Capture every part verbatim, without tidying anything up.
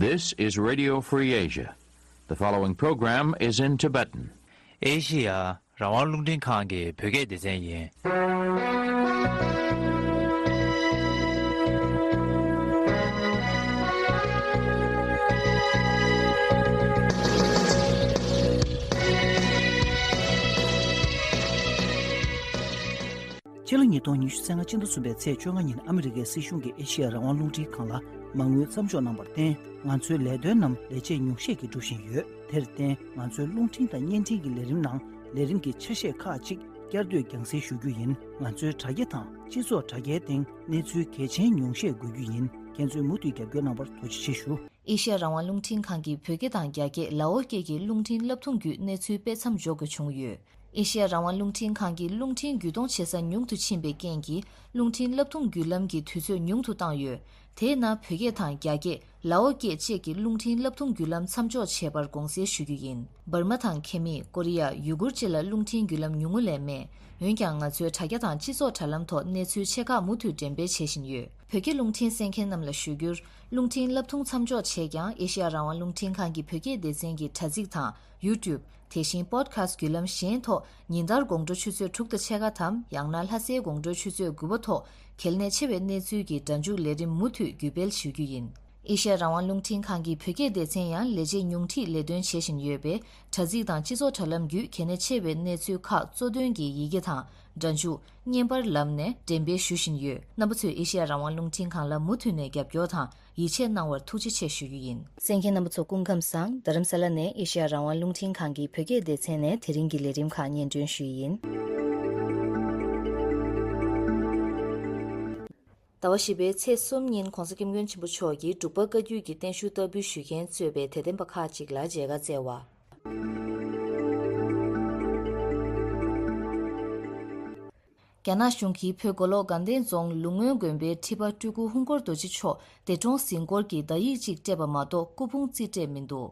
This is Radio Free Asia. The following program is in Tibetan. ཨེ་ཤི་ཡ་རང་དབང་རླུང་འཕྲིན་ཁང་གི་བོད་སྐད་སྡེ་ཚན་ཡིན། ཕྱི་ལོ་ཉིས་སྟོང་ཉི་ཤུ་རྩ་ལྔ་སྤྱི་ཟླ་གསུམ་པའི་ཚེས་བཅོ་ལྔ་ཉིན་ཨ་མི་རི་ཀའི་སྲིད་གཞུང་གིས་ཨེ་ཤེ་ཡ་རང་དབང་རླུང་འཕྲིན་ཁང་ལ་མ་དངུལ་མཚམས་འཇོག་གནང་བར་བརྟེན། ང་ཚོའི་ལས་དོན་རྣམས་ལས་བྱེད་ཉུང་ཤས་ཀྱིས་སྒྲུབ་བཞིན་ཡོད། དེར་བརྟེན། ང་ཚོའི་རླུང་འཕྲིན་དང་བརྙན་འཕྲིན་གྱི་ལས་རིམ་ནང་ལས་རིམ་གྱི་ཆ་ཤས་ཁག་ཅིག་བསྐྱར་ཟློས་རྒྱང་སྲིང་ཞུ་རྒྱུ་ཡིན། ང་ཚོའི་དྲ་རྒྱ་དང་སྤྱི་ཚོགས་དྲ་རྒྱའི་སྟེང་གནས་ཚུལ་གལ་ཆེན་ཉུང་ཤས་འགོད་རྒྱུ་ཡིན། ཁྱེད་ཚོས་མུ་མཐུད་རྒྱབ་སྐྱོར་གནང་བར་ཐུགས་རྗེ་ཆེ་ཞུ། ཨེ་ཤེ་ཡ་རང་དབང་རླུང་འཕྲིན་ཁང་གིས་བོད་སྐད་དང་རྒྱ་སྐད་ལའོ་སྐད་ཀྱི་རླུང་འཕྲིན་བསླབ་ཐུང་བརྒྱུད་གནས་ཚུལ་སྤེལ་མཚམས་འཇོག་དགོས་བྱུང་ཡོད། ཨེ་ཤེ་ཡ་རང་དབང་རླུང་འཕྲིན་ཁང་གིས་རླུང་འཕྲིན་བརྒྱུད་གཏོང་བྱེད་ས་ཉུང་དུ་ཕྱིན་པའི་རྐྱེན་གྱིས། རླུང་འཕྲིན་བསླབ་ཐུང་བརྒྱུད་ལམ་གྱི་དུས་ཚོད་ཉུང་དུ་བཏང་ཡོད། དེས་ན་བོད་སྐད་དང་རྒྱ་སྐད་ལའོ་སྐད་བཅས་ཀྱི་རླུང་འཕྲིན་བསླབ་ཐུང་བརྒྱུད་ལམ་མཚམས་འཇོག་བྱས་པར་དགོངས་སེལ་ཞུ་རྒྱུ་ཡིན། འབར་མ་དང་ཁེ་མི། ཀོ་རི་ཡ། ཡུ་གུར་བཅས་ལ་རླུང་འཕྲིན་བརྒྱུད་ལམ་ཉུང་ངུ་ལས་མེད། འོན་ཀྱང་ང་ཚོའི་དྲ་རྒྱ་དང་སྤྱི་ཚོགས་དྲ་ལམ་ཐོག་གནས་ཚུལ་ཆེ་ཁག་མུ་མཐུད་འགྲེམས་སྤེལ་བྱེད་བཞིན་ཡོད། བོད་སྐད་རླུང་འཕྲིན་གསན་མཁན་རྣམས་ལ་ཞུ་རྒྱུར། རླུང་འཕྲིན་བསླབ་ཐུང་མཚམས་འཇོག་བྱས་ཀྱང་ཨེ་ཤེ་ཡ་རང་དབང་རླུང་འཕྲིན་ཁང་གི་བོད་སྐད་སྡེ་ཚན་གྱི་དྲ་ཚིགས་དང་ཡུ་ཊུབ། དེ་བཞིན་པོ་ཌི་ཁ་སི་ཊི་བརྒྱུད་ལམ་གཞན་ཐོག་ཉིན་ལྟར་དགོང་དྲོ་ཆུ་ཚོད་དྲུག་དང་ཕྱེད་ཀ་དམ། ཡང་ན་ལྷ་སའི་དགོང་དྲོའི་ཆུ་ཚོད་དགུ་པ་ཐོག་གལ་གནད་ཆེ་བའི་གནས་ཚུལ་གྱི་སྒྲ་འཇུག་ལས་རིམ་མུ་མཐུད་བརྒྱུད་སྤེལ་ཞུ་རྒྱུ་ཡིན། ཨེ་ཤེ་ཡ་རང་དབང་རླུང་འཕྲིན་ཁང་གི་བོད་སྐད་སྡེ་ཚན་ཡང་ལས་བྱེད་ཉུང་འཕྲིས་ལས་དོན་བྱེད་བཞིན་ཡོད་པས། དྲ་ཚིགས་དང་སྤྱི་ཚོགས་དྲ་ལམ་བརྒྱུད་གལ་གནད་ཆེ་བའི་གནས་ཚུལ་ཁག་གཙོ་དོན་གྱི་ཡི་གེ་དང་སྒྲ་འཇུག་བརྙན་པར་ལམ་ནས་འགྲེམས་སྤེལ་ཞུ་བཞིན་ཡོད། རྣམ་པ་ཚོས་ཨེ་ཤེ་ཡ་རང་དབང་རླུང་འཕྲིན་ཁང་ལ་མུ་མཐུད་ནས་རྒྱབ་སྐྱོར་དང་ཡིད་ཆེས་གནང་བར་ཐུགས་རྗེ་ཆེ་ཞུ་རྒྱུ་ཡིན། གསན་མཁན་རྣམ་པ་ཚོ་སྐུ་ཁམས་བཟང་། རྡ་རམ་ས་ལ་ནས་ཨེ་ཤེ་ཡ་རང་དབང་རླུང་འཕྲིན་ཁང་གི་བོད་སྐད་སྡེ་ཚན་ནས་དེ་རིང་གི་ལས་རིམ་ཁག་སྙན་སྒྲོན་ཞུས་ཡིན། ཟླ་བ་བཞི་པའི་ཚེས་གསུམ་ཉིན་༸གོང་ས་༸སྐྱབས་མགོན་ཆེན་པོ་མཆོག་གིས་འབྲུག་པ་བཀའ་བརྒྱུད་ཀྱི་བརྟན་བཞུགས་བསྟར་འབུལ་ཞུ་མཁན་གཙོས་པའི་དད་ལྡན་པ་ཁག་ཅིག་ལ་མཇལ་ཁ་བསྩལ་བ། རྒྱ་ནག་གཞུང་གིས་བོད་མགོ་ལོག་དགའ་ལྡན་རྫོང་ལུང་སྔོན་དགོན་པའི་ཁྲི་པ་སྤྲུལ་སྐུ་ཧཱུྃ་སྐོར་རྡོ་རྗེ་མཆོག་འདས་གྲོངས་གཟིགས་སྐོར་གྱི་བརྡ་ཡིག་ཅིག་སྤྲད་པ་མ་གཏོགས་སྐུ་ཕུང་རྩིས་སྤྲད་མི་འདུག།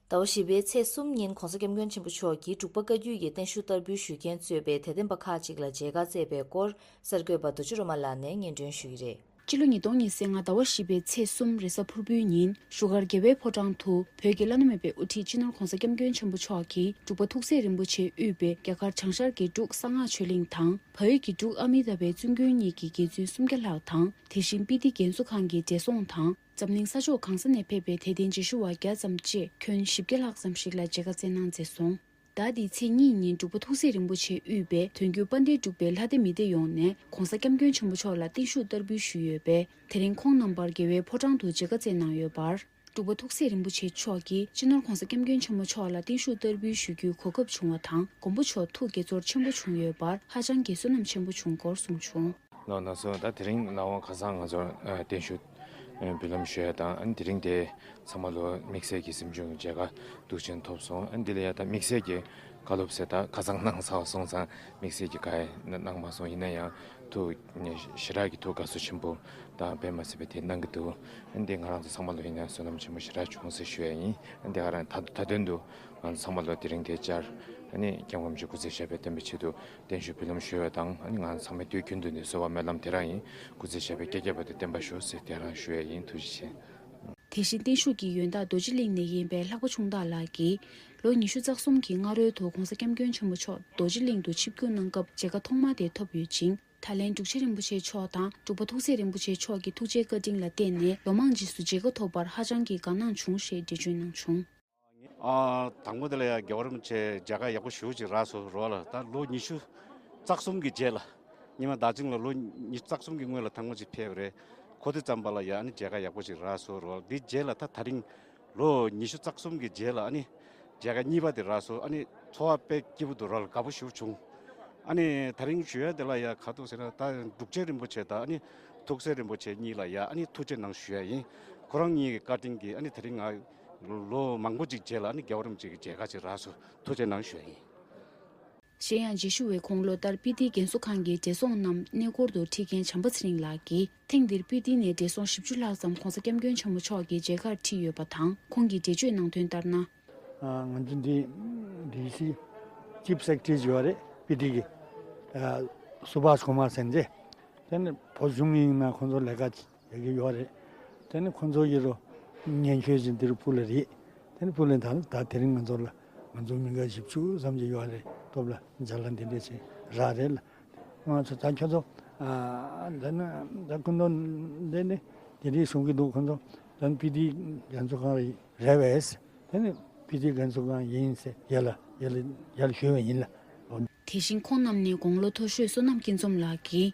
ཟླ་བ་བཞི་པའི་ཚེས་གསུམ་ཉིན་༸གོང་ས་༸སྐྱབས་མགོན་ཆེན་པོ་མཆོག་གིས་འབྲུག་པ་བཀའ་བརྒྱུད་ཀྱི་བརྟན་བཞུགས་བསྟར་འབུལ་ཞུ་མཁན་གཙོས་པའི་དད་ལྡན་པ་ཁག་ཅིག་ལ་མཇལ་ཁ་བསྩལ་བའི་སྐོར་གསར་འགོད་པ་རྡོ་རྗེ་རོ་མ་ལགས་ནས་སྙན་སྒྲོན་ཞུ་གི་རེད། སྤྱི་ལོ་ཉིས་སྟོང་ཉི་ཤུ་རྩ་ལྔ་ཟླ་བ་བཞི་པའི་ཚེས་གསུམ་རེས་གཟའ་ཕུར་བུའི་ཉིན་བཞུགས་སྒར་རྒྱལ་བའི་ཕོ་བྲང་དུ་བོད་ཀྱི་བླ་ན་མེད་པའི་དབུ་ཁྲིད་སྤྱི་ནོར་༸གོང་ས་༸སྐྱབས་མགོན་ཆེན་པོ་མཆོག་གིས་འབྲུག་པ་ཐུགས་སྲས་རིན་པོ་ཆེ་དབུས་པའི་རྒྱ་གར་བྱང་ཤར་གྱི་འབྲུག་གསང་སྔགས་ཆོས་གླིང་དང་། བལ་ཡུལ་གྱི་འབྲུག་ཨ་མི་ཏཱ་བའི་བཙུན་དགོན་གཉིས་ཀྱི་དགེ་བཙུན་སུམ་བརྒྱ་ལྷག་དང་། དེ་བཞིན་སྤི་ཏི་རྒན་གསོ་ཁང་གི་བགྲེས་སོང་དང་། འཛམ་གླིང་ས་ཕྱོགས་གང་ས་ནས་ཕེབས་པའི་དད་ལྡན་རྗེས་ཞུ་བ་བརྒྱ་ཙམ་བཅས་ཁྱོན་བཞི་བརྒྱ་ལྷག་ཙམ་ཞིག་ལ་མཇལ་ཁ་བསྩལ་གནང་མཛད་སོང་། ཟླ་འདིའི་ཚེས་གཉིས་ཉིན་འབྲུག་པ་ཐུགས་སྲས་རིན་པོ་ཆེ་དབུས་པའི་དོན་བརྒྱུད་དཔལ་ལྡན་འབྲུག་པའི་ལྷ་སྡེ་མི་སྡེ་ཡོངས་ནས་༸གོང་ས་༸སྐྱབས་མགོན་ཆེན་པོ་མཆོག་ལ་བརྟན་བཞུགས་བསྟར་འབུལ་ཞུས་ཡོད་པས། དེ་རིང་ཁོང་རྣམ་པར་རྒྱལ་བའི་ཕོ་བྲང་དུ་མཇལ་ཁ་བསྩལ་གནང་ཡོད་པར། འབྲུག་པ་ཐུགས་སྲས་རིན་པོ་ཆེ་མཆོག་གིས་སྤྱི་ནོར་༸གོང་ས་༸སྐྱབས་མགོན་ཆེན་པོ་མཆོག་ལ་བརྟན་བཞུགས་བསྟར་འབུལ་ཞུ་རྒྱུའི་གོ་སྐབས་བྱུང་བ་དང་། མགོན་པོ་མཆོག་ཐུགས་དགྱེས་ཚོར་ཆེན་པོ་བྱུང་ཡོད་པར་ཧ་ཅང་གི་བསོད་ནམས་ཆེན་པོ་བྱུང་སྐོར་གསུངས་བྱུང་། ལགས་ལགས་སོ། ད་དེ་རིང་ལགས་འོང་ཁ་སང་ང་ཚོར་ཨ་བརྟན་བཞུགས་ཨ་འབུལ་ལམ་ཞུ་ཡ་དང་། ཨ་ནི་དེ་རིང་དེ་ཚང་མ་ལོ་དམིགས་བསལ་གྱི་གཟིམ་ཆུང་གི་མཇལ་ཁ་འདུག་ཅན་ཐོབ་སོང་། ཨ་ནི་འདི་ལ་ཡ་ད་དམིགས་བསལ་གྱི་བཀའ་སློབ་ཟེར་ད་ཁ་སང་གནང་ཚར་བ་སོང་ཙང་དམིགས་བསལ་གྱི་བཀའ་ཡ་གནང་མ་སོང་། ཡིན་ན་ཡང་ཐུགས་ཞེ་དྲག་གི་ཐུགས་དགའ་བསུ་ཆེན་པོ་དང་དཔེ་མ་སྲིད་པའི་དེ་གནང་གི་འདུག། ཨ་ནི་འདི་ང་རང་ཚོ་ཚང་མ་ལོ་ཡིན་ན་བསོད་ནམས་ཆེན་པོ་ཞེ་དྲག་བྱུང་ཟེར་ཞུ་ཡ་ཡིན། ཨ་ནི་འདི་ག་རང་ད་ད་དོན་དུ་ང་ཚོ་ཚང་མ་ལོ་དེ་རིང་དེ་བཅར། ཨ་ནི་སྐྱབས་མགོན་རིན་པོ་ཆེ་སྐུ་ཚེ་ཞབས་པད་བརྟན་པའི་ཆེད་དུ་བརྟན་བཞུགས་འབུལ་ལམ་ཞུ་བ་དང་། ཨ་ནི་ང་ཚང་མས་དུས་རྒྱུན་དུ་ནི་གསོལ་བ་སྨོན་ལམ་དེ་རང་ཡིན། སྐུ་ཚེ་ཞབས་པད་བསྐལ་བརྒྱ་བར་དུ་བརྟན་པར་ཤོག་ཟེར་དེ་རང་ཞུ་ཡ་ཡིན། ཐུགས་རྗེ་ཆེ། དེ་བཞིན་བརྟན་བཞུགས་ཀྱི་ཡོན་བདག་རྡོ་རྗེ་གླིང་ནས་ཡིན་པའི་ལྷག་པ་ཆུང་བདག་ལགས་ཀྱིས། ལོ་ཉི་ཤུ་རྩ་གསུམ་གྱི་སྔ་རོལ་དུ་༸གོང་ས་༸སྐྱབས་མགོན་ཆེན་པོ་མཆོག་རྡོ་རྗེ་གླིང་དུ་ཆིབས་བསྒྱུར་གནང་སྐབས་མཇལ་ཁ་ཐོག་མ་དེ་ཐོབ་ཡོད་ཅིང་། ད་ལན་འབྲུག་ཆེན་རིན་པོ་ཆེ་མཆོག་དང་འབྲུག་པ་ཐུགས་སྲས་རིན་པོ་ཆེ་མཆོག་གི་ཐུགས་རྗེའི་བཀའ་དྲིན་ལ་བརྟེན་ནས་ལོ་མང་རྗེས་སུ་མཇལ་ཁ་ཐོབ་པར་ཧ་ཅང་གི་དགའ་སྣང་བྱུང་ཞེས་འགྲེལ་བརྗོད་གནང་བྱུང་། ཨ། དང་པོ་དེ་ལ་ཡང་རྒྱལ་བ་རིན་པོ་ཆེ་མཇལ་ཁ་ཡག་པོ་ཞེ་པོ་ཅིག་རག་སོང་རོགས་ལ། ད་ལོ་ཉི་ཤུ་རྩ་གསུམ་གྱི་རྗེས་ལ། སྔོན་མ་དར་ཅིང་ལ་ལོ་ཉི་ཤུ་རྩ་གསུམ་གྱི་སྔོན་ལ་དང་པོ་ཅིག་ཕེབས་པ་རེད། ཁོ་དེ་ཙམ་པ་ལ་ཡང་ཨ་ནི་མཇལ་ཁ་ཡག་པོ་ཅིག་རག་སོང་རོགས་ལ། འདི་རྗེས་ལ་ད་དེ་རིང་ལོ་ཉི་ཤུ་རྩ་གསུམ་གྱི་རྗེས་ལ་ཨ་ནི་མཇལ་ཁ་གཉིས་པ་དེ་རག་སོང་། ཨ་ནི་ཚོར་བ་དཔེ་སྐྱིད་པོ་འདུག་རོགས་ལ། དགའ་པོ་ཞེ་པོ་བྱུང་། ཨ་ནི་དེ་རིང་ཞུ་ཡ་དེ་ལ་ཡ་ག་འདུག་ཟེར་ན། ད་འབྲུག་ཆེན་རིན་པོ་ཆེ་དང་ཨ་ནི་ཐུགས་སྲས་རིན་པོ་ཆེ་གཉིས་ལ་ཡ་ཨ་ནི་ཐུགས་རྗེ་གནང་ཞུ་ཡ་ཡིན། ཁོ་རང་གཉིས་ཀྱི་བཀའ་དྲིན་གྱིས་ཨ་ནི་དེ་རིང་ང་ལོ་མང་པོ་ཅིག་རྗེས་ལ་ཨ་ནི་རྒྱལ་བ་རིན་པོ་ཆེ་གི་མཇལ་ཁ་ཅིག་རག་སོང་། ཐུགས་རྗེ་གནང་ཞུ་ཡ་ཡིན། གཞན་ཡང་རྗེས་ཞུ་བའི་དགུང་ལོ་ལྟར་སྤི་ཏི་རྒན་གསོ་ཁང་གི་བགྲེས་སོང་རྣམས་གནས་སྐོར་དུ་ཁྲིད་མཁན་བྱམས་པ་ཚེ་རིང་ལགས་ཀྱིས། ཐེངས་འདིར་སྤི་ཏི་ནས་བགྲེས་སོང་བཞི་བཅུ་ལྷག་ཙམ་༸གོང་ས་༸སྐྱབས་མགོན་ཆེན་པོ་མཆོག་གི་མཇལ་ཁར་ཁྲིད་ཡོད་པ་དང་། ཁོང་གིས་འགྲེལ་བརྗོད་གནང་དོན་ལྟར་ན། ང་ཚོ་འདི་ཌི་སི་ཅིབ་སེཀ་རེ་ཊ་རི་ཡོད་རེད། སྤི་ཏི་གི། ཨ། སུ་བྷ་ཤ་ཀུ་མར་ཟེར་མཁན་དེ་ནི་བོད་གཞུང་ཡིན་ན་ཁོང་ཚོ་ལས་ཀ་ཡག་གི་ཡོད་རེད། དེ་ནི་ཁོང་ཚོ་ཡི་རུ་སྙན་ཞུ་ཞིག་འདིར་ཕུལ་ལ་རེད། དེ་ནི་ཕུལ་ལ་ད་ད་དེ་རིང་ང་ཚོ་ལ་ང་ཚོ་མི་འགའ་བཞི་བཅུ་ཙམ་ཅིག་ཡོད་རེད། སྟོབས་ལ་མཇལ་ལ་འདི་འདྲས་ཞིག་རག་རེད་ལ། ང་ཚོ་ད་ཁྱོད་ཚོ་ཨ་འདི་ནི་ད་སྐུ་མདུན་འདི་ནི་དེ་འདྲས་གསུང་གི་འདུག་ཁོང་ཚོ་ད་ནི་སྤི་ཏི་རྒན་ཚོ་གང་རེད་རེད་བས། དེ་ནི་སྤི་ཏི་རྒན་ཚོ་གང་ཡིན་ཟེར་ཡ་ལ་ཡ་ལ་ཡ་ལ་ཞུས་པ་ཡིན་ལ། དེ་བཞིན་ཁོང་རྣམས་ནས་དགུང་ལོ་མཐོ་ཤོས་བསོད་ནམས་སྐྱིད་འཛོམས་ལགས་ཀྱིས།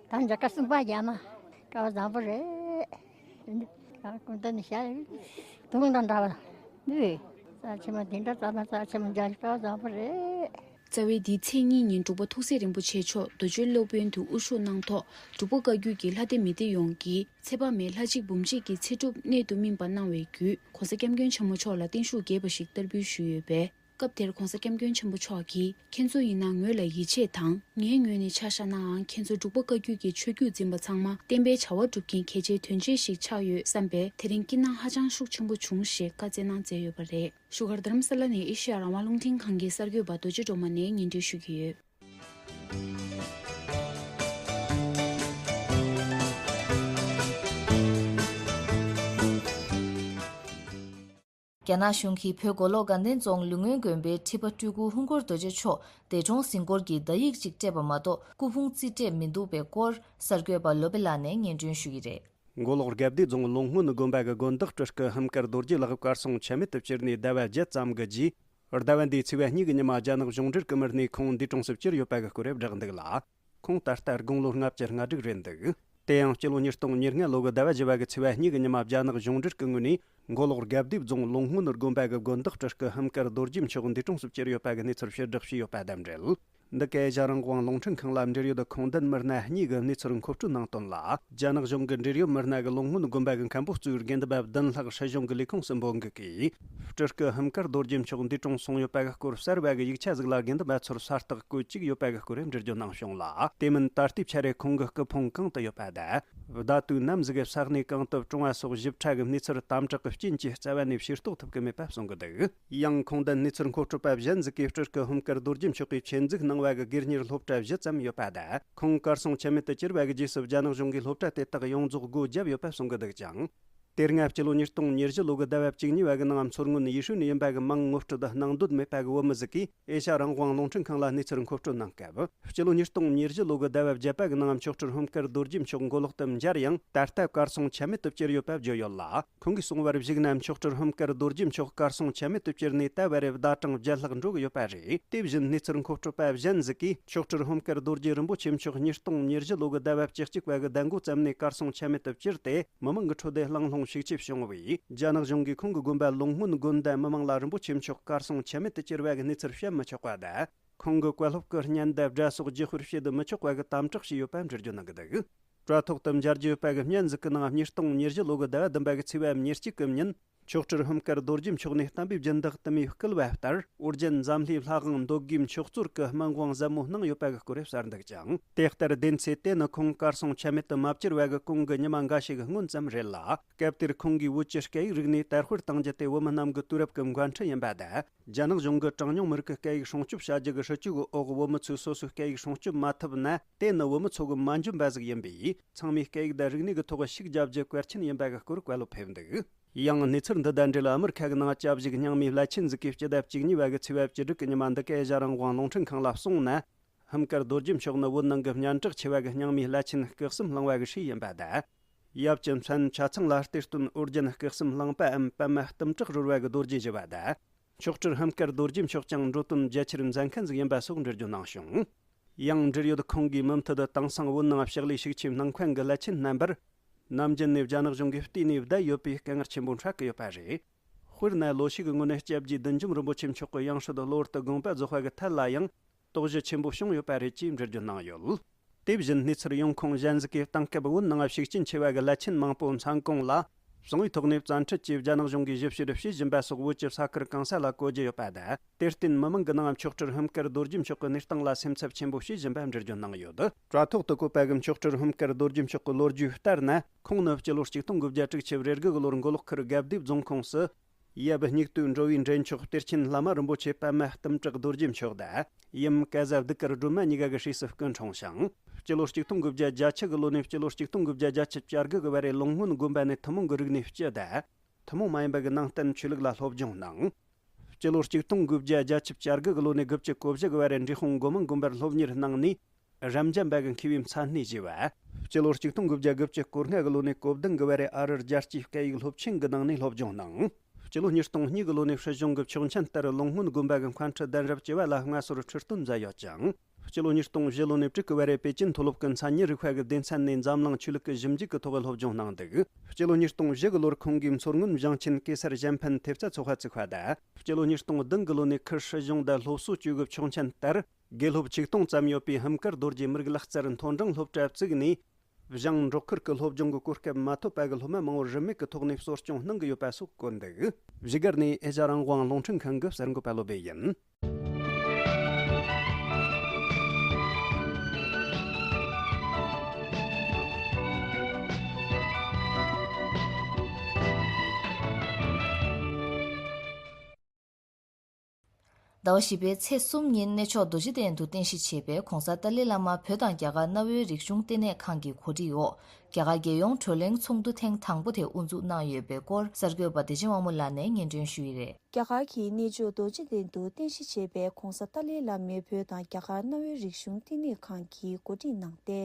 ད་མཇལ་ཁ་གསུམ་པ་རྒྱག་ན་སྐལ་བ་བཟང་པོ་རེད། ད་སྐུ་མདུན་ནས་ཞལ་དུང་དང་འདྲ་བ་ནི་རྩ་ཆེན་མོ་འདི་འདྲ་རྩ་ན་རྩ་ཆེན་མོ་མཇལ་སྐལ་བ་བཟང་པོ་རེད། རྩ་བའི་འདིའི་ཚེས་གཉིས་ཉིན་འབྲུག་པ་ཐུགས་སྲས་རིན་པོ་ཆེ་མཆོག་རྡོ་རྗེ་སློབ་དཔོན་དུ་དབུ་བཞུགས་གནང་ཐོག་འབྲུག་པ་བཀའ་བརྒྱུད་ཀྱི་ལྷ་སྡེ་མི་སྡེ་ཡོངས་ཀྱིས་ཚེ་དཔག་མེད་ལྷ་གཅིག་འབུམ་གཅིག་གི་ཚེ་སྒྲུབ་གནད་དུ་སྨིན་པ་གནང་བའི་བརྒྱུད་༸གོང་ས་༸སྐྱབས་མགོན་ཆེན་པོ་མཆོག་ལ་བརྟན་བཞུགས་རྒྱས་པ་ཞིག་བསྟར་འབུལ་ཞུས་ཡོད་པས། སྐབས་དེར་༸གོང་ས་༸སྐྱབས་མགོན་ཆེན་པོ་མཆོག་གིས་ཁྱེད་ཚོ་ཡིན་ན་ངོས་ལ་ཡིད་ཆེས་དང་ངའི་ངོས་ནས་ཆ་བཞག་ནའང་ཁྱེད་ཚོ་འབྲུག་པ་བཀའ་བརྒྱུད་ཀྱི་ཆོས་བརྒྱུད་འཛིན་པ་ཚང་མ་བསྟན་པའི་བྱ་བ་སྒྲུབ་མཁན་གལ་ཆེའི་དོན་ཆེན་ཞིག་ཆགས་ཡོད་བསམ་པས་དེ་རིང་སྐྱིད་སྣང་ཧ་ཅང་ཤུགས་ཆེན་པོ་བྱུང་ཞེས་བཀའ་སྩལ་གནང་མཛད་ཡོད་པ་རེད། བཞུགས་སྒར་རྡ་རམ་ས་ལ་ནས་ཨེ་ཤེ་ཡ་རང་དབང་རླུང་འཕྲིན་ཁང་གི་གསར་འགོད་པ་རྡོ་རྗེ་སྒྲོལ་མ་ནས་སྙན་སྒྲོན་ཞུ་གི་ཡོད། རྒྱ་ནག་གཞུང་གིས་བོད་མགོ་ལོག་དགའ་ལྡན་རྫོང་ལུས་སྔོན་དགོན་པའི་ཁྲི་པ་སྤྲུལ་སྐུ་ཧཱུྃ་སྐོར་རྡོ་རྗེ་མཆོག་འདས་གྲོངས་གཟིགས་སྐོར་གྱི་བརྡ་ཡིག་ཅིག་སྤྲད་པ་མ་གཏོགས་སྐུ་ཕུང་རྩིས་སྤྲད་མི་འདུག་པའི་སྐོར་གསར་འགོད་པ་བློ་བྷེ་ལགས་ནས་སྙན་སྒྲོན་ཞུ་གི་རེད། མགོ་ལོག་དགའ་བདེ་རྫོང་ལུང་སྔོན་དགོན་པ་གི་དགོན་བདག་སྤྲུལ་སྐུ་ཧཱུྃ་སྐར་རྡོ་རྗེ་ལགས་གར་སོང་ཆ་མེད་དུ་གྱུར་ནས་ཟླ་བ་བརྒྱད་ཙམ་གྱི་རྗེས། ཟླ་བ་འདིའི་ཚེས་པ་གཉིས་ཀྱི་ཉི་མ་རྒྱ་ནག་གཞུང་འབྲེལ་གྱི་མི་སྣས་ཁོང་འདས་གྲོངས་སུ་གྱུར་ཡོད་པ་གི་སྐོར་བསྒྲགས་འདུག་ལ། ཁོང་ད་ལྟ་དགུང་ལོ་ལྔ་བཅུ་ང་དྲུག་རེད་འདུག་དེ་ཡང་སྤྱི་ལོ་ཉིས་སྟོང་ཉེར་ལྔ་ལོ་གི་ཟླ་བ་བཞི་བ་གི་ཚེས་པ་གཉིས་ཀྱི་ཉི་མ་རྒྱ་ནག་གཞུང་འབྲེལ་གྱི་ངོས་ནས་མགོ་ལོག་དགའ་བདེ་རྫོང་ལུང་སྔོན་དགོན་པ་གི་དགོན་བདག་སྤྲུལ་སྐུ་ཧཱུྃ་སྐར་རྡོ་རྗེ་མཆོག་འདས་གྲོངས་སུ་གྱུར་ཡོད་པ་གི་གནས་ཚུལ་ཕྱིར་བསྒྲགས་བྱས་ཡོད་པ་དང་འབྲེལ། འདི་ག་ཨེ་ཤ་རང་དབང་རླུང་འཕྲིན་ཁང་ལ་འབྲེལ་ཡོད་ཁུངས་ལྡན་མི་སྣ་གཉིས་ཀྱིས་གནས་ཚུལ་མཁོ་སྤྲོད་གནང་དོན་ལ། རྒྱ་ནག་གཞུང་གི་འབྲེལ་ཡོད་མི་སྣ་གིས་ལུང་སྔོན་དགོན་པ་གི་མཁན་པོ་གཙོས་དགེ་འདུན་པ་བདུན་ལྷག་སྲིད་གཞུང་གི་ལས་ཁུངས་སུ་འབོད་འགུག་གིས། སྤྲུལ་སྐུ་ཧཱུྃ་སྐར་རྡོ་རྗེ་མཆོག་འདས་གྲོངས་སོང་ཡོད་པ་གི་སྐོར་གསར་བ་གི་ཡིག་ཆ་ཟིག་ལ་དགེ་འདུན་པ་ཚོར་གསལ་རྟགས་བཀོད་ཅིག་ཡོད་པ་གི་སྐོར་འབྲི་རྒྱུ་གནང་བྱུང་ལ། དེ་མིན་ད་ལྟའི་ཆར་རེ་ཁོང་གི་སྐུ་ཕུང་གང་དུ་ཡོད་པ་དང་། བརྡ་དོན་ནམ་ཟིག་གི་ས་གནས་གང་དུ་བཀྲོངས་པ་སོགས་ཞིབ་ཕྲ་གི་གནས་ཚུལ་དམ་དྲག་གི་རྐྱེན་གྱིས་རྩ་བ་ནས་ཤེས་རྟོགས་ཐུབ་ཀྱི་མེད་པ་གསུང་གི་འདུག་ཡང་ཁུངས་ལྡན་གནས་ཚུལ་མཁོ་སྤྲོད་པ་གཞན་ཟིག་གིས་སྤྲུལ་སྐུ་ཧཱུྃ་སྐར་རྡོ་རྗེ་མཆོག་གིས་ཆེད་འཛུགས་གནང་བ་གི་སྒེར་གཉེར་སློབ་གྲྭ་བཞི་ཙམ་ཡོད་པ་དང་། ཁོང་གར་སོང་ཆ་མེད་དུ་གྱུར་བ་གི་རྗེས་སུ་རྒྱ་ནག་གཞུང་གིས་སློབ་གྲྭ་དེ་དག་ཡོངས་རྫོགས་སྒོ་བརྒྱབ་ཡོད་པ་གསུང་གི་འདུག་ཅིང་། དེ་སྔ་སྤྱི་ལོ་ཉིས་སྟོང་ཉེར་བཞི་ལོ་གི་ཟླ་བ་བཅུ་གཉིས་པ་གི་ནང་མཚོ་སྔོན་ཡེ་ཧྲུའུ་ནས་ཡིན་པ་གི་མིང་ངོ་སྤྲོད་སྣང་འདོད་མེད་པ་གི་བོད་མི་ཟིག་གིས་ཨེ་ཤ་རང་དབང་རླུང་འཕྲིན་ཁང་ལ་གནས་ཚུལ་མཁོ་སྤྲོད་གནང་སྐབས། སྤྱི་ལོ་ཉིས་སྟོང་ཉེར་བཞི་ལོ་གི་ཟླ་བ་བརྒྱད་པ་གི་ནང་མཆོག་སྤྲུལ་ཧཱུྃ་སྐར་རྡོ་རྗེ་མཆོག་མགོ་ལོག་ཏུ་མཇལ་ཡང་ད་ལྟ་གར་སོང་ཆ་མེད་དུ་གྱུར་ཡོད་པ་བརྗོད་ཡོད་ལ། ཁོང་གིས་གསུངས་པར་གཞིགས་ན་མཆོག་སྤྲུལ་ཧཱུྃ་སྐར་རྡོ་རྗེ་མཆོག་གར་སོང་ཆ་མེད་དུ་གྱུར་ནས་ད་བར་ཟླ་གྲངས་བརྒྱད་ལྷག་འགྲོ་གི་ཡོད་པ་རེད། དེ་བཞིན་གནས་ཚུལ་མཁོ་སྤྲོད་པ་གཞན་ཟིག་གིས་མཆོག་སྤྲུལ་ཧཱུྃ་སྐར་རྡོ་རྗེ་རིན་པོ་ཆེ་མཆོག་ཉིས་སྟོང་ཉེར་བཞི་ལོ་གི་ཟླ་བ་བཅུ་གཅིག་པ་གི་ཟླ་མགོ་ཙམ་ནས་གར་སོང་ཆ་མེད་དུ་གྱུར་ཏེ། མི་མང་གི་ཁྲོད་དུ་གླེང་སློང་ཤུགས་ཆེ་བྱུང་བས། རྒྱ་ནག་གཞུང་གིས་ཁོང་གི་དགོན་པ་ལུང་སྔོན་དགོན་དང་མི་མང་ལ་རིན་པོ་ཆེ་མཆོག་གར་སོང་ཆ་མེད་དུ་གྱུར་བ་གི་གནས་ཚུལ་བཤད་མི་ཆོག་པ་དང་། ཁོང་གི་བཀའ་སློབ་ཀྱི་བརྙན་དང་སྒྲ་སོགས་བརྗེ་སྤོར་བྱེད་མི་ཆོག་པ་གི་དམ་དྲག་བྱས་ཡོད་པ་འབྲི་རྒྱུ་གནང་གི་འདུག་དྲ་ཐོག་ཏུ་མཇལ་རྒྱུ་ཡོད་པ་གི་བརྙན་ཟིག་གི་ནང་ཉིས་སྟོང་ཉེར་བཞི་ལོ་གི་ཟླ་བ་བདུན་པ་གི་ཚེས་པ་ཉེར་གཅིག་གི་ཉིན། མཆོག་སྤྲུལ་ཧཱུྃ་སྐར་རྡོ་རྗེ་མཆོག་ནས་བསྟན་པའི་སྦྱིན་བདག་དུ་མས་བསྐུལ་བ་ལྟར། ཨོ་རྒྱན་འཛམ་གླིང་ལྷ་དབང་མདོ་དགེའི་མཆོག་གཙོར་གྱི་སྨན་དབང་ཟབ་མོ་གནང་ཡོད་པ་གི་སྐོར་རེ་གསལ་འདུག་ཅིང་། དེ་ལྟར་བདེན་ཚེ་དེ་ནི་ཁོང་གར་སོང་ཆ་མེད་དུ་མ་གྱུར་བ་གི་གོང་གི་ཉི་མ་འགའ་ཞིག་སྔོན་ཙམ་རེད་ལ། སྐབས་དེར་ཁོང་གིས་བོད་ཀྱི་སྐད་ཡིག་རིག་གནས་དར་སྤེལ་གཏང་རྒྱུ་དེ་བོད་མི་རྣམས་ཀྱི་དུས་རབས་ཀྱི་འགོ་ཁྲིད་ཡིན་པ་དང་། རྒྱ་ནག་གཞུང་གིས་གྲངས་ཉུང་མི་རིགས་ཀྱི་སྐད་ཡིག་སྲུང་སྐྱོབ་བྱ་རྒྱུ་གི་སྲིད་ཇུས་ཀྱི་འོག་བོད་མི་ཚོས་སོ་སོའི་སྐད་ཡིག་སྲུང་སྐྱོབ་མ་ཐུབ་ན། དེ་ནི་བོད་མི་ཚོ་གི་མ་འཇོན་པ་ཟིག་ཡིན་པས། ཚང་མས་སྐད་ཡིག་དང་རིག་གནས་ཀྱི་ཐོག་ཤུགས་རྒྱབ་རྒྱུ་གལ་ཆེན་ཡིན་པ་གི་སྐོར་བཀའ་སློབ་ཕེབས་འདུག་ཡང་གནས་ཚུལ་འདི་དང་འབྲེལ་ཨ་མི་རི་ཁ་གི་ནང་སྐྱབས་བཅོལ་རྙིང་མའི་བླ་ཆེན་ཟིག་གིས་སྤྱི་ཟླ་བཅུ་གཉིས་པ་གི་ཚེས་པ་བཅུ་དྲུག་གི་ཉི་མ་འདི་ག་ཨེ་ཤ་རང་དབང་རླུང་འཕྲིན་ཁང་ལ་གསུངས་ན། ཧཱུྃ་སྐར་རྡོ་རྗེ་མཆོག་ནི་བོད་ནང་གི་སྙན་གྲགས་ཆེ་བ་གི་རྙིང་མའི་བླ་ཆེན་སྐུ་གསུམ་བླངས་པ་གི་སྲས་ཡིན་པ་དང་། ཡབ་ཀྱི་མཚན་ཆ་ཚང་ལ་གཏེར་སྟོན་ཨོ་རྒྱན་སྐུ་གསུམ་བླངས་པའམ་པདྨ་གཏུམ་དྲག་རོལ་བ་གི་རྡོ་རྗེ་བཞི་པ་དང་། མཆོག་སྤྲུལ་ཧཱུྃ་སྐར་རྡོ་རྗེ་མཆོག་ཀྱང་འགྲོ་དོན་རྒྱ་ཆེར་མཛད་མཁན་ཟིག་ཡིན་པ་སོགས་འབྲི་རྒྱུ་གནང་བྱུང་། ཡང་འབྲེལ་ཡོད་ཁང་གིས་མུ་མཐུད་དུ་དེང་སང་བོད་ནང་ཕྱག་ལས་ཤུགས་ཆེ་གནང་མཁན་གྱི་བླ་ཆེན་རྣམ་པར། ནམ་རྒྱུན་ནས་རྒྱ་ནག་གཞུང་གིས་བལྟས་ནས་བསྡད་ཡོད་པའི་དཀའ་ངལ་ཆེན་པོ་འཕྲད་ཀྱི་ཡོད་པ་རེད། དཔེར་ན་ལོ་ཤས་ཀྱི་སྔོན་ནས་སྐྱབས་རྗེ་བདུད་འཇོམས་རིན་པོ་ཆེ་མཆོག་གི་ཡང་སྲིད་གློ་བུར་དུ་དགོངས་པ་རྫོགས་པ་གི་ཐད་ལ་ཡང་དོགས་གཞི་ཆེན་པོ་བྱུང་ཡོད་པ་རེད་ཅེས་འབྲི་རྒྱུ་གནང་ཡོད། དེ་བཞིན་གནས་ཚུལ་ཡོང་ཁུངས་གཞན་ཟིག་གིས་དེང་སྐབས་བོད་ནང་ཤུགས་རྐྱེན་ཆེ་བ་གི་བླ་ཆེན་མང་པོ་མཚན་གུང་ལ། གསང་བའི་ཐོག་ནས་བཙན་ཁྲིད་ཀྱིས་རྒྱ་ནག་གཞུང་གིས་ཞིབ་བཤེར་བྱེད་བཞིན་པ་སོགས་བོད་ཀྱི་ས་ཁུལ་གང་ས་ལ་གོ་རྒྱུ་ཡོད་པ་དང་། དེར་བརྟེན་མི་མང་གི་ནང་མཆོག་སྤྲུལ་ཧཱུྃ་སྐར་རྡོ་རྗེ་མཆོག་གི་གནས་སྟངས་ལ་སེམས་འཚབ་ཆེན་པོ་བྱེད་བཞིན་པ་འབྲི་རྒྱུ་གནང་ཡོད། དྲ་ཐོག་ཏུ་བཀོད་པ་གི་མཆོག་སྤྲུལ་ཧཱུྃ་སྐར་རྡོ་རྗེ་མཆོག་གི་ལོ་རྒྱུས་ལྟར་ན། ཁོང་ནི་སྤྱི་ལོ་ཆིག་སྟོང་དགུ་བརྒྱ་དྲུག་ཅུ་རེ་དགུ་གི་ལོར་མགོ་ལོག་ཁུལ་དགའ་བདེ་རྫོང་ཁོངས་སུ། ཡབ་སྙིགས་དུས་འགྲོ་བའི་འདྲེན་མཆོག་གཏེར་ཆེན་བླ་མ་རིན་པོ་ཆེ་པདྨ་གཏུམ་དྲག་རྡོ་རྗེ་མཆོག་དང་། ཡུམ་ཀ་ཟ་གདུགས་དཀར་སྒྲོལ་མ་གཉིས་ཀ་གི་སྲས་སུ་སྐུ་འཁྲུངས་ཤིང་། སྤྱི་ལོ་ཆིག་སྟོང་དགུ་བརྒྱ་བརྒྱད་ཅུ་གི་ལོ་ནས་སྤྱི་ལོ་ཆིག་སྟོང་དགུ་བརྒྱ་བརྒྱད་ཅུ་གྱ་དགུ་གི་བར་རེ་ལུང་སྔོན་དགོན་པ་ནས་ཐུན་མོང་གི་རིག་གནས་སྤྱི་དང་། ཐུན་མོང་མ་ཡིན་པ་གི་ནང་བསྟན་ཆོས་ལུགས་ལ་སློབ་སྦྱོང་གནང་། སྤྱི་ལོ་ཆིག་སྟོང་དགུ་བརྒྱ་བརྒྱད་ཅུ་གྱ་དགུ་གི་ལོ་ནས་དགུ་བཅུ་གོ་བཞི་གི་བར་རེ་འབྲས་སྤུངས་སྒོ་མང་དགོན་པར་སློབ་གཉེར་གནང་ནས། རབ་འབྱམས་པ་གི་མཁས་པའི་མཚན་གནས་བཞེས་པ། སྤྱི་ལོ་ཆིག་སྟོང་དགུ་བརྒྱ་དགུ་བཅུ་གོ་ལྔ་གི་ལོ་ནས་གོ་བདུན་གི་བར་རེ་ཨ་རིར་རྒྱལ་སྤྱིའི་སྐད་ཡིག་སློབ་ཆེན་གྱི་ནང་ནས་སློབ་སྦྱོང་གནང་། སྤྱི་ལོ་ཉིས་སྟོང་གཉིས་གི་ལོ་ནས་སྲིད་གཞུང་གི་ཆོག་མཆན་ལྟར་ལུང་སྔོན་དགོན་པ་གི་མཁན་ཁྲི་གདན་རབས་བཅུ་བ་ལ་མངའ་གསོལ་ཁྲི་སྟོན་མཛད་ཡོད་ཅིང་། སྤྱི་ལོ་ཉིས་སྟོང་བཞི་ལོ་ནས་དྲུག་གི་བར་རེ་པེ་ཅིན་མཐོ་སློབ་ཀྱི་མཚན་ཉིད་རིག་པ་གི་སྡེ་ཚན་ནས་འཛམ་གླིང་ཆོས་ལུགས་ཀྱི་ཞིབ་འཇུག་གི་ཐོག་སློབ་སྦྱོང་གནང་འདུག་སྤྱི་ལོ་ཉིས་སྟོང་བཞི་གི་ལོར་ཁོང་གིས་མཚོ་སྔོན་བཞེངས་ཆེན་གེ་སར་གཞན་ཕན་ཐེབས་རྩ་ཚོགས་པ་བཙུགས་པ་དང་། སྤྱི་ལོ་ཉིས་སྟོང་བདུན་གི་ལོ་ནས་ཁུལ་སྲིད་གཞུང་དང་སློབ་གསོ་ཅུས་ཀྱི་ཆོག་མཆན་ལྟར། དགེ་སློབ་ཆིག་སྟོང་ཙམ་ཡོད་པའི་ཧིམ་དཀར་རྡོ་རྗེ་མི་རིགས་ལག་རྩལ་མཐོ་འབྲིང་སློབ་གྲྭ་བཙུགས་ནས། ཞང་འབྲོག་ཁུལ་གྱི་སློབ་སྦྱོང་གི་གོ་སྐབས་མ་ཐོབ་པ་གི་སློབ་མ་མང་བོར་རིན་མེད་ཀྱི་ཐོག་ནས་གསོ་སྐྱོང་གནང་གི་ཡོད་པ་སོགས་བཀོད་འདུག་བཞུགས་སྒར་ནས་ཨེ་ཤ་རང་དབང་རླུང་འཕྲིན་ཁང་གི་གསར་འགོད་པ་བློ་བྷེ་ཡིན། ཟླ་བ་བཞི་པའི་ཚེས་གསུམ་ཉིན་གནས་མཆོག་རྡོ་རྗེ་གདན་དུ་རྟེན་གཞི་བྱས་པའི་༧གོང་ས་ཏཱ་ལའི་བླ་མ་བོད་དང་རྒྱ་གར་གནའ་བོའི་རིག་གཞུང་ལྟེ་གནས་ཁང་གི་གོ་སྒྲིག་འོག་རྒྱ་གར་རྒྱལ་ཡོངས་བགྲོ་གླེང་ཚོགས་འདུ་ཐེངས་དང་པོ་དེ་དབུ་འཛུགས་གནང་ཡོད་པའི་སྐོར་གསར་འགོད་པ་བདེ་ཆེན་དབང་མོ་ལགས་ནས་སྙན་སྒྲོན་ཞུ་ཡི་རེད། རྒྱ་གར་གྱི་གནས་མཆོག་རྡོ་རྗེ་གདན་དུ་རྟེན་གཞི་བྱས་པའི་༧གོང་ས་ཏཱ་ལའི་བླ་མའི་བོད་དང་རྒྱ་གར་གནའ་བོའི་རིག་གཞུང་ལྟེ་གནས་ཁང་གིས་གོ་སྒྲིག་གནང་སྟེ།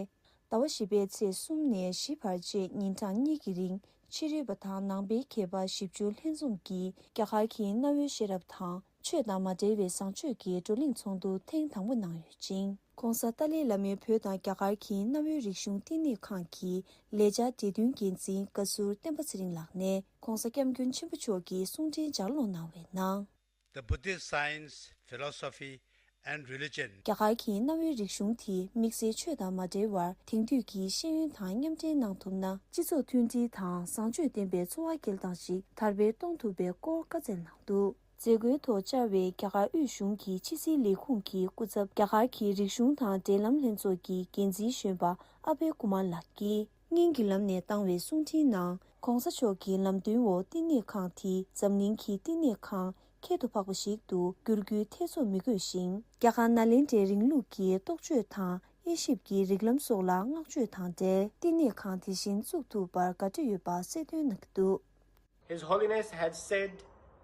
ཟླ་བ་བཞི་པའི་ཚེས་གསུམ་ནས་བཞི་བར་བཅས་ཉིན་གྲངས་གཉིས་ཀྱི་རིང་ཕྱི་རོལ་པ་དང་ནང་པའི་མཁས་པ་བཞི་བཅུ་ལྷན་འཛོམས་ཀྱིས་རྒྱ་གར་གྱི་གནའ་བོའི་ཤེས་རབ་དང་ཆོས་དང་མ་འབྲེལ་བའི་བཟང་སྤྱོད་ཀྱི་བགྲོ་གླེང་ཚོགས་འདུ་ཐེངས་དང་པོ་གནང་ཡོད་ཅིང་། ༧གོང་ས་ཏཱ་ལའི་བླ་མའི་བོད་དང་རྒྱ་གར་གྱི་གནའ་བོའི་རིག་གཞུང་ལྟེ་གནས་ཁང་གི་ལས་འཆར་འབྲེལ་མཐུན་འགན་འཛིན་བཀའ་ཟུར་བསྟན་པ་ཚེ་རིང་ལགས་ནས་༧གོང་ས་༧སྐྱབས་མགོན་ཆེན་པོ་མཆོག་གི་གསུང་འཕྲིན་ལྗགས་ཀློག་གནང་བའི་ནང་། The Buddhist science, philosophy, and religion. རྒྱ་གར་གྱི་གནའ་བོའི་རིག་གཞུང་དེ་དམིགས་བསལ་ཆོས་དང་མ་འབྲེལ་བར་དེང་དུས་ཀྱི་ཤེས་ཡོན་དང་མཉམ་འབྲེལ་གནང་ཐུབ་ན། སྤྱི་ཚོགས་མཐུན་སྒྲིལ་དང་བཟང་སྤྱོད་ལྡན་པའི་འཚོ་བ་སྐྱེལ་སྟངས་ཤིག་དར་སྤེལ་གཏོང་ཐུབ་པའི་སྐོར་བཀའ་སྩལ་གནང་འདུག་མཛད་སྒོའི་ཐོག་བཅར་བའི་རྒྱ་གར་དབུས་གཞུང་གི་ཕྱི་སྲིད་ལས་ཁུངས་ཀྱི་སྐུ་ཚབ་རྒྱ་གར་གྱི་རིག་གཞུང་དང་འབྲེལ་ལམ་ལྷན་ཚོགས་ཀྱི་འགན་འཛིན་གཞོན་པ་ཨ་བྷེ་ཀུ་མཱར་ལགས་ཀྱིས། སྙན་གྱི་ལམ་ནས་བཏང་བའི་གསུང་འཕྲིན་ནང་། ༧གོང་ས་མཆོག་གི་ལམ་སྟོན་འོག་བསྟི་གནས་ཁང་དེས་འཛམ་གླིང་གི་བསྟི་གནས་ཁང་ཁྱད་དུ་འཕགས་པ་ཞིག་ཏུ་འགྱུར་རྒྱུའི་ཐེ་ཚོམ་མི་དགོས་ཤིང་། རྒྱ་གར་ནཱ་ལེནྡྲའི་རིང་ལུགས་ཀྱི་རྟོགས་བརྗོད་དང་དབྱེ་ཞིབ་ཀྱི་རིགས་ལམ་སོགས་ལ་བསྔགས་བརྗོད་དང་འབྲེལ། བསྟི་གནས་ཁང་དེ་བཞིན་བཙུགས་ཐུབ་པར་དགའ་སྤྲོ་ཡོད་པ་གསལ་སྟོན་གནང་གི་འདུག His Holiness had said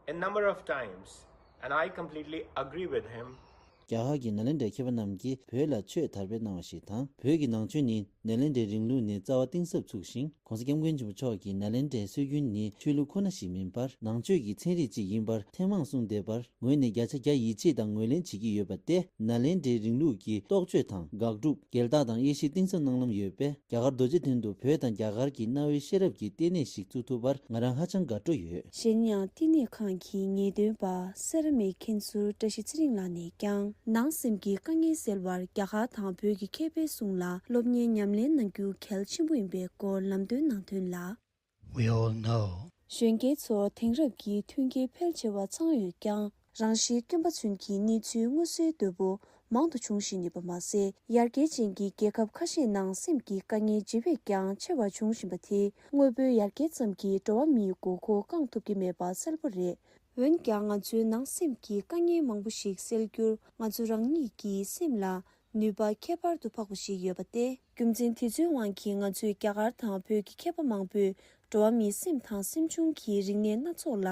a number of times, and I completely agree with him. རྒྱ་གར་གྱི་ནཱ་ལེནྡྲའི་མཁས་པ་རྣམས་ཀྱིས་བོད་ལ་ཆོས་དར་སྤེལ་གནང་བ་ཞིག་དང་། བོད་ཀྱི་ནང་ཆོས་ནི་ནཱ་ལེནྡྲའི་རིང་ལུགས་ནས་རྩ་བ་གཏིང་ཟབ་ཚུགས་ཤིང་། ༧གོང་ས་༧སྐྱབས་མགོན་ཆེན་པོ་མཆོག་གིས་ནཱ་ལེནྡྲའི་སྲོལ་རྒྱུན་ནི་ཆོས་ལུགས་ཁོ་ན་ཞིག་མིན་པར། ནང་ཆོས་ཀྱི་ཚན་རིག་ཅིག་ཡིན་པར་ཐེངས་མང་གསུངས་བསྡད་པར། ངོས་ནས་བརྒྱ་ཆ་བརྒྱ་ཡིད་ཆེས་དང་ངོས་ལེན་བྱེད་ཀྱི་ཡོད་པ་སྟེ། ནཱ་ལེནྡྲའི་རིང་ལུགས་ཀྱི་རྟོགས་བརྗོད་དང་དགག་སྒྲུབ། འགལ་རྟགས་དང་དབྱེ་ཞིབ་གཏིང་ཟབ་གནང་ལམ་ཡོད་པས། རྒྱ་གར་རྡོ་རྗེ་གདན་དུ་བོད་དང་རྒྱ་གར་གྱི་གནའ་བོའི་ཤེས་རབ་ཀྱི་ལྟེ་གནས་ཤིག་བཙུགས་ཐུབ་པར་ང་རང་ཧ་ཅང་དགའ་སྤྲོ་ཡོད། གཞན་ཡང་བསྟི་གནས་ཁང་གི་ངེས་སྟོན་པ་སེ་ར་མིག་མཁན་ཟུར་བཀྲ་ཤིས་ཚེ་རིང་ལགས་ནས་ཀྱང་། ནང་སེམས་ཀྱི་དཀའ་ངལ་སེལ་བར་རྒྱ་གར་དང་བོད་ཀྱི་མཁས་པའི་གསུང་ལ་སློབ་གཉེར་ཉམས་ལེན་གནང་རྒྱུ་གལ་ཆེན་པོ་ཡིན་པའི་སྐོར་ལམ་སྟོན་གནང་དོན་ལ། We all know. གཞོན་སྐྱེས་ཚོར་དེང་རབས་ཀྱི་མཐུན་རྐྱེན་ཕལ་ཆེ་བ་ཚང་ཡོད་ཀྱང་། རང་ཤེས་སྐྱོན་པ་ཚུན་གྱི་གནས་ཚུལ་མངོན་གསལ་དོད་པོ་མང་དུ་འབྱུང་བཞིན་ཡོད་པ་མ་ཟད། ཡར་རྒྱས་ཅན་གྱི་རྒྱལ་ཁབ་ཁ་ཤས་ནང་སེམས་ཀྱི་དཀའ་ངལ་ཇེ་བས་ཀྱང་ཆེ་བ་འབྱུང་བཞིན་པ་དེས། དངོས་པོའི་ཡར་རྒྱས་ཙམ་གྱིས་འགྲོ་བ་མིའི་དགོས་མཁོ་བསྐང་ཐུབ་ཀྱི་མེད་པ་གསལ་པོ་རེད། འོན་ཀྱང་། ང་ཚོའི་ནང་སེམས་ཀྱི་དཀའ་ངལ་མང་པོ་ཞིག་སེལ་རྒྱུར། ང་ཚོ་རང་ཉིད་ཀྱི་སེམས་ལ། ནུས་པ་ཁྱད་པར་དུ་འཕགས་པ་ཞིག་ཡོད་པ་སྟེ། རྒྱུ་མཚན་དེ་ཚོའི་དབང་གིས་ང་ཚོས་རྒྱ་གར་དང་བོད་ཀྱི་མཁས་པ་མང་པོས་འགྲོ་བ་མིའི་སེམས་དང་སེམས་བྱུང་གི་རིག་གནས་སྣ་ཚོགས་ལ་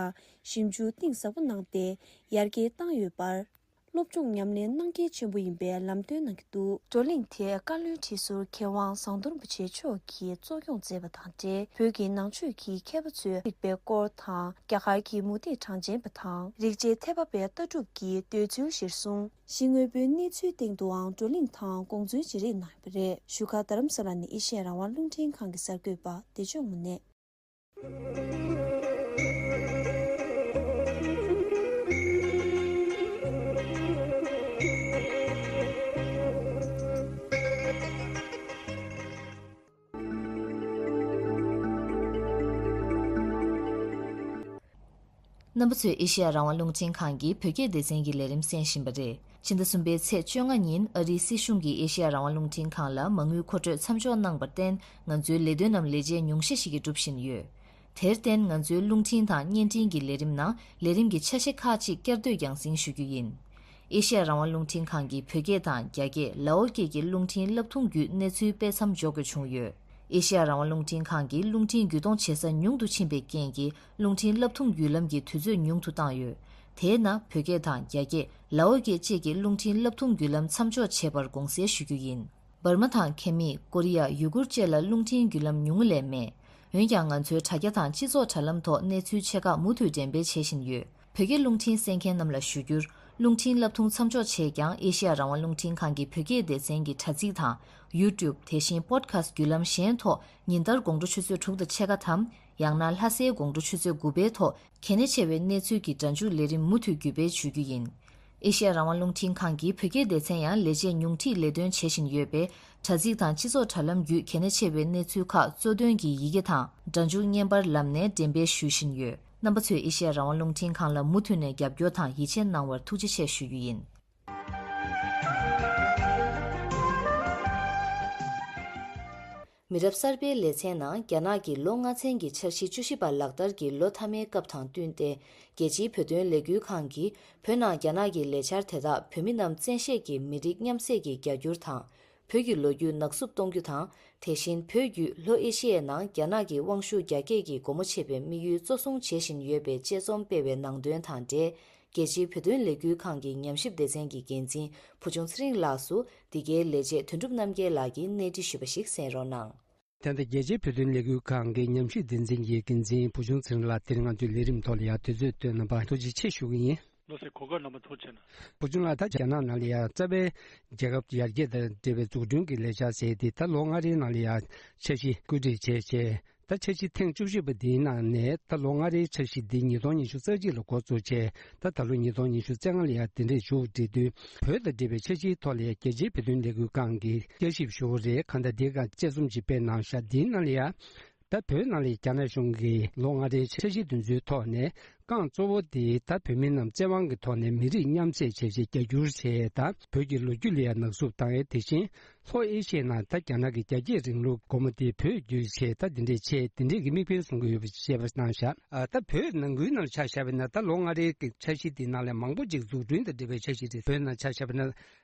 ཞིབ་འཇུག་གཏིང་ཟབ་པོ་གནང་སྟེ་ཡར་རྒྱས་བཏང་ཡོད་པར། སློབ་སྦྱོང་ཉམས་ལེན་གནང་གལ་ཆེན་པོ་ཡིན་པའི་ལམ་སྟོན་གནང་གི་འདུག་བགྲོ་གླེང་དེ་བཀའ་བློན་ཁྲི་ཟུར་མཁས་དབང་ཟམ་གདོང་རིན་པོ་ཆེ་མཆོག་གིས་གཙོ་སྐྱོང་མཛད་པ་དང་འབྲེལ། བོད་ཀྱི་ནང་ཆོས་ཀྱི་མཁས་པ་ཚོས་རིག་པའི་སྐོར་དང་། རྒྱ་གར་གྱི་མུ་སྟེགས་གྲངས་ཅན་པ་དང་། རིག་བྱེད་ཐེག་པ་པའི་ལྟ་གྲུབ་ཀྱི་འདོད་ཚུལ་གཞིར་བཟུང་། གཞི་དངོས་པོའི་གནས་ཚུལ་སྟེང་དུའང་བགྲོ་གླེང་དང་དགོངས་ཚུལ་བརྗེ་རེས་གནང་ཡོད་པ་རེད། བཞུགས་སྒར་རྡ་རམ་ས་ལ་ནས་ཨེ་ཤེ་ཡ་རང་དབང་རླུང་འཕྲིན་ཁང་གི་གསར་འགོད་པ་བདེ་མཆོག་དངོས་གནས། རྣམ་པ་ཚོས་ཨེ་ཤེ་ཡ་རང་དབང་རླུང་འཕྲིན་ཁང་གི་བོད་སྐད་སྡེ་ཚན་གྱི་ལས་རིམ་གསན་བཞིན་པ་རེད། ཕྱི་ཟླ་གསུམ་པའི་ཚེས་བཅོ་ལྔ་ཉིན་ཨ་རིའི་སྲིད་གཞུང་གིས་ཨེ་ཤེ་ཡ་རང་དབང་རླུང་འཕྲིན་ཁང་ལ་མ་དངུལ་མཁོ་སྤྲོད་མཚམས་འཇོག་གནང་བར་བརྟེན། ང་ཚོའི་ལས་དོན་རྣམས་ལས་བྱེད་ཉུང་ཤས་ཤིག་གིས་སྒྲུབ་བཞིན་ཡོད། དེར་བརྟེན་ང་ཚོའི་རླུང་འཕྲིན་དང་བརྙན་འཕྲིན་གྱི་ལས་རིམ་ནང་ལས་རིམ་གྱི་ཆ་ཤས་ཁག་ཅིག་བསྐྱར་ཟློས་རྒྱང་སྲིང་ཞུ་རྒྱུ་ཡིན། ཨེ་ཤེ་ཡ་རང་དབང་རླུང་འཕྲིན་ཁང་གིས་བོད་སྐད་དང་རྒྱ་སྐད་ལའོ་སྐད་ཀྱི་རླུང་འཕྲིན་བསླབ་ཐུང་བརྒྱུད་གནས་ཚུལ་སྤེལ་མཚམས་འཇོག་དགོས་བྱུང་ཡོད། ཨེ་ཤེ་ཡ་རང་དབང་རླུང་འཕྲིན་ཁང་གིས་རླུང་འཕྲིན་བརྒྱུད་གཏོང་བྱེད་ས་ཉུང་དུ་ཕྱིན་པའི་རྐྱེན་གྱིས་རླུང་འཕྲིན་བསླབ་ཐུང་བརྒྱུད་ལམ་གྱི་དུས་ཚོད་ཉུང་དུ་བཏང་ཡོད། དེས་ན་བོད་སྐད་དང་རྒྱ་སྐད་ལའོ་སྐད་བཅས་ཀྱི་རླུང་འཕྲིན་བསླབ་ཐུང་བརྒྱུད་ལམ་མཚམས་འཇོག་བྱས་པར་དགོངས་སེལ་ཞུ་རྒྱུ་ཡིན། འབར་མ་དང་ཁེ་མིག་ཀོ་རི་ཡ། ཡུ་གུར་བཅས་ལ་རླུང་འཕྲིན་བརྒྱུད་ལམ་ཉུང་ངུ་ལས་མེད། འོན་ཀྱང་ང་ཚོའི་དྲ་རྒྱ་དང་སྤྱི་ཚོགས་དྲ་ལམ་ཐོག་གནས་ཚུལ་ཆེ་ཁག་མུ་མཐུད་འགྲེམས་སྤེལ་བྱེད་བཞིན་ཡོད། བོད་སྐད་རླུང་འཕྲིན་གསན་མཁན་རྣམས་ལ་ཞུ་རྒྱུར། རླུང་འཕྲིན་བསླབ་ཐུང་མཚམས་འཇོག་བྱས་ཀྱང་ཨེ་ཤེ་ཡ་རང་དབང་རླུང་འཕྲིན་ཁང་གི་བོད་སྐད་སྡེ་ཚན་གྱི་དྲ་ཚིགས་དང་། ཡུ་ཊུབ། དེ་བཞིན་པོཌ་ཁ་སི་བརྒྱུད་ལམ་གཞན་ཐོག་ཉིན་ལྟར་དགོང་དྲོ་ཆུ་ཚོད་དྲུག་དང་ཕྱེད་ཀ་དམ། ཡང་ན་ལྷ་སའི་དགོང་དྲོ་ཆུ་ཚོད་དགུ་པའི་ཐོག་གལ་གནད་ཆེ་བའི་གནས་ཚུལ་གྱི་སྒྲ་འཇུག་ལས་རིམ་མུ་མཐུད་བརྒྱུད་སྤེལ་ཞུ་རྒྱུ་ཡིན། ཨེ་ཤེ་ཡ་རང་དབང་རླུང་འཕྲིན་ཁང་གིས་བོད་སྐད་སྡེ་ཚན་ཡང་ལས་བྱེད་ཉུང་འཕྲིས་ལས་དོན་བྱེད་བཞིན་ཡོད་པས། དྲ་ཚིགས་དང་སྤྱི་ཚོགས་དྲ་ལམ་བརྒྱུད་གལ་གནད་ཆེ་བའི་གནས་ཚུལ་ཁག་གཙོ་དོན་གྱི་ཡི་གེ་དང་སྒྲ་འཇུག་བརྙན་པར་ལམ་ནས་འགྲེམས་སྤེལ་ཞུ་བཞིན་ཡོད། རྣམ་པ་ཚོས་ཨེ་ཤེ་ཡ་རང་དབང་རླུང་འཕྲིན་ཁང་ལ་མུ་མཐུད་ནས་རྒྱབ་སྐྱོར་དང་ཡིད་ཆེས་གནང་བར་ཐུགས་རྗེ་ཆེ་ཞུ་རྒྱུ་ཡིན། མི་རབས་གསར་པའི་ལེ་ཚན་ནང་རྒྱ་ནག་གི་ལོ་ལྔ་ཚན་གྱི་འཆར་གཞི་བཅུ་བཞི་པ་ལག་བསྟར་གྱི་ལོ་མཐའ་མའི་སྐབས་དང་བསྟུན་ཏེ། རྒྱལ་སྤྱིའི་བོད་དོན་ལས་འགུལ་ཁང་གིས་བོད་ནང་རྒྱ་ནག་གི་ལས་འཆར་དེ་དག་བོད་མི་རྣམས་བཙན་ཤེད་ཀྱིས་མི་རིགས་མཉམ་བསྲེས་ཀྱི་རྒྱ་སྒྱུར་དང་། བོད་ཀྱི་ལོ་རྒྱུས་ནག་བསུབ་གཏོང་རྒྱུ་དང་། དེ་བཞིན་བོད་བརྒྱུད་ལྷོ་ཨེ་ཤི་ཡའི་ནང་རྒྱ་ནག་གི་དབང་ཤུགས་རྒྱ་སྐྱེད་ཀྱི་སྒོ་མོ་ཕྱེ་བའི་དམིགས་ཡུལ་གཙོ་བཟུང་བྱེད་བཞིན་ཡོད་པའི་དཔྱད་རྩོམ་སྤེལ་བའི་ནང་དོན་དང་འབྲེལ། རྒྱལ་སྤྱིའི་བོད་དོན་ལས་འགུལ་ཁང་གི་ཉམས་ཞིབ་སྡེ་ཚན་གྱི་འགན་འཛིན་བུ་ཆུང་ཚེ་རིང་ལགས་སུ་འདི་གའི་ལས་བྱེད་དོན་གྲུབ་རྣམ་རྒྱལ་ལགས་ཀྱིས་གནས་འདྲི་ཞུས་པ་ཞིག་གསན་རོགས་གནང་། ད་ལྟ་རྒྱལ་སྤྱིའི་བོད་དོན་ལས་འགུལ་ཁང་གི་ཉམས་ཞིབ་སྡེ་ཚན་གྱི་འགན་འཛིན་བུ་ཆུང་ཚེ་རིང་ལགས་དེ་རིང་ང་ཚོའི་ལས་རིམ་ཐོག་ལ་ཡང་དུས་ཚོད་བཏོན་གནང་བར་ཐུགས་རྗེ་ཆེ་ཞུ་གི་ཡིན། ལགས་སེ། གོ་སྐབས་གནང་བར་ཐུགས་རྗེ་གནང་། བུ་ཆུང་ལགས། ད་རྒྱ་ནག་ནང་ལ་ཡང་རྩ་བའི་རྒྱལ་ཁབ་ཡར་རྒྱས་དང་འབྲེལ་བའི་འཛུགས་སྐྲུན་གྱི་ལས་འཆར་ཟེར་ཏེ་ད་ལོ་ལྔ་རེའི་ནང་ལ་ཡང་འཆར་གཞི་བཀོད་སྒྲིག་བྱས་བྱས། ད་འཆར་གཞི་ཐེངས་བཅུ་བཞི་པ་འདིའི་ནང་ནས་ད་ལོ་ལྔ་རེའི་འཆར་གཞི་འདི་ཉིས་སྟོང་ཉི་ཤུ་རྩ་གཅིག་ལ་འགོ་བཙུགས་བྱས། ད་ད་ལོ་ཉིས་སྟོང་ཉི་ཤུ་རྩ་ལྔ་ལ་ཡང་འདི་འདྲས་མཇུག་སྒྲིལ་དུས། བོད་དང་འབྲེལ་བའི་འཆར་གཞིའི་ཐོག་ལ་ཡང་རྒྱལ་སྤྱིའི་བོད་དོན་ལས་འགུལ་ཁང་གིས་བསྐྱར་ཞིབ་ཞུ་གི་རེད། གང་ལྟར་འདི་ག་དཔྱད་རྩོམ་ཅིག་སྤེལ་གནང་ཤག་འདིའི་ནང་ལ་ཡང་། ད་བོད་ནང་ལ་རྒྱ་ནག་གཞུང་གིས་ལོ་ལྔ་རེའི་འཆར་གཞི་འདི་ཚོའི་ཐོག་ནས་རྐང་གཙོ་བོ་དེ་ད་བོད་མི་རྣམས་བཙན་དབང་གི་ཐོག་ནས་མི་རིགས་མཉམ་བསྲེས་བྱས་རྗེས་རྒྱ་སྒྱུར་བྱས། ད་བོད་ཀྱི་ལོ་རྒྱུས་ལ་ཡང་ནག་བསུབ་བཏང་ཡས། དེ་བཞིན་ལྷོ་ཨེ་ཤི་ཡའི་ནང་ད་རྒྱ་ནག་གི་རྒྱ་སྐྱེད་རིང་ལུགས་སྒོ་མོ་དེ་བོད་བརྒྱུད་བྱས། ད་འདི་འདྲས་བྱས། འདི་འདྲས་ཀྱི་དམིགས་འབེན་བཟུང་གི་ཡོད་པ་བཤད་པ་གནང་ཤག་ཨ། ད་བོད་ནང་ཁུལ་ནང་ཆ་བཞག་པ་ཡིན་ན་ད་ལོ་ལྔ་རེའི་གི་འཆར་གཞི་དེ་ནང་ལ་མང་པོ་ཅིག་འཛུགས་སྐྲུན་དང་འབྲེལ་བའི་འཆར་གཞི་རེད། བོད་ནང་ཆ་བཞག་པ་ཡིན་ན་ཨ།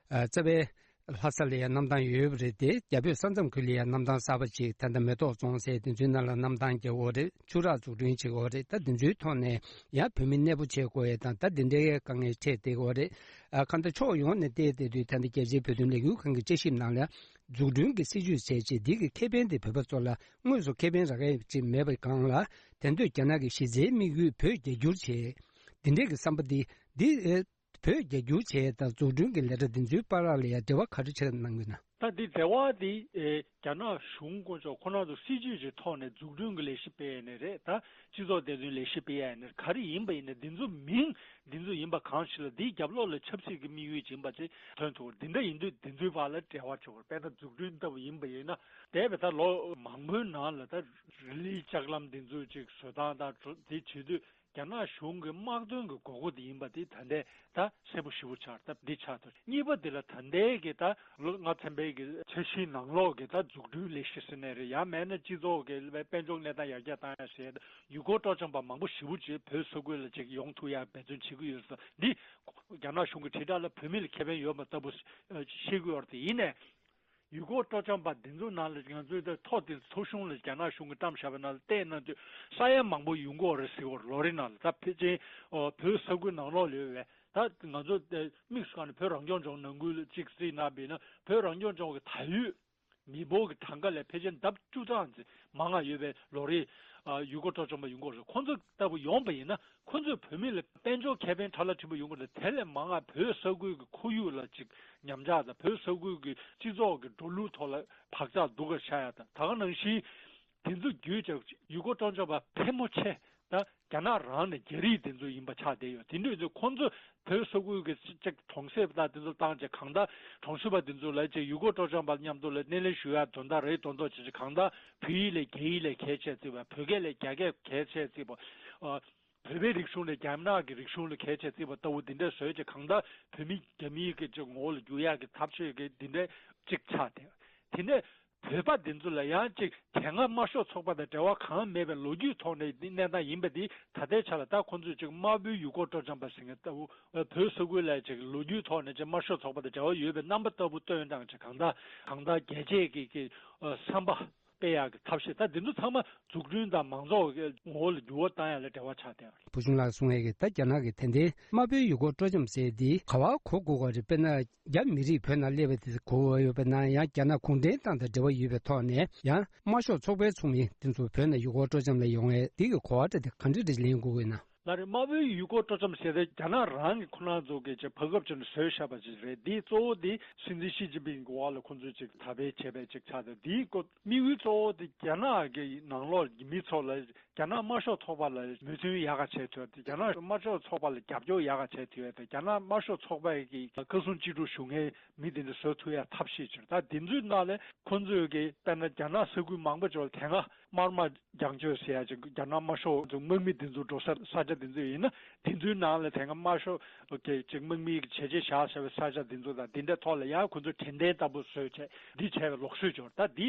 རྩ་བའི་ལྷ་ས་ལ་ཡང་གནམ་ཐང་ཡོད་པ་རེད་དེ། རྒྱ་བོད་ས་མཚམས་ཁུལ་ལ་ཡང་གནམ་ཐང་གསར་པ་ཅིག་ད་ལྟ་མེ་ཏོག་རྫོང་ཟེར་དེ་ཚོའི་ནང་ལ་གནམ་ཐང་རྒྱག་དགོས་རེད། ཆུ་རགས་འཛུགས་སྐྲུན་བྱེད་དགོས་རེད། ད་དེ་ཚོའི་ཐོག་ནས་ཡང་བོད་མི་གནས་སྤོ་བྱེད་དགོས་ཡས་དང་། ད་དེ་འདྲའི་དཀའ་ངལ་འཕྲད་བསྡད་ཡོད་རེད། ཨ། གང་ལྟར་ཕྱོགས་ཡོངས་ནས་བལྟས་བསྡད་དུས་ད་ལྟ་རྒྱལ་སྤྱིའི་བོད་དོན་ལས་འགུལ་ཁང་གི་དཔྱད་ཞིབ་ནང་ལ་འཛུགས་སྐྲུན་གྱི་སྲིད་ཇུས་བྱས་རྗེས་འདི་གི་ཁེ་ཕན་དེ་བོད་པ་ཚོ་ལ་དངོས་སུ་ཁེ་ཕན་རག་ཡས་ཅིག་མེད་པའི་སྒང་ལ། དེང་དུས་རྒྱ་ནག་གི་གཞི་རྩའི་དམིགས་ཡུལ་བོད་རྒྱ་སྒྱུར་བྱེད། འདི་འདྲས་ཀྱི་བསམ་པ་འདི་འདི། བོད་རྒྱ་སྒྱུར་བྱེད་ཡས་དང་འཛུགས་སྐྲུན་གྱི་ལས་གྲྭ་འདི་ཚོའི་བར་ལ་ཡང་འབྲེལ་བ་ག་རེ་ཆགས་གནང་གི་ན། ད་འདི་འབྲེལ་བ་འདི་ཨེ་རྒྱ་ནག་གཞུང་དཀོན་མཆོག་ཁོ་རང་ཚོ་སྲིད་ཇུས་ཀྱི་ཐོག་ནས་འཛུགས་སྐྲུན་གྱི་ལས་གཞི་སྤེལ་ཡས་ནས་རེད། ད་སྤྱི་ཚོགས་བདེ་དོན་ལས་གཞི་སྤེལ་ཡས་ནས་ག་རེ་ཡིན་པ་ཡིན་ན། འདི་ཚོ་མིང་འདི་ཚོ་ཡིན་པ་གང་ཞིག་ལ་འདིའི་རྒྱབ་ལོགས་ལ་ཆབ་སྲིད་ཀྱི་དམིགས་ཡུལ་ཅིག་ཡིན་པ་ཅིག་ཐོན་ཐུབ། འདི་འདྲ་ཡིན་དུས་འདི་ཚོའི་བར་ལ་འབྲེལ་བ་ཆོག་དཔེར་ན་འཛུགས་སྐྲུན་ལྟ་བུ་ཡིན་པ་ཡིན་ན། འདས་པའི་ད་ལོ་མང་པོའི་ནང་ལ་ད་རི་ལིའི་ལྕགས་ལམ་འདི་ཚོ་ཅིག་བཟོ་སྟངས་དང་འདི་བྱེད་དུས། རྒྱ་ནག་གཞུང་གི་དམག་དོན་གྱི་དགོས་མཁོ་དེ་ཡིན་པ་དེ་ད་ལྟའི་ད་གསལ་པོ་ཞེ་པོ་ཆགས། ད་འདི་ཆགས་ཐུབ། གཉིས་པ་དེ་ལ་ད་ལྟའི་གི་ད་ལོ་ལྔ་ཚན་པའི་གི་འཆར་གཞིའི་ནང་ལོགས་ཀྱི་ད་འཛུགས་སྐྲུན་ལས་གཞི་ཟེར་ནའི་རེད། ཡང་མིན་ན་སྤྱི་ཚོགས་ཀྱི་དཔལ་འབྱོར་གནས་སྟངས་ཡར་རྒྱས་བཏང་ཡ་ཟེར། ཡུལ་སྐོར་སྤྲོ་འཆམ་པ་མང་པོ་ཞེ་པོ་ཅིག་བོད་ས་ཁུལ་ལ་ཅིག་ཡོང་ཐུབ་ཡ་འབད་བརྩོན་བྱེད་ཀྱི་ཡོད་ཟེར། འདི་རྒྱ་ནག་གཞུང་གི་དྲིལ་བསྒྲགས་ལ་བོད་མི་ལ་ཁེ་ཕན་ཡོད་པ་ལྟ་བུ་བཤད་ཀྱི་ཡོད་རེད། དེ་ཡིན་ནའི། ཡུལ་སྐོར་སྤྲོ་འཆམ་པ་འདི་ཚོ་ནང་ལ་ང་ཚོའི་ད་ཐོག་དེ་ཚོགས་ཆུང་ལ་རྒྱ་ནག་གཞུང་གིས་བཀྲམ་བཞག་པའི་ནང་ལ་བལྟས་ན། དུས་ས་ཡ་མང་པོ་ཡོང་གི་ཡོད་རེད་ཟེར་གྱི་ཡོད་རེད། ལོ་རེ་ནང་ལ་ད་ཕལ་ཆེར་ཨོ་བོད་ས་ཁུལ་ནང་ལོགས་ལ་ཡོད་པའི་ད་ང་ཚོ་དེ་དམིགས་སུ་བཀར་ནས་བོད་རང་སྐྱོང་ལྗོངས་ནང་ཁུལ་ལ་གཅིག་བརྩིས་ན་བས་ན། བོད་རང་སྐྱོང་ལྗོངས་ཀྱི་ད་ཡོད་མི་འབོར་གྱི་གྲངས་ཀ་ལས་ཕལ་ཆེར་ལྡབ་བཅུ་ཙམ་ཙམ་མང་ང་ཡོད་པའི་ལོ་རེ་ཨ་ཡུལ་སྐོར་སྤྲོ་འཆམ་པ་ཡོང་གི་ཡོད་རེད། ཁོང་ཚོ་ལྟ་བུ་ཡོང་པ་ཡིན་ན། ཁོ་ཚོས་བོད་མི་ལ་དཔལ་འབྱོར་ཁེ་ཕན་ཕྲ་ལ་ཕྲན་བུ་ཡོང་གི་རེད། དེ་ལས་མང་ང་བོད་ས་ཁུལ་གྱི་ཁོར་ཡུག་ལ་ཅིག་ཉམས་ཆག་དང་། བོད་ས་ཁུལ་གྱི་སྤྱི་ཚོགས་ཀྱི་འགྲོ་ལུགས་ཐོག་ལ་བག་ཆགས་སྡུག་ག་ཆགས་ཡ་དང་། ད་ག་ནང་བཞིན་དེ་ཚོ་བརྒྱུད་བྱས་ཡུལ་སྐོར་སྤྲོ་འཆམ་པ་ཕལ་མོ་ཆེ་ད་རྒྱ་ནག་རང་ནས་རྒྱ་རིགས་དེ་ཚོ་ཡིན་པ་ཆགས་བསྡད་ཡོད། དེ་འདྲ་ཡིན་དུས་ཁོང་ཚོས་བོད་ས་ཁུལ་གྱི་ཅིག་གྲོང་གསེབ་དང་དེ་ཚོ་བཏང་བྱས། གང་ལྟར་གྲོང་གསེབ་པ་དེ་ཚོ་ལ་ཅིག་ཡུལ་སྐོར་སྤྲོ་འཆམ་པ་མཉམ་དུ་ལ་སྣེ་ལེན་ཞུ་ཡ་དོན་དག་རེད། དོན་དག་བྱེད་ཅིག་གང་ལྟར་བོད་ཡིག་ལས་རྒྱ་ཡིག་ལ་གལ་ཆེ་བརྩི་བ། བོད་སྐད་ལས་རྒྱ་སྐད་གལ་ཆེ་བརྩི་བ། ཨ། བོད་པའི་རིག་གཞུང་ལས་རྒྱ་ནག་གི་རིག་གཞུང་ལ་གལ་ཆེ་བརྩི་བ་ལྟ་བུ་འདི་འདྲ་བཟོས་བྱས། གང་ལྟར་བོད་མི་རྒྱ་མིའི་གི་ཅིག་ངོ་བོ་ལ་འགྱུར་ཡག་གི་ཐབས་ཤེས་ཀྱི་འདི་འདྲ་ཅིག་ཆགས་བསྡད། དེ་ནས་ བོད་པ་འདི་ཚོ་ལ་ཡང་ཅིག་དེ་སྔ་དམར་ཤོག་ཚོགས་པ་དང་འབྲེལ་བ་གང་མེད་པའི་ལོ་རྒྱུས་ཐོག་ནས་འདི་གནས་སྟངས་ཡིན་པ་འདི་ད་ལྟའི་ཆ་ལ་ད་ཁོང་ཚོས་ཅིག་དམར་པོའི་ཡུལ་སྐོར་སྤྲོ་འཆམ་པ་ཟེར་མཁན་ལྟ་བུ་བོད་ས་ཁུལ་ལ་ཅིག་ལོ་རྒྱུས་ཐོག་ནས་ཅིག་དམར་ཤོག་ཚོགས་པ་དང་འབྲེལ་བ་ཡོད་པའི་རྣམ་པ་ལྟ་བུ་སྟོན་སྟངས་ཅིག་གང་ལྟར་གང་ལྟར་རྒྱལ་གཅེས་ཀྱི་ཀྱི་བསམ་པ་སྤེལ་ཡག་གི་ཐབས་ཤེས། ད་འདི་ཚོ་ཚང་མ་འཛུགས་སྐྲུན་དང་མང་གཙོ་གི་ངོ་བོ་ལ་འགྱུར་བ་བཏང་ཡག་ལ་འབྲེལ་བ་ཆགས་བསྡད་པ་རེད། བུ་ཆུང་ལགས་གསུང་ཡག་གི་ད་རྒྱ་ནག་གི་ད་ལྟའི་དམར་པོའི་ཡུལ་སྐོར་སྤྲོ་འཆམ་ཟེར་འདི་ག་བ་གོ་དགོས་པ་རེད། དཔེར་ན། རྒྱ་མི་རིགས་བོད་ནང་སླེབས་པ་དེ་གོ་བ་ཡོད་པ་ན་ཡང་རྒྱ་ནག་གུང་ཁྲན་ཏང་དང་འབྲེལ་བ་ཡོད་པའི་ཐོག་ནས་ཡང་དམར་ཤོག་ཚོགས་པའི་ཚོགས་མི་དེ་ཚོ་བོད་ནང་ཡུལ་སྐོར་སྤྲོ་འཆམ་ལ་ཡོང་བའི་དེ་གི་གོ་བ་འདྲ་དེ་ག་འདྲ་རེ་ལེན་དགོས་ཀྱི་ན། ལགས་རེད། དམར་པོའི་ཡུལ་སྐོར་སྤྲོ་འཆམ་ཟེར་ཏེ་རྒྱ་ནག་རང་གི་ཁོ་རང་ཚོ་གི་ཅིག་བར་སྐབས་ཅིག་ནས་བཟོས་བཞག་པ་ཅིག་རེད། འདི་གཙོ་བོ་འདི་སྲིད་འཛིན་ཞི་ཅིན་ཕིང་གི་འོག་ལ་ཁོ་ཚོས་ཅིག་དར་སྤེལ་བྱས་པའི་ཅིག་ཆགས་ཏེ། འདིའི་སྐོར་དམིགས་ཡུལ་གཙོ་བོ་འདི་རྒྱ་ནག་གི་ནང་ལོགས་ཀྱི་མི་ཚོ་ལ་རྒྱ་ནག་དམར་ཤོག་ཚོགས་པ་ལ་མོས་མཐུན་ཡག་ག་བྱས་ཐུབ་ཡ་དེ། རྒྱ་ནག་དམར་ཤོག་ཚོགས་པ་ལ་རྒྱབ་སྐྱོར་ཡག་ག་བྱས་ཐུབ་ཡ་དེ། རྒྱ་ནག་དམར་ཤོག་ཚོགས་པའི་གི་བཀའ་ཟུར་སྤྱི་ཁྲུང་ཞུ་མཁན་མི་དེ་འདྲ་བཟོ་ཐུབ་ཡ་ཐབས་ཤེས་བྱས། ད་དེ་ཚོའི་ནང་ལས་ཁོ་ཚོས་གི་དཔེར་ན་རྒྱ་ནག་ས་ཁུལ་མང་པོ་ཅིག་ལ་དེ་སྔ་དམར་དམག་རྒྱང་སྐྱོད་ཟེར་ཡ་ཅིག་རྒྱ་ནག་དམར་ཤོག་ཚོ་དམག་མི་དེ་ཚོ་འགྲོ་ས་ས་ཆ་དེ་ཚོ་ཡིན་ན། དེ་ཚོའི་ནང་ལ་དེ་སྔ་དམར་ཤོག་གི་ཅིག་དམག་མིའི་བྱས་རྗེས་བཞག་བཞག་པའི་ས་ཆ་དེ་ཚོ་དང་དེ་འདྲའི་ཐོག་ལ་ཡང་ཁོ་ཚོས་དྲན་རྟེན་ལྟ་བུ་བཟོས་བྱས་འདི་བྱས་པའི་ལོག་སྲོལ་ཅིག་ཡོད་རེད། ད་འདི་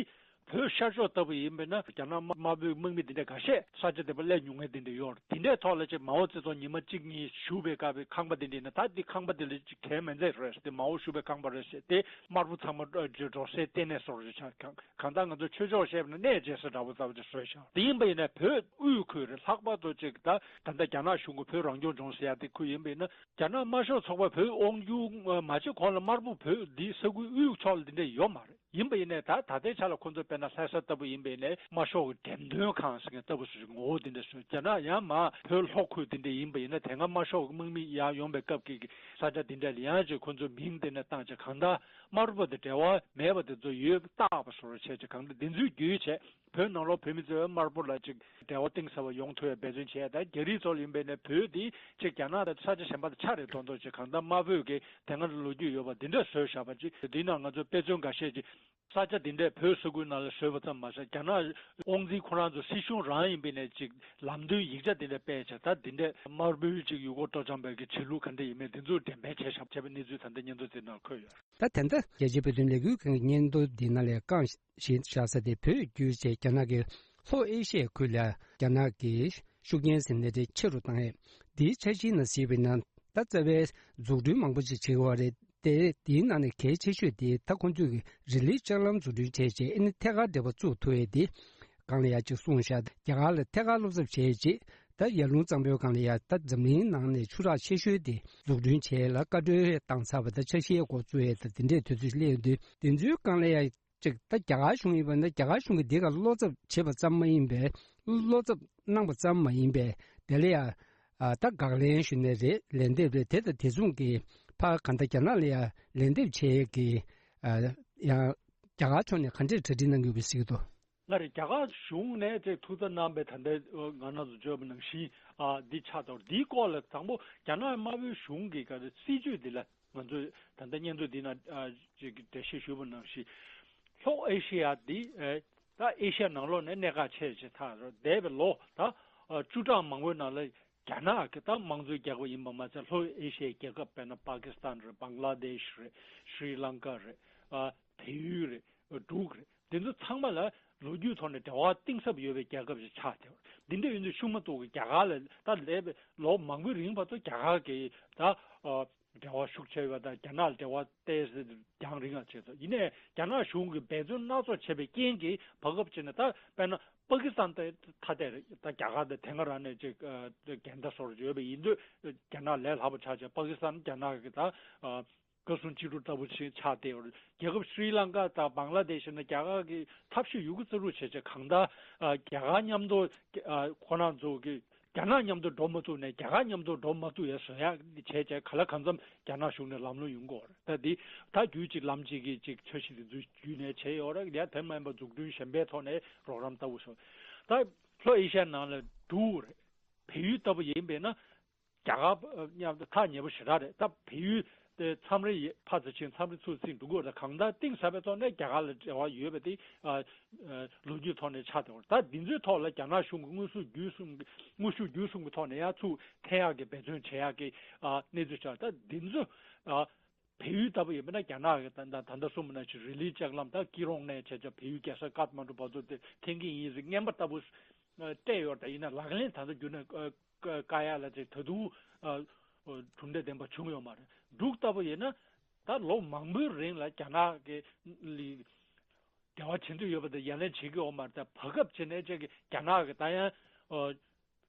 བོད་ཤར་ཕྱོགས་ལྟ་བུ་ཡིན་པས་ན་རྒྱ་ནག་དམར་པོའི་དམག་མི་འདི་འདྲ་འགའ་ཤས་ས་ཆ་དེ་པར་སླེབས་མྱོང་མཁན་དེ་འདྲ་ཡོད་རེད། དེ་འདྲའི་ཐོག་ལ་ཅིག་མའོ་ཙེ་ཏུང་ཉི་མ་གཅིག་གཉིས་བཞུགས་པའི་སྐབས་ཀྱི་ཁང་པ་དེ་འདྲ་ཡིན་ན། ད་འདི་ཁང་པ་དེ་ལ་ཅིག་གལ་མེད་མཛད་རེད་ཟེར་ཏེ། མའོ་བཞུགས་པའི་ཁང་པ་རེད་ཟེར་ཏེ་དམར་པོ་ཚང་མ་འགྲོ་སའི་ལྟེ་གནས་བཟོ་རེད་ཆགས། གང་ལྟར་ང་ཚོ་ཆོས་ཕྱོགས་བཤད་པ་ན་གནས་མཇལ་ས་འདྲ་པོ་ལྟ་བུ་ཅིག་བཟོས་ཤག་དེ་ཡིན་པ་ཡིན་ན་བོད་དབུས་ཁུལ་རེད། ལྷག་པར་དུ་ཅིག་ད་ད་ལྟ་རྒྱ་ནག་གཞུང་གི་བོད་རང་སྐྱོང་ལྗོངས་ཟེར་ཡ་དེ་ཁུལ་ཡིན་པ་ཡིན་ན། རྒྱ་ནག་དམར་ཤོག་ཚོགས་པ་བོད་དབང་སྒྱུར་མ་བྱེད་གོང་ལ་དམར་པོ་བོད་འདི་ས་ཁུལ་དབུས་ཕྱོགས་ལ་འདི་འདྲ་ཡོད་མ་རེད། ཡིན་པ་ཡིན་ནའི་ད་ད་ལྟའི་ཆ་ལ་ཁོ་ཚོ་དཔེར་ན་ལྷ་ས་ལྟ་བུ་ཡིན་པ་ཡིན་ནའི་དམར་ཤོག་གི་འགྲེམས་སྟོན་ཁང་ཟེར་མཁན་ལྟ་བུ་སུ་ཞིག་ངོ་བོ་འདི་འདྲ་བཟོས། རྒྱ་ནག་ཡང་མ་བོད་ལྷོ་ཁུལ་འདི་འདྲ་ཡིན་པ་ཡིན་ན། དེ་སྔ་དམར་ཤོག་གི་དམག་མི་ཡར་ཡོང་པའི་སྐབས་ཀྱི་ས་ཆ་འདི་འདྲ་ལ་ཡང་ཅིག་ཁོ་ཚོ་མིང་འདི་འདྲ་བཏགས་ཅིག་གང་ལྟར་དམར་པོ་དང་འབྲེལ་བ་མེད་པ་དེ་ཚོ་ཡོད་བཏགས་པ་བཟོ་འདྲ་བྱས་ཅིག་གང་ལྟར་འདི་ཚོའི་བརྒྱུད་བྱས། བོད་ནང་ལོགས་བོད་མི་ཚོས་དམར་པོ་ལ་ཅིག་འབྲེལ་བ་གཏིང་ཟབ་པ་ཡོང་ཐུབ་པའི་འབད་བརྩོན་བྱས། ད་རྒྱ་རིགས་ཚོ་ལ་ཡིན་པས་ནས་བོད་འདི་ཅིག་རྒྱ་ནག་དང་ས་ཆ་གཞན་པ་དང་ཆ་རེ་མཐོན་མཐོན་ཅིག་གང་ལྟར་དམར་པོའི་གི་དེ་སྔ་ལོ་རྒྱུས་ཡོད་པ་འདི་འདྲ་བཟོས་བཞག་པ་ཅིག་འདི་ནང་ང་ཚོས་དཔེ་མཚོན་འགའ་ཤས་ཅིག་ས་ཆ་འདི་འདྲས་བོད་ས་ཁུལ་ནང་ལ་བཟོས་པ་ཙམ་མ་ཟད། རྒྱ་ནག་དབང་འཛིན་ཁོ་རང་ཚོ་སྲིད་གཞུང་རང་ཡིན་པས་ནས་ཅིག་ལམ་སྟོན་ཡིག་ཆ་འདི་འདྲ་སྤེལ་བྱས། ད་འདི་འདྲས་དམར་པོའི་ཅིག་ཡུལ་སྐོར་སྤྲོ་འཆམ་པའི་གི་བྱེད་ལུགས་ག་འདྲ་ཡིན་མིན་འདི་ཚོ་འགྲེམས་སྤེལ་བྱས་བཞག་བྱས་པའི་གནས་ཚུལ་ད་ལྟ་སྙན་ཐོ་འདི་ནང་འཁོད་ཡོད། ད་དེ་འདྲ་རྒྱལ་སྤྱིའི་བོད་དོན་ལས་འགུལ་ཁང་གི་སྙན་ཐོ་འདི་ནང་ལས་རྐང་བཞིན་བཞག་ས་དེ་བོད་བརྒྱུད་བྱས་རྒྱ་ནག་གི་ལྷོ་ཨེ་ཤི་ཡའི་ཁུལ་ལ་རྒྱ་ནག་གི་ཤུགས་རྐྱེན་ཟེར་ནའི་རེད། ཆེ་རུ་བཏང་ཡས། འདིའི་འཆར་གཞིའི་ནང་གཟིགས་པ་ཡིན་ན། ད་རྩ་བའི་འཛུགས་སྐྲུན་མང་པོ་ཅིག་བྱེད་དགོས་པ་རེད་དེ། དེའི་ནང་ནས་གལ་ཆེ་ཤོས་དེ་ད་ཁོང་ཚོས་ཀྱི་རི་ལི་ལྕགས་ལམ་འཛུགས་སྐྲུན་བྱས་རྗེས་ཨ་ནི་ཐད་ཀར་འབྲེལ་བ་བཙུགས་ཐུབ་ཡས་དེ་སྒང་ལ་ཡ་ཅིག་གསུངས་བཞག་རྒྱ་གར་ལ་ཐད་ཀར་སློབ་གསོ་བྱས་རྗེས་ད་ཡར་ཀླུང་གཙང་པོའི་སྒང་ལ་ཡ་ད་འཛམ་གླིང་ནང་ནས་ཆུ་རགས་ཆེ་ཤོས་དེ་འཛུགས་སྐྲུན་བྱས་ལ་བཀའ་འཁྲོལ་བཏང་ཚར་བ། ད་འཆར་གཞིའི་འགོ་བཙུགས་ཡས་ད་དེ་འདྲའི་དུས་ཚོད་སླེབས་དུས་དེ་ཚོའི་སྒང་ལ་ཡ། གཅིག་ད་རྒྱ་གར་གཞུང་ཡིན་པ་ན་རྒྱ་གར་གཞུང་གིས་འདི་ག་བློ་འཚབ་བྱེད་པ་ཙམ་མ་ཡིན་པའི། བློ་འཚབ་གནང་བ་ཙམ་མ་ཡིན་པའི་དེ་ལ་ཡང་ད་དགག་ལན་ཞུ་ནས་རེད། ལན་འདེབས་རེད། དེ་དང་དེ་མཚུངས་ཀྱི་ཕར་གང་ལྟར་རྒྱ་ནག་ལ་ཡང་ལན་འདེབས་བྱེད་ཀྱི་ཡང་རྒྱ་གར་ཕྱོགས་ནས་ག་འདྲས་གྲ་སྒྲིག་གནང་ཡོད་པའི་གཟིགས་འདུག་ལགས་རེད། རྒྱ་གར་གཞུང་ནས་ཅིག་ཐུགས་ཚ་གནང་པའི་ད་ལྟའི་ང་རང་ཚོ་བརྗོད་པ་ནང་བཞིན་འདི་ཆགས་འདུག་འདིའི་སྐོར་ལ་དང་པོ་རྒྱ་ནག་དམར་པོའི་གཞུང་གི་ག་རེ་སྲིད་ཇུས་འདི་ལ། ང་ཚོས་ད་ལྟ་སྙན་ཐོ་འདི་ན་ཅིག་འགྲེལ་བཤད་ཞུས་པ་ནང་བཞིན། ལྷོ་ཨེ་ཤི་ཡ་འདི་ད་ཨེ་ཤི་ཡ་ནང་ལོགས་ནས་གནད་འགག་ཆེ་ཆེ་ཐག་རེད། འདས་པའི་ལོ་ད་བཅུ་ཕྲག་མང་པོའི་ནང་ལ་རྒྱ་ནག་གི་ད་དམངས་གཙོའི་རྒྱལ་ཁབ་ཡིན་པ་མ་ཟད། ལྷོ་ཨེ་ཤི་ཡའི་རྒྱལ་ཁབ་དཔེར་ན་པ་ཀི་སི་ཐན་རེད། བང་ལ་དེཤ་རེད། ཤྲི་ལང་ཀ་རེད། བལ་ཡུལ་རེད། འབྲུག་རེད། འདི་ཚོ་ཚང་མ་ལ་ལོ་རྒྱུས་ཐོག་ནས་འབྲེལ་བ་གཏིང་ཟབ་ཡོད་པའི་རྒྱལ་ཁབ་ཅིག་ཆགས་བསྡད་པ་རེད། འདི་འདྲ་ཡིན་དུས་ཤུགས་མ་གཏོགས་ཀྱི་རྒྱ་གར་ལ་ད་ལས་པའི་ལོ་མང་པོའི་རིང་བར་དུ་རྒྱ་གར་གྱི་ད་འབྲེལ་བ་ཤུགས་ཆེ་བ་དང་རྒྱ་ནག་ལ་འབྲེལ་བ་ཏོག་ཙམ་རྒྱང་རིང་ལ་བྱས་སོང་། ཡིན་ནའི་རྒྱ་ནག་གཞུང་གིས་འབད་བརྩོན་སྣ་ཚོགས་བྱས་པའི་རྐྱེན་གྱིས་བར་སྐབས་ཅིག་ནས་ད་དཔེར་ན་པ་ཀི་སི་ཐན་ད་ད་ལྟ་རེད། ད་རྒྱ་གར་དང་དེ་སྔ་རང་ནས་ཅིག་འགལ་ཟླ་བཟོ་འདྲ་ཡོད་པ་ཡིན་དུས་རྒྱ་ནག་ལས་སླ་པོ་ཆགས་བྱས། པ་ཀི་སི་ཐན་རྒྱ་ནག་གི་ད། བཀའ་ཟུར་སྤྱི་འཐུས་ལྟ་བུ་ཞིག་ཆགས་བསྡད་ཡོད་རེད། རྒྱལ་ཁབ་ཤྲི་ལང་ཀ་དང་བང་ལ་དེཤ་ནས་རྒྱ་གར་གྱི་ཐབས་ཤེས་ཡོད་རྒུ་རྩལ་སྤྲུགས་བྱས་བྱས་གང་ལྟར་རྒྱ་གར་མཉམ་དུ་ཁོ་རང་ཚོ་གི་རྒྱ་ནག་མཉམ་དུ་འགྲོ་མ་ཐུབ་ནས་རྒྱ་གར་མཉམ་དུ་འགྲོ་མ་ཐུབ་ཡ་བཟོ་ཡ་བྱས་བྱས་ག་ལ་གང་འཚམ་རྒྱ་ནག་གཞུང་ནས་ལམ་ལྷོང་ཡོང་གི་ཡོད་རེད། ད་འདི་ད་རྒྱུད་གཅིག་ལམ་གཅིག་གི་ཅིག་འཆར་གཞི་དེ་ཚོ་བརྒྱུད་ནས་བྱས་ཡོད་རེད། ཡ་དེ་མིན་པ་འཛུགས་སྐྲུན་གཞན་པའི་ཐོག་ནས་རོགས་རམ་ལྟ་བུ་བཟོ། ད་ལྷོ་ཨེ་ཤ་ཡའི་ནང་ལ་འབྲུག་རེད། བལ་ཡུལ་ལྟ་བུ་ཡིན་པས་ན། རྒྱ་གར་མཉམ་དུ་ཐག་ཉེ་པོ་ཞེ་དྲག་རེད། ད་བལ་ཡུལ་དེ་མཚམས་རེ་ཕར་ཚུར་ཕྱིན། མཚམས་རེ་ཚུར་ཕྱིན་འགྲོ་གི་ཡོད་རེད། གང་ལྟར་གཏིང་ཟབ་པའི་ཐོག་ནས་རྒྱ་གར་ལ་འབྲེལ་བ་ཡོད་པ་དེ་ལོ་རྒྱུས་ཐོག་ནས་ཆགས་བསྡད་ཡོད་རེད། ད་འདི་ཚོའི་ཐོག་ལ་རྒྱ་ནག་གཞུང་གི་དངོས་ཤུགས་བརྒྱུད་གསུམ་གྱི་དངོས་ཤུགས་བརྒྱུད་གསུམ་གྱི་ཐོག་ནས་ཡང་ཚུར་འཐེན་ཡག་གི་འབད་བརྩོན་བྱེད་ཡག་གི་གནས་ཚུལ་ཆགས། ད་འདི་ཚོ་ བལ་ཡུལ་ལྟ་བུ་ཡིན་པ་ན། རྒྱ་ནག་གི་ད་ད་ད་ལྟ་གསུངས་པ་ནང་བཞིན་རི་ལིའི་ལྕགས་ལམ་དང་སྐྱིད་གྲོང་ནས་བྱས་བྱས་བལ་ཡུལ་རྒྱལ་ས་ཀཏ་མན་གྲུ་བར་དུ་དེ་འཐེན་གྱི་ཡིན་ཟེར་རྔན་པ་ལྟ་བུ་སྤྲད་ཡོད། ད་ཡིན་ན་ལག་ལེན་ད་ལྟ་བརྒྱུད་ནས་བཀག་ཡ་ལ་ཅིག་ད་དུང་གྲུབ་འབྲས་ལྡན་པ་བྱུང་ཡོད་མ་རེད། འབྲུག་ལྟ་བུ་ཡིན་ན་ད་ལོ་མང་པོའི་རིང་ལ་རྒྱ་ནག་གི་ལི་འབྲེལ་བ་བྱེད་འདོད་ཡོད་པ་དང་ཡ་ལན་བྱེད་ཀྱི་ཡོད་མ་རེད། ད་བར་སྐབས་བྱས་ནས་ཅིག་རྒྱ་ནག་གི་ད་ཡང་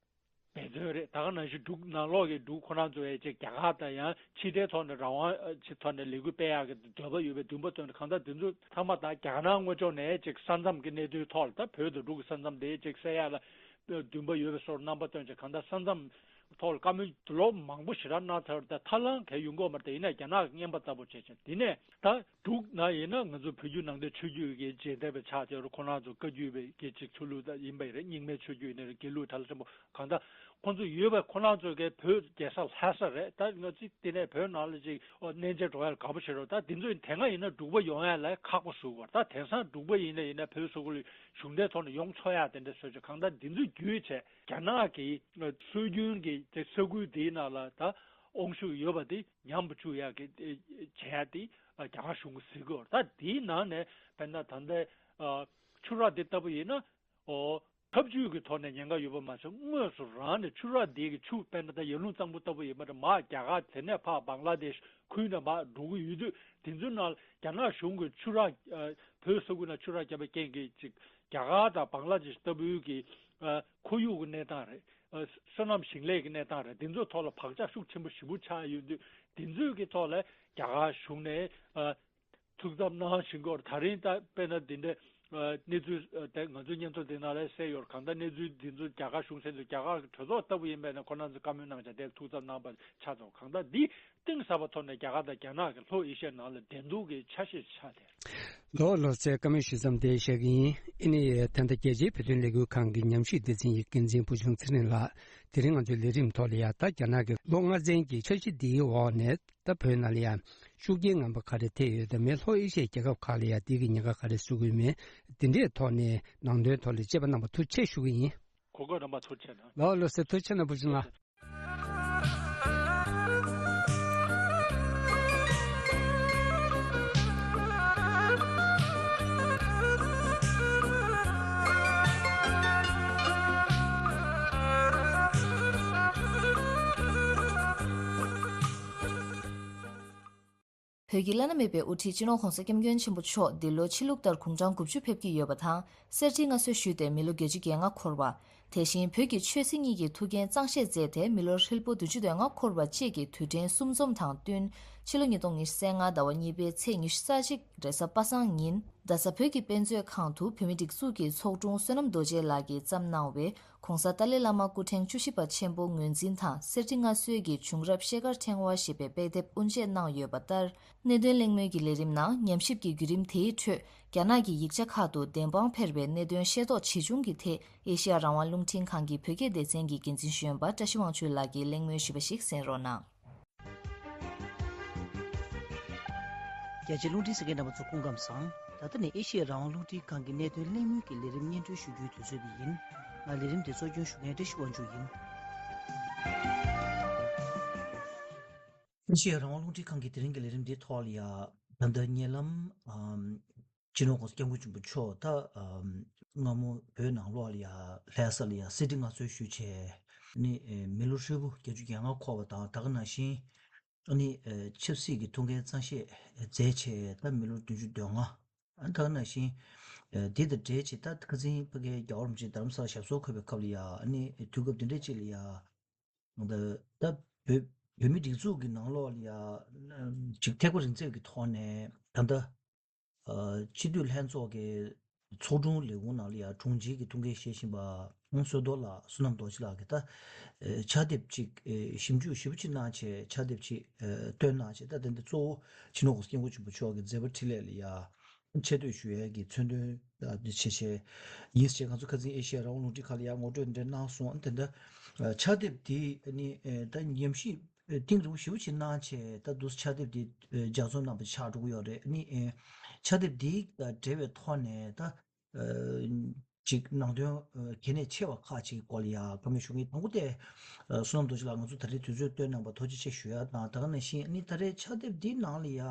འབད་བརྩོན་རེད། ད་ག་ནང་བཞིན་འབྲུག་ནང་ལོགས་ཀྱི་འབྲུག་ཁོ་རང་ཚོ་ཡང་ཅིག་རྒྱ་གར་དང་ཡང་ཕྱི་འབྲེལ་ཐོག་ནས་རང་དབང་ཅིག་ཐོག་ནས་ལས་འགུལ་སྤེལ་ཡག་གི་འདོད་པ་ཡོད་པའི་འདུན་པ་བཏོན་ནས། གང་ལྟར་འདི་ཚོ་ཚང་མ་ད་རྒྱ་ནག་ངོས་ཕྱོགས་ནས་ཅིག་ས་མཚམས་ཀྱི་གནད་དོན་ཐོག་ལ། ད་བོད་དང་འབྲུག་གི་ས་མཚམས་དེ་ཅིག་སེལ་ཡག་ལ་འདུན་པ་ཡོད་པའི་བཟོ་འདྲ་རྣམ་པ་བཏོན་ཅིག། གང་ལྟར་ས་མཚམས་ཐོག་ལ་བཀའ་མོལ་ལོ་མང་པོ་ཞེ་དྲག་གནང་ཚར། ད་ཐབས་ལམ་གང་ཡོང་གི་ཡོད་མ་རེད། ད་ཡིན་ན་རྒྱ་ནག་གི་རྔན་པ་ལྟ་བུ་བྱས་བྱས། དེ་ནས་ད་འབྲུག་ནང་ཡིན་ན་ང་ཚོ་བོད་བརྒྱུད་ནང་བསྟན་ཆོས་བརྒྱུད་ཀྱི་རྗེས་འདེད་པའི་ཕྱག་རྒྱ་རུ་ཁོ་རང་ཚོ་བཀའ་བརྒྱུད་པའི་གི་ཅིག་ཆོས་ལུགས་ད་ཡིན་པ་རེད། རྙིང་མའི་ཆོས་བརྒྱུད་ཡིན་ན་རེད། དགེ་ལུགས་དེ་ལ་ཆེན་པོ་གང་ལྟར་ཁོང་ཚོ་ཡོད་པ་ཁོ་རང་ཚོ་གི་བོད་རྒྱལ་ས་ལྷ་ས་རེད། ད་ང་ཚོ་དེ་ནས་བོད་ནང་ལ་ཅིག་གནས་མཇལ་འགྲོ་ཡ་ལ་དགའ་པོ་བྱེད་རོགས། ད་དེ་ཚོ་དེ་སྔ་ཡིན་ན་འབྲུག་པ་ཡོང་ཡ་ལ་ཁག་པོ་བཟོ་དགོས། ད་དེང་སང་འབྲུག་པ་ཡིན་ན་ཡིན་ན་བོད་སོག་པོ་ལ་གཞུང་འབྲེལ་ཐོག་ནས་ཡོང་ཆོག་ཡ་དེ་འདྲ་བཟོས་བྱས། གང་ལྟར་འདི་ཚོ་བརྒྱུད་བྱས་རྒྱ་ནག་གི་སྲོལ་རྒྱུན་གྱི་དེ་ས་ཁུལ་དེའི་ནང་ལ་ད་དབང་ཤུགས་ཡོད་པ་དེ་ཉམས་སུ་བཅུག་ཡག་གི་བྱས་ཏེ་རྒྱ་གར་གཞུང་གིས་ཟེར་གྱི་ཡོད་རེད། ད་དེའི་ནང་ནས་དཔེར་ན་ད་ལྟ་ཆུ་རགས་དེ་ལྟ་བུ་ཡིན་ན། འོ། འཐབ་ཇུས་ཀྱི་ཐོག་ནས་ཉེན་ཁ་ཡོད་པ་མ་ཟད། དངོས་སུ་རང་ནས་ཆུ་རགས་དེ་གི་ཆུ་དཔེར་ན་ད་ཡར་ཀླུང་གཙང་པོ་ལྟ་བུ་ཡིན་པ་རེད། མར་རྒྱ་གར་དེ་ནས་ཕར་བང་ལ་དེ་ཤི་ཁུལ་ནས་མར་འགྲོ་གི་ཡོད་དུས། དེ་ཚོའི་ནང་རྒྱ་ནག་གཞུང་གིས་ཆུ་རགས་བོད་ས་ཁུལ་ནང་ཆུ་རགས་བརྒྱབ་པའི་རྐྱེན་གྱིས་ཅིག་རྒྱ་གར་དང་བང་ལ་དེ་ཤི་ལྟ་བུའི་གི་ཁོར་ཡུག་གི་གནས་སྟངས་རེད། སོ་ནམ་ཞིང་ལས་ཀྱི་གནས་སྟངས་རེད། དེ་ཚོའི་ཐོག་ལ་བག་ཆགས་ཤུགས་ཆེན་པོ་ཞེ་པོ་ཆགས་ཡོད་དུས། དེ་ཚོའི་གི་ཐོག་ལ་རྒྱ་གར་གཞུང་ནས་ཐུགས་འཚབ་གནང་བཞིན་སྐོར། ད་རིང་ད་དཔེར་ན་འདི་འདྲའི་གནས་ཚུལ་དེ་ང་ཚོའི་སྙན་ཐོ་འདི་ནང་ལ་གསལ་ཡོད། གང་ལྟར་གནས་ཚུལ་འདི་ཚོ་རྒྱ་གར་གཞུང་ཟེར་དུས་རྒྱ་གར་གྱི་གྲོས་ཚོགས་ལྟ་བུ་ཡིན་པས་ན། ཁོ་རང་ཚོས་བཀའ་མོལ་གནང་བྱས་དེ་ཐུགས་འཚབ་གནང་བ་ཆགས་སོང་། གང་ལྟར་འདི་གཏིང་ཟབ་པ་ཐོག་ནས་རྒྱ་གར་དང་རྒྱ་ནག་གི་ལྷོ་ཨེ་ཤི་ཡ་ནང་ལ་བདེན་ལྡོག་གི་ཆ་ཤས་ཆགས་ཏེ། ལོ་ལོ་ཚོས་བཀའ་མོལ་ཞུས་མཚམས་དེ་བཤད་ཀྱི་ཡིན། ཨ་ནི་ད་ལྟ་རྒྱལ་སྤྱིའི་བོད་དོན་ལས་འགུལ་ཁང་གི་ཉམས་ཞིབ་སྡེ་ཚན་གྱི་འགན་འཛིན་བུ་ཆུང་ཚེ་རིང་ལགས་དེ་རིང་ང་ཚོའི་ལས་རིམ་ཐོག་ལ་ཡ། ད་རྒྱ་ནག་གི་ལོ་ལྔ་ཚན་གྱི་འཆར་གཞི་འདིའི་འོག་ནས། ད་བོད་ནང་ལ་ཡང་ཤུགས་རྐྱེན་ངན་པ་ག་རེ་ཐེབས་ཡོད་དམ། ལྷོ་ཨེ་ཤི་ཡའི་རྒྱལ་ཁབ་ཁག་ལ་ཡང་འདི་གི་ཉེན་ཁ་ག་རེ་བཟོ་གི་ཡོད་མེད། འདི་འདྲའི་ཐོག་ནས་ནང་དོན་ཐོག་ལ་དཔྱད་པ་གནང་བ་ཐུགས་རྗེ་ཆེ་ཞུ་གི་ཡིན། གོ་སྐབས་རམ་པ་ཐུགས་རྗེ་གནང་། ལགས་ལགས་སེ། ཐུགས་རྗེ་གནང་བུ་ཆུང་ལགས། བོད་ཀྱི་བླ་ན་མེད་པའི་དབུ་ཁྲིད་སྤྱི་ནོར་༧གོང་ས་༧སྐྱབས་མགོན་ཆེན་པོ་མཆོག་འདི་ལོ་ཕྱི་ལུགས་ལྟར་དགུང་གྲངས་དགུ་བཅུ་ཕེབས་ཀྱི་ཡོད་པ་དང་། གསེར་ཁྲི་མངའ་གསོལ་ཞུས་ཏེ་མི་ལོ་བརྒྱད་ཅུ་གྱ་ལྔ་འཁོར་བ། དེ་བཞིན་བོད་ཀྱི་ཆོས་སྲིད་གཉིས་ཀྱི་ཐུགས་འགན་གཙང་བཞེས་མཛད་དེ་མི་ལོ་ཧྲིལ་པོ་བདུན་ཅུ་དོན་ལྔ་འཁོར་བ་བཅས་ཀྱི་དུས་དྲན་གསུམ་འཛོམས་དང་བསྟུན། ཕྱི་ལོ་ཉིས་སྟོང་ཉི་ཤུ་རྩ་ལྔ་ཟླ་བ་གཉིས་པའི་ཚེས་ཉི་ཤུ་རྩ་གཅིག་རེས་གཟའ་པ་སངས་ཉིན། རྡ་ས་བོད་ཀྱི་དཔེ་མཛོད་ཁང་དུ་བོད་མིའི་སྒྲིག་འཛུགས་ཀྱི་ཚོགས་དྲུང་བསོད་ནམས་རྡོ་རྗེ་ལགས་ཀྱིས་བརྩམས་གནང་བའི་༧གོང་ས་ཏཱ་ལའི་བླ་མ་སྐུ་ཕྲེང་བཅུ་བཞི་པ་ཆེན་པོ་ངོས་འཛིན་དང་གསེར་ཁྲི་མངའ་གསོལ་གྱི་བྱུང་རབས་ཤེལ་དཀར་ཕྲེང་བ་ཞེས་པའི་དཔེ་དེབ་དབུ་འབྱེད་གནང་ཡོད་པ་ལྟར། གནད་དོན་གླེང་མོལ་གྱི་ལས་རིམ་ནང་ཉམས་ཞིབ་ཀྱི་བརྒྱུད་རིམ་དེའི་ཁྲོད། རྒྱ་ནག་གི་ཡིག་ཆ་ཁག་ཏུ་བདེན་དཔང་འཕེར་བའི་གནད་དོན་ཤེས་རྟོགས་ཇི་བྱུང་གི་ཐད། ཨེ་ཤེ་ཡ་རང་དབང་རླུང་འཕྲིན་ཁང་གི་བོད་སྐད་སྡེ་ཚན་གྱི་འགན་འཛིན་གཞོན་པ་བཀྲ་ཤིས་དབང་ཕྱུག་ལགས་ཀྱིས་གླེང་མོལ་ཞུས་པ་ཞིག་གསན་རོགས་གནང་། རྒྱ་ཆེའི་རླུང་འཕྲིན་གསན་མཁན་རྣམ་པ་ཚོ་སྐུ་ཁམས་བཟང་། ད་ལྟ་ནི་ཨེ་ཤེ་ཡ་རང་དབང་རླུང་འཕྲིན་ཁང་གི་གནད་དོན་གླེང་མོལ་གྱི་ལས་རིམ་སྙན་སྒྲོན་ཞུ་རྒྱུའི་དུས་ཚོད་འདི་ཡིན། ང་ལས་རིམ་འདི་གཙོ་སྐྱོང་ཞུ་མཁན་བཀྲ་ཤིས་དབང་ཕྱུག་ཡིན། ཨེ་ཤེ་ཡ་རང་དབང་རླུང་འཕྲིན་ཁང་གི་དེ་རིང་གི་ལས་རིམ་འདིའི་ཐོག་ལ་ཡ། ད་ལྟ་ཉེ་ལམ། ཨམ། སྤྱི་ནོར་༧གོང་ས་༧སྐྱབས་མགོན་ཆེན་པོ་མཆོག་ད། ཨམ། སྔ་མོ་བོད་ནང་ལོགས་ལ་ཡ། ལྷ་ས་ལ་ཡ་གསེར་ཁྲི་མངའ་གསོལ་ཞུས་བྱས། ནི། ཨེ། མི་ལོ་ཧྲིལ་པོ་བརྒྱད་ཅུ་གྱ་ལྔ་འཁོར་བ་དང་། ད་ག་ནང་བཞིན། ཨ་ནི། ཨེ། ཆབ་སྲིད་ཀྱི་ཐུགས་འགན་གཙང་བཞེས་མཛད་བྱས་ད་མི་ལོ་བདུན་ཅུ་དོན་ལྔ། ཨ། ད་ག་ནང་བཞིན། ཨེ། འདི་དང་འབྲེལ་བྱས་ད་ཁ་སང་ཕ་གིའི་རྒྱལ་བ་རིན་པོ་ཆེ་རྡ་རམ་ས་ལ་ཞབས་སོར་འཁོད་པའི་སྐབས་ལ་ཡ། ཨ་ནི་དུས་སྐབས་འདི་འདྲའི་ཅིག་ལ་ཡ། ད་ད་བོད་བོད་མི་སྒྲིག་འཛུགས་ཀྱི་ནང་ལོགས་ལ་ཡ། ཅིག་ཐེག་པ་རིང་ཚད་ཀྱི་ཐོག་ནས་ད་ལྟ། ཨ། སྤྱི་འཐུས་ལྷན་ཚོགས་ཀྱི་ཚོགས་དྲུང་ལས་ཁུངས་ནང་ལ་ཡ་དྲུང་ཆེ་གི་ཐུགས་འགན་བཞེས་བཞིན་པ་བསོད་རྡོར་ལགས། བསོད་ནམས་རྡོ་རྗེ་ལགས་ཀྱིས་ད། ཨེ། ཕྱག་དེབ་ཅིག་ཨེ། ཞིབ་འཇུག་ཞིབ་པོ་ཅིག་གནང་བྱས་ཕྱག་དེབ་ཅིག་ཨེ། བཏོན་གནང་བྱས། ད་དེ་འདི་གཙོ་བོ་སྤྱི་ནོར་༧གོང་ས་༧སྐྱབས་མགོན་ཆེན་པོ་མཆོག་གི་མཛད་པ་འཕྲིན་ལས་ལ་ཡ་ཆེ་བསྟོད་ཞུ་ཡས་ཀྱི་མཚོན་དོན་འདི་བྱས་བྱས་ཡིན་ཟེར། ང་ཚོ་ཁ་སང་ཨེ་ཤེ་ཡ་རང་དབང་རླུང་འཕྲིན་ཁང་ལ་ཡ་ངོ་སྤྲོད་འདི་འདྲ་གནང་སོང་། དེ་འདྲ་ཕྱག་དེབ་འདི་ནི་ཨེ། ད་ཉམས་ཞིབ་གཏིང་རིང་པོ་ཞེ་པོ་ཅིག་གནང་བྱས་ད་འདུག་ཕྱག་དེབ་འདི་ལྗགས་རྩོམ་གནང་བ་ཆགས་འགྲོ་གི་ཡོད་རེད། ནི་ཨེ། ཕྱག་དེབ་འདི་འབྲེལ་བའི་ཐོག་ནས་ད། ཨ། ཅིག་ནང་དོན་གལ་གནད་ཆེ་བ་ཁག་ཅིག་སྐོར་ལ་ཡ་བཀའ་མོལ་ཞུ་གི་ཡིན། དང་པོ་དེ་བསོད་ནམས་རྡོ་རྗེ་ལགས་ང་ཚོ་ད་རེས་དུས་ཚོད་བཏོན་གནང་བར་ཐུགས་རྗེ་ཆེ་ཞུ་ཡ་དང་། ད་ག་ནང་བཞིན་ཨ་ནི་ད་རེས་ཕྱག་དེབ་འདིའི་ནང་ལ་ཡ་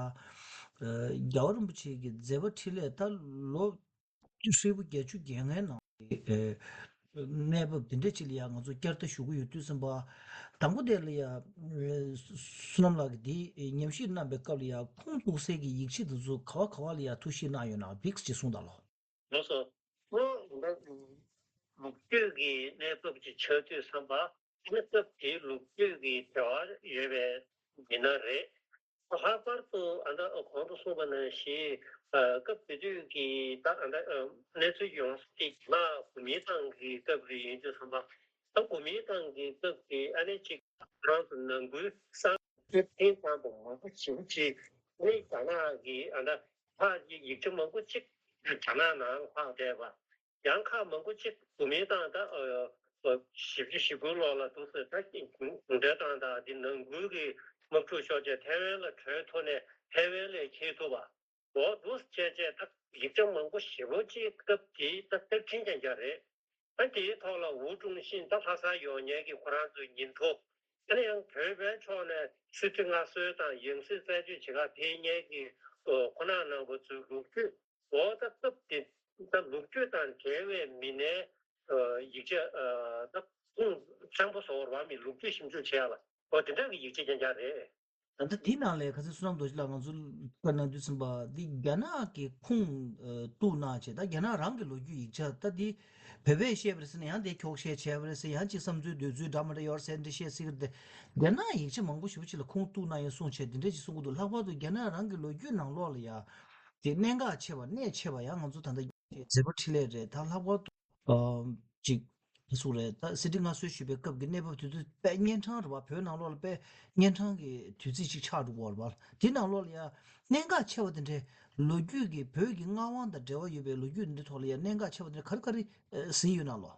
རྒྱལ་བ་རིན་པོ་ཆེ་གི་མཛད་པ་འཕྲིན་ལས་ད་ལོ་ཧྲིལ་པོ་བརྒྱད་ཅུ་གྱ་ལྔའི་ནང་གི་གནས་བབ་འདི་འདྲ་ཅིག་ལ་ཡ་ང་ཚོ་བསྐྱར་ལྟ་ཞུ་གི་ཡོད་དུས་ཙམ་པ། དང་པོ་དེ་ལ་ཡ་བསོད་ནམས་ལགས་ཀྱིས་འདི་ཉམས་ཞིབ་གནང་པའི་སྐབས་ལ་ཡ་ཁུངས་གཏུགས་སའི་གི་ཡིག་ཆ་འདི་ཚོ་ག་བ་ག་བ་ལ་ཡ་ཐུགས་ཞིབ་གནང་ཡོད་ན་བིགས་ཅིག་གསུངས་དང་ལོ། ལགས་སོ། ཁོ་འདི་ལོ་རྒྱུས་ཀྱི་གནས་བབ་ཅིག་ཆགས་དུས་ཙམ་པ། ཨ་ནི་སྐབས་དེའི་ལོ་རྒྱུས་ཀྱི་འབྲེལ་བ་ཡོད་པའི་མི་སྣ་རེད། ལྷག་པར་དུ་ཨ་ད་གོང་དུ་གསུངས་པ་ནང་བཞིན་སྐབས་དེ་དུས་ཀྱི་ད་ཨ་ད་གནས་ཚུལ་ཡོངས་སུ་ཅིག་ལ་གོ་མིན་ཏང་གི་སྐབས་རེ་ཡིན་དུས་ཙམ་པ། ད་གོ་མིན་ཏང་གི་སྐབས་ཀྱི་ཨ་ནི་ཅིག་རང་དུ་ནང་ཁུལ་གསར་འགྱུར་ཐེངས་དང་པོ་མང་པོ་ཞེ་པོ་ཅིག་ནི་རྒྱ་ནག་གི་ཨ་ད་ཕར་ཡིག་ཆ་མང་པོ་ཅིག་རྒྱ་ནག་ནང་ལྷག་བསྡད་པ། ཡང་ཁག་མང་པོ་ཅིག་གོ་མིན་ཏང་ད་བཞི་བཅུ་ཞེ་དགུ་ལོ་ལ་འདུག་ཟེར། ད་གུང་ཁྲན་ཏང་དང་འདི་ནང་ཁུལ་གྱི་དམག་འཁྲུག་ཤོར་རྗེས་ཐའེ་ཝན་ལ་བྲོས་ཐོན་ནས་ཐའེ་ཝན་ལ་འཁྱེར་ཐུབ་པ། འོ་འདུག་བྱས་རྗེས་ད་ཡིག་ཆ་མང་པོ་ཞེ་པོ་ཅིག་སྐབས་དེའི་ད་གཏེར་ཕྲན་རྐྱང་རྐྱང་རེད། ད་དེའི་ཐོག་ལ་ཝུའུ་ཀྲུང་ཤིན་ད་ལྷ་སར་ཡོང་མཁན་གྱི་ཁོ་རང་ཚོའི་ཉིན་ཐོ། ཨ་ནི་ཡང་བོད་པའི་ཕྱོགས་ནས་གསེར་ཁྲི་མངའ་གསོལ་དང་ཡང་སྲིད་རྩད་གཅོད་བྱེད་གར་ཕེབས་མཁན་གྱི་ཁོ་ན་ནང་པ་ཚོའི་ལོ་རྒྱུས། འོ་ད་སྐབས་དེ་ད་ལོ་རྒྱུས་དང་འབྲེལ་བའི་མི་སྣའི་ཡིག་ཆ་ད་ཁུངས་གཙང་པོ་བཟོ་བར་བ་མི་ལོ་རྒྱུས་ཞིབ་འཇུག་བྱེད་ཡ་ལ་འོ་དེ་འདྲ་གི་ཡིག་ཆ་རྐྱང་རྐྱང་རེད། ད་ལྟ་འདི་ནང་ལས་ཁ་སང་བསོད་ནམས་རྡོ་རྗེ་ལགས་ང་ཚོ་བཀའ་གནང་དུས་ཙམ་པ་འདི་རྒྱ་ནག་གི་ཁུངས་གཏུགས་གནང་བྱས། ད་རྒྱ་ནག་རང་གི་ལོ་རྒྱུས་ཡིག་ཆ་ད་འདི་བོད་པས་བཤད་པ་རེད་ཟེར་ན་ཡང་དེ་འཁྱོག་བཤད་བྱས་པ་རེད་ཟེར། ཡང་ཅིག་བསམ་ཚུལ་འདོད་ཚུལ་འདྲ་མི་འདྲ་ཡོད་རེད་ཟེར་འདི་བཤད་སྲིད་ཀྱི་རེད་དེ། རྒྱ་ནག་ཡིག་ཆ་མང་པོ་ཞེ་པོ་ཅིག་ལ་ཁུངས་གཏུགས་གནང་ཡོད་གསུངས་བྱས་འདི་འདྲ་ཅིག་གསུང་གི་འདུག་ལྷག་པར་དུ་རྒྱ་ནག་རང་གི་ལོ་རྒྱུས་ནང་ལོགས་ལ་ཡང་དེ་གནད་འགག་ཆེ་བ་གནད་ཆེ་བ་ཡང་ང་ཚོ་ད་ལྟ་མཛད་པ་འཕྲིན་ལས་རེད། ད་ལྷག་པར་དུ་ཨ་ཅིག་ཨ་སུ་རེད། ད་གསེར་ཁྲི་མངའ་གསོལ་ཞུས་པའི་སྐབས་ཀྱི་གནས་བབ་དུས་ཚོད་དཔེ་གཉན་འཕྲང་རེད་བ། བོད་ནང་ལོགས་ལ་དཔེ་གཉན་འཕྲང་གི་དུས་ཚིགས་ཅིག་ཆགས་འགྲོ་གི་ཡོད་རེད་བ། དེ་ནང་ལོགས་ལ་ཡང་གནད་འགག་ཆེ་བ་དེ་འདྲའི་ལོ་རྒྱུས་ཀྱི་བོད་ཀྱི་མངའ་དབང་དང་འབྲེལ་བ་ཡོད་པའི་ལོ་རྒྱུས་འདི་ཐོག་ལ་ཡང་གནད་འགག་ཆེ་བ་དེ་འདྲ་ག་རེ་ག་རེ་ཨ་ཟིན་ཡོད་ན་ལོ།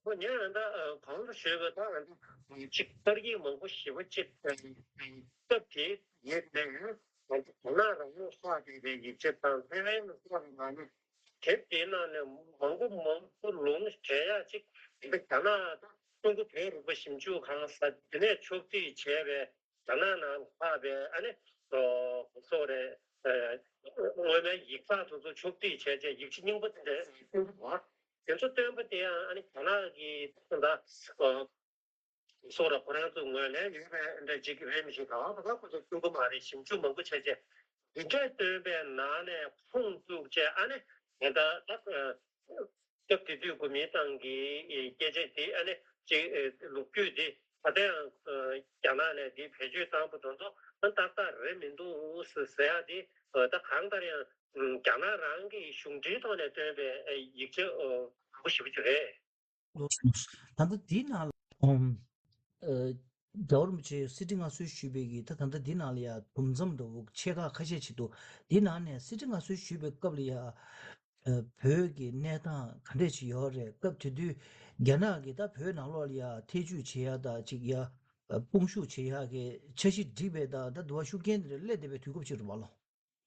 ཁོ་ཉེ་རང་ད་གོང་དུ་ཞུས་པ་ད་ཅིག་ཏར་གྱི་མང་པོ་ཞེ་པོ་ཅིག་སྐབས་དེ་ཡོད་ནས་ང་ཚོ་རྒྱ་ནག་རང་ལུགས་ལྷག་བསྡད་པའི་ཡིག་ཆ་དང་ཐའེ་ཝན་ལ་ལྷག་པའི་ནང་ནས་དེབ་དེའི་ནང་ནས་མང་པོ་མང་པོ་ལུང་འདྲེན་ཡག་ཅིག་འདི་རྒྱ་ནག་དང་ཀྲུང་གོ་བོད་རིག་པ་ཞིབ་འཇུག་ཁང་ཟེར་དེ་ནས་ཕྱོགས་སྒྲིག་བྱས་པའི་རྒྱ་ནག་ནང་ལྷག་པའི་ཨ་ནི་སོ་རེ་སྔོན་མའི་ཡིག་ཚགས་དེ་ཚོ་ཕྱོགས་སྒྲིག་བྱས་རྗེས་ཡིག་ཆ་རྙིང་པ་དེ་འདྲ་བཏོན་གྱི་འདུག་དེ་ཚོ་བཏོན་པ་དེ་ཡང་ཨ་ནི་རྒྱ་ནག་གི་ད་ལྟ་སོ་ར་ཁོ་རང་ཚོ་ངོས་ལེན་ཡོད་པའི་འདྲ་ཅིག་རེད་མི་ཤེས། ག་བ་ག་བ་ཁོ་ཚོ་སྐྱོན་པ་མ་རེད། ཞིབ་འཇུག་མང་པོ་བྱས་རྗེས་འདི་འདྲས་བཏོན་པའི་ནང་ནས་ཁུངས་བཙུགས་བྱས་ཨ་ནི་ད་ལྟ་ད་སྐབས་དེ་དུས་གོ་མིན་ཏང་གི་སྐད་ཆ་དེ་ཨ་ནི་ཅིག་ལོ་རྒྱུས་དེ་ད་ལྟ་ཡང་རྒྱ་ནག་ནས་དེ་བེད་སྤྱོད་བཏང་པ་དེ་ཚོ་ཏག་ཏག་རེད་མི་འདུག་ཟེར་ཡ་དེ་ད་གང་ལྟར་ཡང་རྒྱ་ནག་རང་གི་གཞུང་འབྲེལ་ཐོག་ནས་བཏོན་པའི་ཡིག་ཆ་མང་པོ་ཞེ་པོ་ཅིག་རེད། ལགས་སོ། ད་ལྟ་འདི་ནང་ལ་ཨོམ། ཨ་རྒྱལ་བ་རིན་པོ་ཆེ་གསེར་ཁྲི་མངའ་གསོལ་ཞུས་པའི་གི་ད་ད་ལྟ་འདི་ནང་ལ་ཡ་དུམ་མཚམས་འདྲ་བོ་ཆེ་ཁག་ཁ་ཤས་ཅིག་འདུག་འདི་ནང་ནས་གསེར་ཁྲི་མངའ་གསོལ་ཞུས་པའི་སྐབས་ལ་ཡ་ཨ་བོད་ཀྱི་གནས་སྟངས་ག་འདྲས་ཅིག་ཡོད་རེད། སྐབས་དེ་དུས་རྒྱ་ནག་གིས་ད་བོད་ནང་ལོགས་ལ་ཡ་ཐེ་ཇུས་བྱེད་ཡ་ད་ཅིག་ཡ་ཨ་དཔུང་ཤུགས་བྱེད་ཡ་གི་འཆར་གཞི་བསྒྲིགས་པའི་ད་ད་འདུ་བ་ཤུགས་རྐྱེན་དེ་འདྲ་སླེབས་བསྡད་པའི་དུས་སྐབས་ཅིག་རེད་བ་ལོ།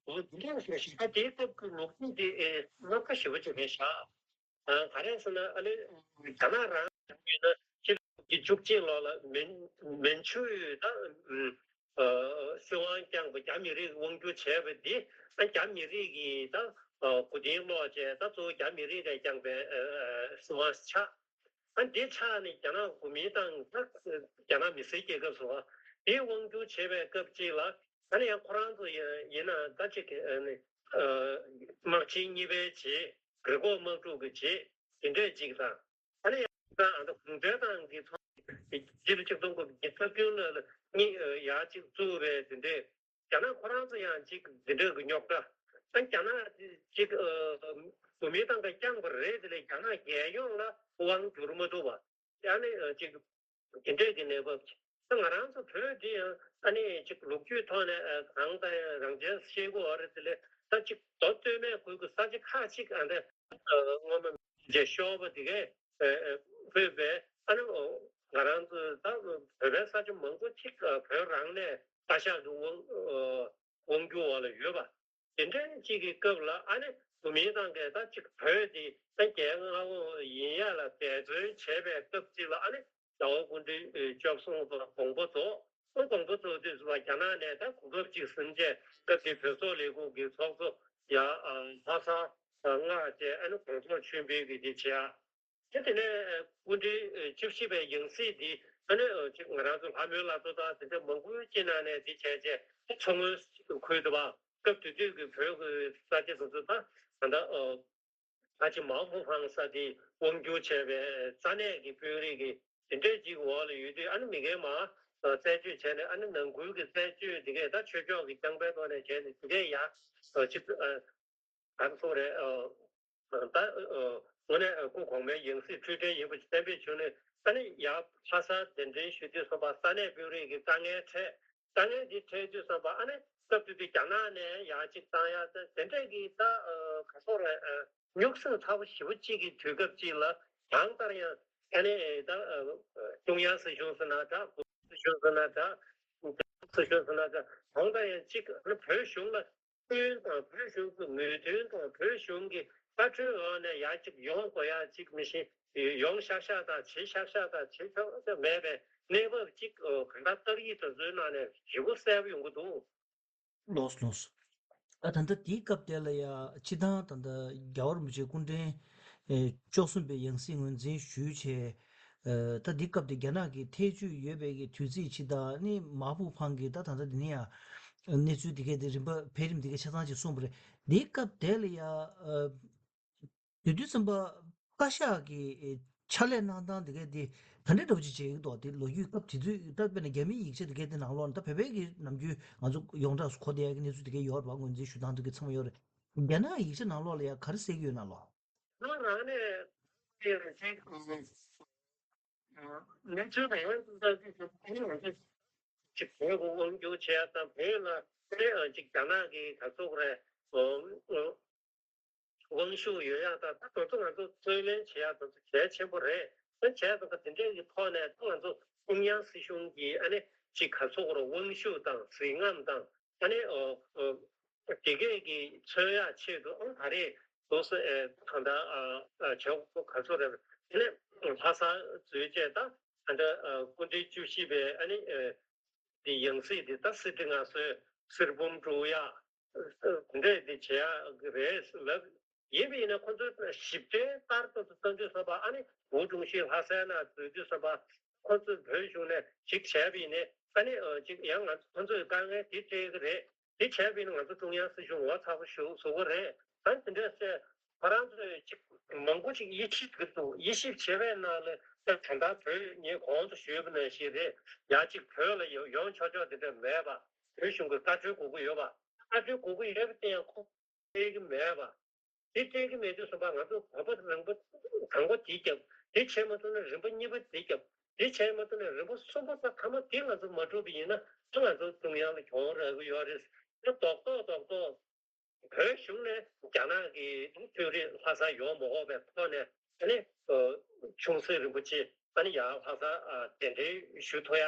འོ་འདི་འདྲ་ཞིག་ད་དེའི་སྐབས་ཀྱི་ལོ་རྒྱུས་དེ་ཨེ་རྣམ་ཁ་ཞེ་པོ་ཅིག་རེད་ཤག་ཨ་ག་རེ་ཟེར་ན་ཨ་ནི་རྒྱ་ནག་རང་ཡིན་ན་ཕྱི་ལོ་ཉིས་སྟོང་བཅུ་གཅིག་ལོ་ལ་མན་མན་ཆུ་ད་ཨ་སྲིད་དབང་བསྐྱངས་པ་རྒྱ་མི་རིགས་དབང་བསྒྱུར་བྱས་པ་འདི་ཨ་རྒྱ་མི་རིགས་ཀྱིས་ད་ཨ་མགོ་རྟིང་སློག་བྱས་ད་གཙོ་བོ་རྒྱ་མི་རིགས་ལ་བསྐྱངས་པའི་ཨ་ཨ་སྲིད་དབང་ཆགས། ཨ་འདི་ཆགས་ནས་རྒྱ་ནག་གོ་མིན་ཏང་ད་རྒྱ་ནག་མི་སེར་རྒྱལ་ཁབ་སོང་ཨ་འདི་དབང་བསྒྱུར་བྱས་པའི་སྐབས་གཅིག་ལ་ཨ་ནི་ཡང་ཁོ་རང་ཚོ་ཡིན་ན་ད་ཅིག་ཨ་ནི་དམག་ཆེན་གཉིས་པའི་རྗེས་གུར་གོར་དམག་འཁྲུག་གི་རྗེས་དེ་འདྲས་ཅིག་དང་ཨ་ནི་ཡང་ཨ་ད་གུང་ཁྲན་ཏང་གི་ཚོགས་སྤྱི་ལོ་ཆིག་སྟོང་དགུ་བརྒྱ་བརྒྱད་ཅུ་གྱ་གཉིས་ཡར་ཅིག་བཙུགས་པའི་དེ་འདྲས། རྒྱ་ནག་ཁོ་རང་ཚོ་ཡང་ཅིག་འདི་འདྲ་གི་རྙོག་དྲ། ཨ་རྒྱ་ནག་ཅིག་ཨ་གོ་མིན་ཏང་གིས་བསྐྱངས་པ་རེད། དེ་ལས་རྒྱ་ནག་རྒྱལ་ཡོངས་ལ་དབང་བསྒྱུར་མ་ཐུབ་པ། ཨ་ནི་ཅིག་འདི་འདྲ་གི་གནས་བབ་ཅིག་ད་ང་རང་ཚོ་བོད་འདི་ཡང་ཨ་ནི་ཅིག་ལོ་རྒྱུས་ཐོག་ནས་ཨ་གང་ལྟར་ཡང་རང་བཙན་བཤད་དགོས་པ་རེད། དེ་ལས་ད་ཅིག་མདོ་སྟོད་སྨད་ཁུལ་གྱི་ས་ཆ་ཁག་ཅིག་ཨ་འདྲ་སྔོན་མ་རྗེས་ཤོར་བ་དེ་གས་ཨ་ཨ་ཕུད་པའི་ཨ་ནི་ང་རང་ཚོ་ད་བོད་པའི་ས་ཆ་མང་པོ་ཅིག་ཨ་བོད་རང་ནས་བཀའ་ཤག་གི་དབང་ཨ་དབང་སྒྱུར་འོག་ལ་ཡོད་པ། དེ་འདྲའི་ཅིག་གི་སྐབས་ལ་ཨ་ནི་ བོད་མིའི་ཏང་གིས་ད་ཅིག་བོད་དེ་ད་རྒྱལ་ལྔ་པོ་ཡིན་ཡ་ལ་འབད་བརྩོན་བྱས་པའི་སྐབས་ཅིག་ལ། ཨ་ནི་རྒྱལ་བ་སྐུ་ཕྲེང་བཅུ་གསུམ་པ་དགོངས་པ་རྫོགས། ཨ་དགོངས་པ་རྫོགས་དུས་སུ་རྒྱ་ནག་ནས་ད་གོ་སྐབས་ཅིག་ཟིན་བྱས། སྐབས་དེ་བོད་སོག་ལས་ཁུངས་ཀྱི་ཚོགས་གཙོ་ཡ་ལྷ་ས་མངགས་བྱས། ཨ་ནི་དགོངས་རྫོགས་ཆོས་འཕེལ་གྱིས་དེ་བྱས། དེ་དེ་ནས་སྐུ་ཕྲེང་བཅུ་བཞི་པའི་ཡང་སྲིད་འདི་ཨ་ནི་ཅིག་ང་རང་ཚོ་ལྷ་མོའི་བླ་མཚོ་དང་དེ་འདྲ་མང་པོའི་དཀྱིལ་ནང་ནས་འདི་བྱས་བྱས་མཚོ་སྔོན་ཁུལ་དུ་བ། སྐབས་དེ་དུས་ཀྱི་བོད་ཀྱི་ས་ཆ་དེ་ཚོ་ད་ད་ལྟ་ཨ་ཅེ་མའོ་ཧྥུ་ཧྥང་ས་དེ་དབང་སྒྱུར་བྱས་པའི་ས་གནས་ཀྱི་དཔོན་རིགས་ཀྱི་དེ་འདྲས་ཅིག་འོག་ལ་ཡོད་དུས། ཨ་ནི་མི་སྒེར་མ་རྩད་གཅོད་བྱས་ནས། ཨ་ནི་ནང་ཁུལ་གྱི་རྩད་གཅོད་དེ་གས་ད་ཆོས་ཕྱོགས་ཀྱི་རྐྱང་པའི་ཐོག་ནས་བྱས་ནས་དེ་གས་ཡ་ཅིག་ག་རེ་ཟེར་དགོས་རེད། ད་དངོས་གནས་སྐུ་གོང་མའི་ཡང་སྲིད་འཁྲུལ་བྲལ་ཡིན་པ་ཞིག་གཏན་འབེབས་བྱུང་ནས། ཨ་ནི་ཡར་ལྷ་སར་གདན་འདྲེན་ཞུ་དུས་ཙམ་པ་ས་གནས་དཔོན་རིགས་ཀྱི་དཀའ་ངལ་འཕྲད། དཀའ་ངལ་འདི་འཕྲད་དུས་ཙམ་པ། ཨ་ནི་སྐབས་དེ་དུས་རྒྱ་ནག་ནས་ཡར་གཅིག་བཏང་ཡ་དེ་འདྲས་ཀྱི་ད་ག་ཚོད་རེད། རྙོག་ཟིང་ཚ་པོ་ཞེ་པོ་གཅིག་གི་དུས་སྐབས་གཅིག་ལ། གང་ལྟར་ཡང་ཨ་ནི་ད་ཀྲུང་དབྱང་སྲིད་གཞུང་ཟེར་ན་འདྲ། སྲིད་གཞུང་ཟེར་ན་འདྲ། སྲིད་གཞུང་ཟེར་ན་འདྲ། གང་ལྟར་ཡང་གཅིག་ཨ་ནི་བོད་གཞུང་ལ་སྐྱོན་དང་། བོད་གཞུང་གི་མོས་མཐུན་དང་། བོད་གཞུང་གི་བཀའ་འཁྲོལ་འོག་ནས་ཡར་གཅིག་ཡོང་དགོས་ཡ་གཅིག་མི་ཤེས། ཡོང་ཤག་ཤག་དང་བྱེད་ཤག་ཤག་དང་བྱེད་ཆོག་མེད་པའི་གནས་བབ་གཅིག་གང་ལྟར་ཏག་ཡིག་དེ་ཚོའི་ནང་ནས་ཞེ་པོ་གསལ་པོ་ཡོང་གི་འདུག། ལགས་ལགས། ཨ་ད་ལྟ་དེའི་སྐབས་དེ་ལ་ཡ་སྤྱིར་བཏང་ད་ལྟ་རྒྱལ་བ་རིན་པོ་ཆེ་སྐུ་ཕྲེང་ཨེ་བཅུ་གསུམ་པའི་ཡང་སྲིད་ངོས་འཛིན་ཞུས་བྱས། ཨ་ད་འདི་སྐབས་དེ་རྒྱ་ནག་གི་ཐེ་བྱུས་ཡོད་པའི་གི་དུས་ཚིགས་ཅིག་དང་། ནི་མ་ཧྥུ་ཧྥང་གིས་ད་ད་ལྟ་འདི་ནས་ཡ་གནས་ཚུལ་འདི་གའི་དེ་རིམ་པ་འཕེལ་རིམ་འདི་གའི་ཆ་ཚང་ཅིག་གསུངས་པ་རེད། འདིའི་སྐབས་དེ་ལ་ཡ་ཨ་དེ་དུས་ཙམ་པ་བཀའ་ཤག་གི་ཕྱག་ལས་གནང་སྟངས་དེ་གའི་དེ་ག་འདྲ་འདྲ་པོ་ཅིག་བྱེད་ཀྱི་འདུག། དེ་ལོ་རྒྱུས་སྐབས་དེ་དུས་ད་དཔེར་ན་རྒྱ་མིའི་ཡིག་ཆ་དེ་གའི་དེ་ནང་ལོགས་ནས། ད་བོད་པའི་གི་ནམ་རྒྱུན་ཡོངས་གྲགས་སུ་གོ་བསྡད་ཡ་གི་གནས་ཚུལ་དེ་གའི་ཡོད་རེད་པ། ངོས་འཛིན་ཞུ་སྟངས་དེ་གའི་ཚང་མ་ཡོད་རེད། རྒྱ་ནག་ཡིག་ཆ་ནང་ལོགས་ལ་ཡ་ག་རེ་གསལ་གྱི་ཡོད་ན་ལོ། ང་རང་ནས་དེ་རེ་ཅིག་ང་ཚོའི་བོད་ཀྱི་ས་ཆ་ཞིག་ཏུ་ཨ་ནི་ང་ཚོས་ཅིག་བོད་ཀྱི་དབང་སྒྱུར་བྱེད་ཡ་དང་། བོད་ལ་ཨ་ནི་ཅིག་རྒྱ་ནག་གི་ག་ཚོད་རེད། དབང་ཤུགས་ཡོད་ཡག་དང་། ད་དེ་ཚོ་ང་ཚོ་རྩོད་ལེན་བྱེད་ཡག་དེ་ཚོ་གལ་ཆེན་པོ་རེད། ད་བྱས་ཙང་ད་དེ་འདྲའི་གི་ཐོག་ནས་ད་ང་ཚོ་ཀྲུང་དབྱང་སྲིད་གཞུང་གི་ཨ་ནི་ཅིག་ག་ཚོད་རེད། དབང་ཤུགས་དང་། གཟི་རྔམ་དང་། ཨ་ནི་ཨོ་ཨོ་དེ་གས་ཀྱི་མཚོན་ཡག་ཆེད་དུ་ཨང་ད་རེས་དེ་ཚོ་ཨེ་གང་ལྟར་ཨ་ཨ་བྱས་ག་ཚོད་རེད། དེ་ནས་ལྷ་སར་འཛུལ་བྱས། ད་ད་ལྟ་ཨ་སྐུ་ཕྲེང་བཅུ་བཞི་པའི་ཨ་ནི་ཨེ་དེ་ཡང་སྲིད་དེ་ད་གསེར་ཁྲི་མངའ་གསོལ་གསེར་འབུམ་དཀྲོལ་ཡག་འདྲས་དེ་བྱེད་ཡག་རེད་ལབ། ཡིན་པ་ཡིན་ན་ཁོ་ཚོས་ཞིབ་ཕྲའི་ལྟར་དུ་བཏང་དུས་ཙམ་པ། ཨ་ནི་ཝུའུ་ཀྲུང་ཞི་ལྷ་སའི་ནང་འཛུལ་དུས་ཙམ་པ། ཁོ་ཚོས་བོད་གཞུང་ནས་ཅིག་བྱས་པ་ཡིན་ནའི། ཨ་ནི་ཨ་ཅིག་ཡང་ང་ཁོ་ཚོས་དཀའ་ངལ་དེ་སྤྲད་ཀྱི་རེད། དེ་བྱས་པ་ཡིན་ན་ང་ཚོ་ཀྲུང་དབྱང་སྲིད་གཞུང་ངོ་ཚ་པོ་ཞིག་བཟོ་གི་རེད། ཨ་ནི་དེ་འདྲས་ཟེར། ཁོ་རང་ཚོས་ཅིག་མང་པོ་ཅིག་དབྱེ་ཞིབ་གི་འདུག། དབྱེ་ཞིབ་བྱས་པའི་ནང་ལ་ད་ད་ལྟ་བོད་ངས་གོང་དུ་ཞུས་པ་ནང་བཞིན་རེད། ཡ་ཅིག་བོད་ལ་ཡོང་ཡོང་ཆོག་ཆོག་དེ་འདྲ་མེད་པ། བོད་གཞུང་གི་བཀའ་འཁྲོལ་དགོས་ཀྱི་ཡོད་པ། བཀའ་འཁྲོལ་དགོས་ཀྱི་ཡོད་པ་དེ་ཡང་ཁོ་སྤྲད་ཀྱི་མེད་པ། དེ་སྤྲད་ཀྱི་མེད་དུས་ཙམ་པ། ང་ཚོ་གོམ་པ་རིམ་པ་དང་པོ་དེ་བརྒྱབ། དེ་བྱས་མ་ཐུབ་ན་རིམ་པ་གཉིས་པ་དེ་བརྒྱབ། དེ་བྱས་མ་ཐུབ་ན་རིམ་པ་གསུམ་པ་དང་མཐའ་མ་དེ་ང་ཚོ་མ་གྲུབ་པ་ཡིན་ན། ད་ང་ཚོ་ཀྲུང་དབྱང་ལ་གྱོང་རག་གི་ཡོད་རེད། ད་རྡོག་རྡོག་རྡོག་རྡོག་བོད་གཞུང་ནས་རྒྱ་ནག་གི་དཔོན་རིགས་ལྷ་སར་ཡོང་མ་དགོས་པའི་ཐོག་ནས། ཨ་ནི་ཨ་ཆུང་སྲིད་རིན་པོ་ཆེ་ཨ་ནི་ཡར་ལྷ་སར་ཨ་གདན་འདྲེན་ཞུ་ཐུབ་ཡ།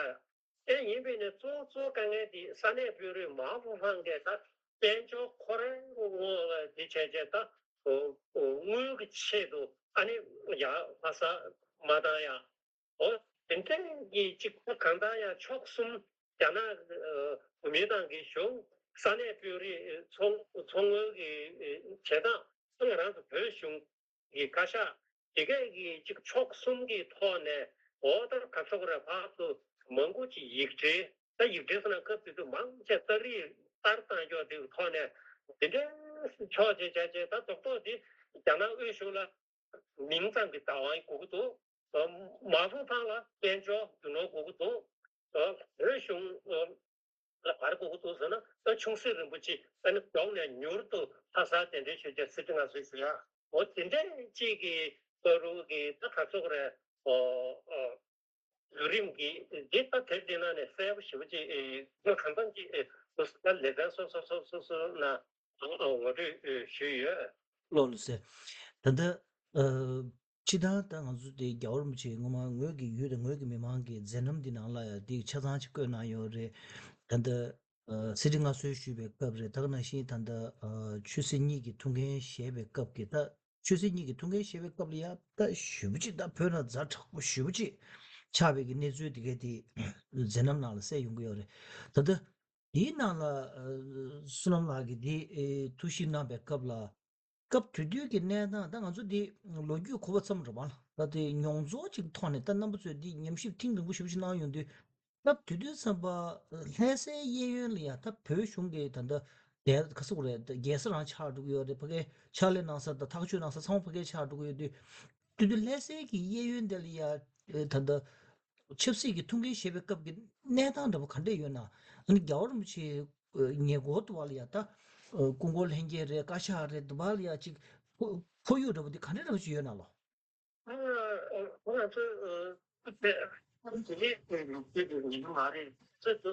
ཨེ་ཡིན་པས་ན་གཙོ་བོ་གཙོ་བོ་དཀའ་ངལ་དེ་ས་གནས་དཔོན་རིགས་མའོ་ཧྥུ་ཧྥང་གིས་ད་དཔལ་འབྱོར་ཁོ་རང་གི་ངོ་ལ་དེ་བྱས་བྱས། ད་དངུལ་གྱི་ཆེད་དུ་ཨ་ནི་ཡར་ལྷ་སར་མ་བཏང་ཡ། འོ་དེ་འདྲའི་གི་ཅིག་གང་ལྟར་ཡང་ཕྱོགས་གསུམ། རྒྱ་ནག་ཨ་གོ་མིན་ཏང་གི་གཞུང་། ས་གནས་དཔོན་རིགས། མཚོ་མཚོ་སྔོན་གྱི་ཨ་བྱེད་སྟངས། ང་རང་ཚོ་བོད་གཞུང་གི་བཀའ་ཤག་དེ་གས་ཀྱི་ཅིག་ཕྱོགས་གསུམ་གྱི་ཐོག་ནས། འོ་ད་ག་ཚོད་རེད། ཕར་ཚུར་མང་པོ་ཅིག་ཡིག་འབྲེལ། ད་ཡིག་འབྲེལ་ཟེར་ན་སྐབས་དེ་དུས་མང་ཆེ་ཏ་རིག་ཏར་བཏང་ཀྱོག་དེ་གི་ཐོག་ནས་དེ་འདྲའི་ཕྱོགས་བྱས་བྱས་བྱས། ད་རྡོག་རྡོག་དེ་རྒྱ་ནག་དབུས་གཞུང་ལ་མིང་ཙམ་གྱི་བདག་དབང་དགོས་ཀྱི་འདུག། མ་ཧྥུ་ཧྥང་ལ་དཔལ་འབྱོར་རྒྱུ་ནོར་དགོས་ཀྱི་འདུག། བོད་གཞུང་ལ་ག་རེ་དགོས་ཀྱི་འདུག་ཟེར་ན། ད་ཆུང་སྲིད་རིན་པོ་ཆེ་ཨ་ནི་མགྱོགས་ནས་མྱུར་དུ་ལྷ་སར་གདན་འདྲེན་ཞུ་རྒྱུ། གསེར་ཁྲི་མངའ་གསོལ་ཞུ་ཡ། འོ་དེ་འདྲའི་ཅིག་གི་བཀའ་རུ་གི་ད་ག་ཚོད་རེད། འོ་འོ་བརྒྱུད་རིམ་གྱི་འདི་ད་དེབ་འདི་ནང་ནས་གསལ་པོ་ཞེ་པོ་ཅིག་ཨེ་ང་གང་འཚམ་ཅིག་ཨེ་ལེ་ཚན་སོ་སོ་སོ་སོ་སོ་ནང་ངོ་སྤྲོད་ཞུས་ཡོད། ལགས་ལགས་སེ། ད་ལྟ་ཨ་སྤྱིར་བཏང་ད་ང་ཚོ་དེ་རྒྱལ་བ་རིན་པོ་ཆེ་སྔོན་མ་ངོས་ཀྱི་ཡུལ་དང་ངོས་ཀྱི་མི་མང་གི་མཛད་རྣམ་འདི་ནང་ལ་ཡང་འདི་ཆ་ཚང་ཅིག་བཀོད་གནང་ཡོད་རེད། ད་ལྟ་ ཨ་གསེར་ཁྲི་མངའ་གསོལ་ཞུས་པའི་སྐབས་རེད། ད་ག་ནང་བཞིན་ད་ལྟ་ཨ་ཆོས་སྲིད་གཉིས་ཀྱི་ཐུགས་འགན་བཞེས་པའི་སྐབས་ཀྱི་ད་ཆོས་སྲིད་གཉིས་ཀྱི་ཐུགས་འགན་བཞེས་པའི་སྐབས་ལ་ཡ་ད་ཞེ་པོ་ཅིག་ད་བོད་ནང་ཛ་དྲག་པོ་ཞེ་པོ་ཅིག་ཆགས་པའི་གི་གནས་ཚུལ་དེ་གའི་དེ་མཛད་རྣམ་ནང་ལ་གསལ་ཡོང་གི་ཡོད་རེད། ད་ལྟ་དེའི་ནང་ལ་ཨ་བསོད་ནམས་ལགས་ཀྱིས་དེ་ཨེ་ཐུགས་ཞིབ་གནང་པའི་སྐབས་ལ། སྐབས་དེ་དུས་ཀྱི་གནས་སྟངས། ད་ང་ཚོ་འདི་ལོ་རྒྱུས་གོ་བ་ཙམ་རེད་པ། ད་དེ་མྱོང་ཚོར་ཅིག་ཐོག་ནས་ད་རྣམ་པ་ཚོས་འདི་ཉམས་ཞིབ་ཐེངས་མང་པོ་ཞེ་པོ་ཅིག་གནང་ཡོང་དུས། སྐབས་དེ་དུས་ཙམ་པ་ལྷ་སའི་གཡས་གཡོན་ལ་ཡ་ད་བོད་གཞུང་གི་ད་ལྟ་དེ་ག་ཚོད་རེད། རྒྱལ་ས་རང་ཆགས་འགྲོ་གི་ཡོད་རེད། ཕ་གིའི་ཕྱག་ལས་གནང་ས་དང་ཐག་གཅོད་གནང་ས་ཚང་མ་ཕ་གིར་ཆགས་འགྲོ་གི་ཡོད་དུས། དེ་དུས་ལྷ་སའི་གི་གཡས་གཡོན་དེ་ལ་ཡ་ད་ལྟ་ཆབ་སྲིད་ཀྱི་ཐུགས་འགན་བཞེས་པའི་སྐབས་ཀྱི་གནས་སྟངས་འདྲ་པོ་ག་འདྲ་ཡོད་ན། ཨ་ནི་རྒྱལ་བ་རིན་པོ་ཆེའི་ཉེ་འཁོར་དུ་བ་ལ་ཡ་ད་སྐུ་འཁོར་ལྷན་རྒྱས་རེད། བཀའ་ཤག་རེད། དུ་བ་ལ་ཡ་ཅིག་ཁོར་ཡུག་འདྲ་པོ་འདི་ག་འདྲ་འདྲ་པོ་ཅིག་ཡོད་ན་ལོ། ང་ཚོ་དེ་ནས་དེ་ནས་ཉིན་མ་རེད། ཚོད་དུ་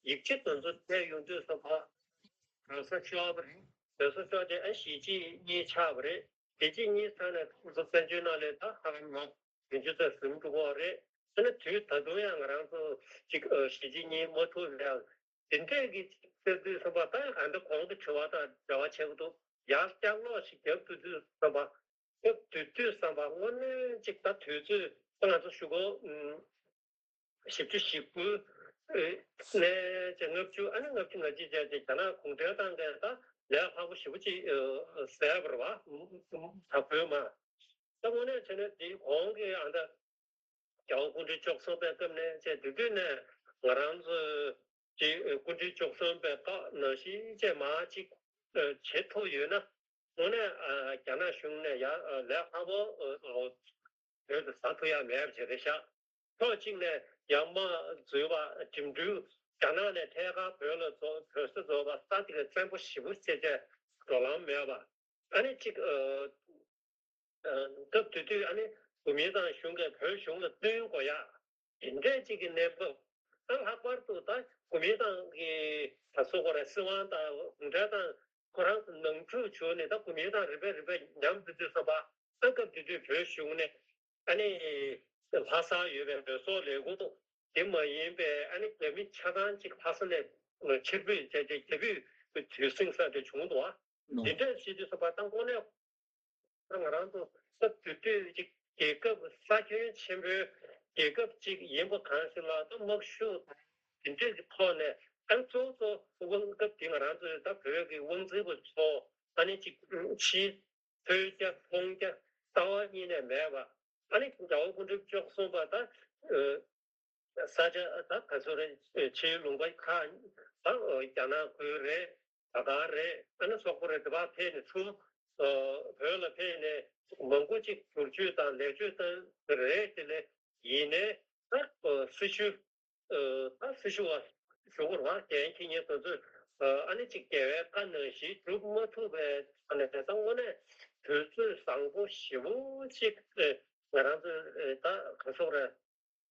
ཡིག་ཆ་དེ་ཚོ་བལྟས་ཡོང་དུས་ཙམ་པ། བོད་ས་ཤོར་བ་རེད། བོད་ས་ཤོར་ཏེ་ཨ་གཞིས་བྱེས་གཉིས་ཆགས་པ་རེད། གཞིས་བྱེས་གཉིས་ཆགས་ནས་ཁོང་ཚོ་བཙན་བྱོལ་ནང་ལ་ད་ཧ་ལམ་ང་བདུན་ཅུ་ཙམ་ཟིན་འགྲོ་གི་རེད། དེ་ནས་དུས་ད་དུང་ཡང་ང་རང་ཚོ་ཅིག་ཨ་གཞིས་བྱེས་གཉིས་མ་ཐུག་ལས་དེ་འདྲས་ཀྱི་ཟེར་དུས་ཙམ་པ། ད་ཡང་གང་ལྟར་གོང་གི་དྲི་བ་དང་འབྲེལ་བ་བྱེད་ཀྱི་འདུག་ཡར་བསྐྱར་ལོག་ཞིག་རྒྱབ་ཐུབ་དུས་ཙམ་པ། སྐབས་དེ་དུས་ཙམ་པ་དངོས་གནས་ཅིག་ད་དུས་ཚོད་ད་ང་ཚོ་གཞུག་གུ་ཨུམ། བཞི་བཅུ་ཞེ་དགུ་ནས་ཅིག་ལྔ་བཅུ། ཨ་ནི་ལྔ་བཅུ་ང་གཅིག་བྱས་ཏེ་རྒྱ་ནག་གུང་ཁྲན་ཏང་གིས་ད་ལས་སླ་པོ་ཞེ་པོ་ཅིག་ཟས་པ་རེད་པ། ད་བོད་མ་ད་དངོས་གནས་བྱས་ན་དེའི་གོང་གི་ཨ་ད་རྒྱལ་བ་སྐུ་ཕྲེང་བཅུ་གསུམ་པའི་སྐབས་ནས་བྱས། དེ་དུས་ནས་ང་རང་ཚོ་ཅིག་སྐུ་ཕྲེང་བཅུ་གསུམ་པའི་སྐབས་ནང་བཞིན་བྱས་མར་ཅིག་བྱེད་ཐུབ་ཡོད་ན། དངོས་གནས་རྒྱ་ནག་གཞུང་ནས་ཡར་ལས་སླ་པོ་བོད་དུ་ཟ་ཐུབ་ཡ་མེད་པ་ཅིག་རེད་ཤག་ཕྱོགས་གཅིག་ནས་ཡར་མར་འཛུལ་བ་འགྲིམ་འགྲུལ། རྒྱ་ནག་ནས་ཐད་ཀར་བོད་ལ་འཛུལ། བོད་ས་འཛུལ་བ་ས་དེ་ག་བཙན་པོ་ཞེ་པོ་བྱས་བྱས་འགྲོ་ལམ་མེད་པ། ཨ་ནི་ཅིག་ཨ་ཨ་སྐབས་དེ་དུས་ཨ་ནི་གོ་མིན་ཏང་གཞུང་གིས་བོད་གཞུང་ལ་བསྟུན་དགོས་ཡ། དེ་འདྲས་ཅིག་གི་གནས་བབ། ད་ལྷག་པར་དུ་ད་གོ་མིན་ཏང་གི་ད་སོ་གོ་ར་སྲིད་དབང་དང་གུང་ཁྲན་ཏང་ཁོ་རང་ཚོ་ནང་འཁྲུག་བྱུང་ནས། ད་གོ་མིན་ཏང་རིམ་པས་རིམ་པས་ཉམས་འགྲོ་དུས་ཙམ་པ། ད་སྐབས་དེ་དུས་བོད་གཞུང་ནས་ཨ་ནི་ལྷ་སར་ཡོད་པའི་བོད་སོག་ལས་ཁུངས་དེ་མ་ཡིན་པའི་ཨ་ནི་རྒྱ་མི་ཆ་ཚང་ཅིག་ལྷ་ས་ནས་ཕྱིར་འབུད་བྱས་ཏེ་རྒྱ་བོད་ཀྱི་དུས་ཟིང་ས་དེ་བྱུང་འདུག་བ། འདི་འདྲ་བྱེད་དུས་ཙམ་པ་ད་དངོས་གནས་ང་རང་ཚོ་སྐབས་དེ་དུས་ཀྱི་རྒྱལ་ཁབ་ས་ཁྱོན་ཆེན་པོའི་རྒྱལ་ཁབ་ཅིག་ཡིན་པ་གང་ཞིག་ལ། ད་དམག་ཤུགས་དེ་འདྲས་ཀྱི་ཐོག་ནས། ཨ་ནི་གཙོ་བོ་གཙོ་དབང་སྐབས་དེ་ང་རང་ཚོའི་ད་བོད་ཀྱི་དབང་འཛིན་པ་ཚོ་ཨ་ནི་ཅིག་ཕྱིའི་ཐོས་རྒྱ་མཐོང་རྒྱ་རྩ་བ་ཉིད་ནས་མེད་པ། ཨ་ནི་རྒྱལ་བ་སྐུ་ཕྲེང་བཅུ་གསུམ་པ་ད་ས་ཆ་ད་ག་ཚོད་རེད། ཕྱིའི་ལུང་པ་ཁག་ད་རྒྱ་ནག་ཁུལ་རེད། ད་ག་རེད། ཨ་ནི་སོག་པོ་རེད། དེ་བ་ཕེབས་ནས་ཚུར་བོད་ལ་ཕེབས་ནས་མང་པོ་ཅིག་བསྒྱུར་བཅོས་དང་ལེགས་བཅོས་བཏང་རེད། དེ་ལས་ཡིན་ནའི་ད་སྲི་ཞུ་ད་སྲི་ཞུ་བ་ཞུ་དགོས་རེད་བ། འགན་འཁྱེར་མཁན་དེ་ཚོས་ཨ་ནི་ཅིག་རྒྱལ་བའི་བཀའ་ནང་བཞིན་སྒྲུབ་མ་ཐུབ་པའི་ཐོག་ནས། ད་དངོས་གནས་དུས་ཚོད་བཟང་པོ་ཞེ་པོ་ཅིག་ང་རང་ཚོས་ད་ག་སོག་རེད།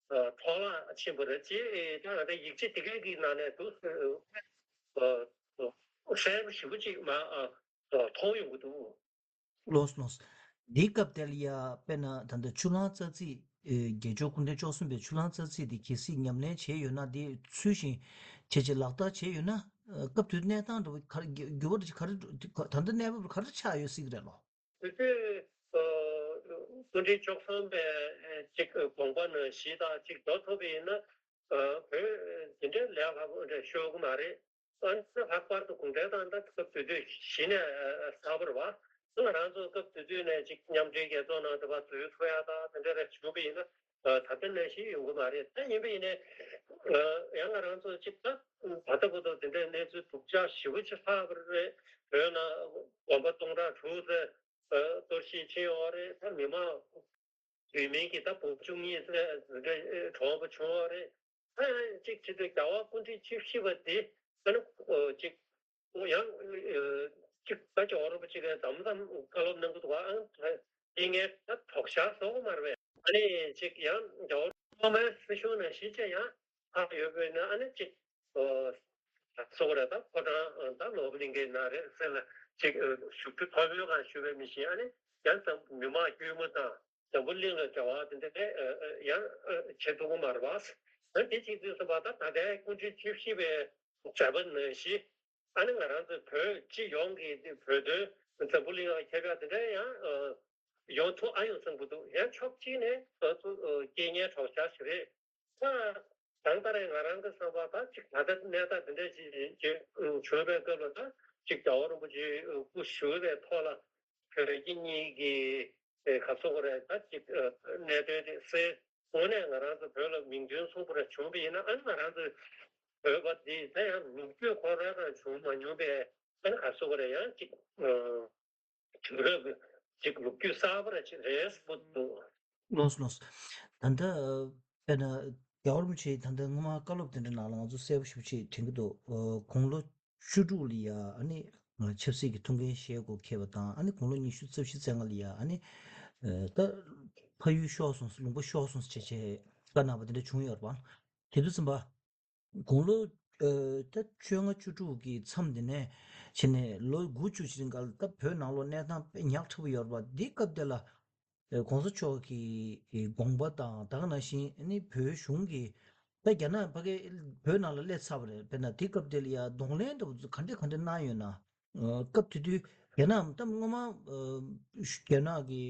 འཕྲོ་བརླག་ཕྱིན་པ་རེད། ཅེས་ད་ང་ཚོའི་ཡིག་ཆ་དེ་གའི་གི་ནང་ནས་འདུག་གསལ་པོ་ཞེ་པོ་ཅིག་མ་མཐོང་ཡོང་གི་འདུག་ལགས་སོ་ལགས་སོ། འདིའི་སྐབས་དེ་ལ་ཡ་དཔེར་ན་ད་ལྟ་ཆུ་གླང་རྩ་རྩིས་རྒྱལ་མཆོག་སྐུ་ཕྲེང་བཅུ་གསུམ་པའི་ཆུ་གླང་རྩ་རྩིས་དེ་གལ་སྲིད་ཉམས་ལེན་བྱས་ཡོད་ན། དེ་ཚུལ་བཞིན་བྱས་བྱས་ལག་བསྟར་བྱས་ཡོད་ན། སྐབས་དེའི་གནས་སྟངས་འདྲ་བོ་ག་རེ་འགྱུར་བ་འདྲ་ག་རེ། ད་ལྟ་གནས་བབ་ག་རེ་ཆགས་ཡོད་སྲིད་ཀྱི་རེད་ལོ། དེ་དུས་སྐུ་ཕྲེང་བཅུ་གསུམ་པའི་ཅིག་དགོངས་པ་ནང་བཞིན་དང་ཅིག་འགྲོ་ཐུབ་པ་ཡིན་ན། བོད་དེ་འདྲའི་ལས་སླ་པོ་འདྲ་ཤོར་གི་མ་རེད། ཨ་ནི་ལྷག་པར་དུ་གུང་ཁྲན་ཏང་ད་སྐབས་དེ་དུས་གཞི་ནས་ཚ་པོ་རེད་བ། ང་རང་ཚོ་སྐབས་དེ་དུས་ནས་ཅིག་མཉམ་འབྲེལ་རྒྱལ་ཚོགས་ནང་དུ་བ་འཛུལ་ཐུབ་ཡ་ད་དེ་འདྲ་རེ་བྱུང་བ་ཡིན་ན། ད་ལྟ་ནང་བཞིན་ཡོང་གི་མ་རེད། ད་ཡིན་པ་ཡིན་ནའི་ཡང་ང་རང་ཚོ་ཅིག་ད་ད་ལྟ་བར་དུ་དེ་འདྲའི་གནས་ཚུལ་སྡུག་ཅག་ཞེ་པོ་ཅིག་ལྷག་པ་རེད། བོད་ནང་དགོན་པ་སྟོང་ཕྲག་དྲུག་ཙམ་གཏོར་བཤིག་ཕྱིན་ཡོད་རེད། ད་མི་མང་བོད་མིའི་གི་ད་བོད་ཆུང་གཉིས་ཚེ་གྲོངས་པ་བྱུང་བ་རེད། ད་ཡང་གཅིག་བྱེད་དུས་རྒྱལ་བ་སྐུ་ཕྲེང་བཅུ་བཞི་པ་དེ་ཨ་ནི་གཅིག་ཡང་གཅིག་ད་ཅིག་འོ་རོ་པ་གཅིག་གིས་དམ་དམ་བཀའ་སློབ་གནང་གི་འདུག་ཨ་ནི་དེ་ངས་ད་དོགས་ཆ་བཟོ་གི་མ་རེད་པས། ཨ་ནི་གཅིག་ཡང་རྒྱལ་བ་སློབ་མའི་སྲིད་གཞུང་ནང་བཞིན་བྱས་ཡང་ཧ་ཡོད་པས་ན། ཨ་ནི་གཅིག་སོགས་རེད། ད་ཕོ་བྲང་ད་ནོར་བུ་གླིང་གའི་ནང་རེད་ཟེར་ལ་ཅིག་བཞུགས་ཁྲི་མཐོན་པོའི་སྒང་བཞུགས་པའི་མི་ཞིག་ཨ་ནི་ཡང་ཙམ་མི་མང་དཀྱུས་མ་དང་འཛམ་བུ་གླིང་ལ་འབྲེལ་བ་དེ་འདྲ་ཡང་བྱེད་ཐུབ་ཀྱི་མ་རེད་བ། ད་དེ་བྱེད་དུས་ཙམ་པ་ད་ད་ལྟའི་སྐུ་ཕྲེང་བཅུ་བཞི་པའི་ མཛད་པ་ནང་བཞིན། ཨ་ནི་ང་རང་ཚོའི་བོད་སྤྱི་ཡོངས་ཀྱི་བོད་དོན་འཛམ་བུ་གླིང་ལ་ཁྱབ་ཡག་དེ་འདྲ་ཡང་ཡོང་ཐུབ་ཨ་ཡོང་བསམ་གྱི་འདུག་ཡང་ཕྱོགས་གཅིག་ནས་ང་ཚོ་རྐྱེན་ངན་གྲོགས་ཆགས་ཤིག་རེད། ད་གང་ལྟར་ང་རང་གི་བསམ་པ་ད་ཅིག་ད་ལྟ་གནས་སྟངས་དེ་འདྲ་ཞིག་བྱུང་བའི་སྐབས་ལ་ད་ཅིག་རྒྱལ་བ་རིན་པོ་ཆེ་སྐུ་བཞུགས་པའི་ཐོག་ལ་བོད་རྒྱ་གཉིས་ཀྱི་ག་ཚོད་རེད་ད་ཅིག་གནད་དོན་དེ་སེལ། དངོས་གནས་ང་རང་ཚོ་བོད་ལ་མིང་དོན་མཚུངས་པ་རེ་བྱུང་བ་ཡིན་ན་ཨ་ནི་ང་རང་ཚོ་བོད་པ་འདི་ད་ཡང་ལོ་རྒྱུས་ཁོ་རང་རང་བྱུང་མ་མྱོང་པའི་ཨ་ནི་ག་ཚོད་རེད་ཡང་ཅིག་དུས་རབས་ཅིག་ལོ་རྒྱུས་གསར་པ་རེ་ཅིག་རེད་བསམ་གྱི་འདུག་ལགས་སོ་ལགས་སོ། ད་ལྟ་དཔེར་ན་རྒྱལ་བ་རིན་པོ་ཆེ་ད་ལྟ་སྔོན་མ་བཀའ་སློབ་དེ་འདྲ་ནང་ལ་ང་ཚོ་གསལ་པོ་ཞེ་པོ་ཅིག་དྲན་གྱི་འདུག་དགུང་ལོ་བཅུ་དྲུག་ལ་ཡ་ཨ་ནི་ཆབ་སྲིད་ཀྱི་ཐུགས་འགན་བཞེས་དགོས་ཁེལ་བ་དང་ཨ་ནི་དགུང་ལོ་ཉི་ཤུ་རྩ་བཞི་རྩ་ལྔ་ལ་ཡ་ཨ་ནི་ད་ཕ་ཡུལ་ཤོར་སོང་ལུང་པ་ཤོར་སོང་ཟེར་བྱས་བྱས་བཀའ་གནང་བ་དེ་འདྲ་བྱུང་ཡོད་རེད་པ། དེ་དུས་ཙམ་པ་དགུང་ལོ་ད་བཅོ་ལྔ་བཅུ་དྲུག་གི་མཚམས་དེ་ནས་བྱས་ནས་ལོ་དགུ་བཅུ་ཞིག་རིང་ག་ལ་ད་བོད་ནང་ལོགས་གནས་སྟངས་དཔེ་ཉག་ཕྲ་པོ་ཡོད་རེད་པ། འདི་སྐབས་དེ་ལ་གོང་ས་མཆོག་གི་དགོངས་པ་དང་ད་ག་ནང་བཞིན་ནི་བོད་གཞུང་གིས་ད་རྒྱ་ནག་ཕ་གི་བོད་ནང་ལ་སླེབས་ཚར་བ་རེད། དཔེར་ན་དེ་སྐབས་དེ་ལ་ཡ་གདོང་ལེན་འདྲ་བོ་ག་འདྲ་ག་འདྲ་གནང་ཡོད་ན། སྐབས་དེ་དུས་རྒྱ་ནག་ད་སྔོན་མ་རྒྱ་ནག་གི་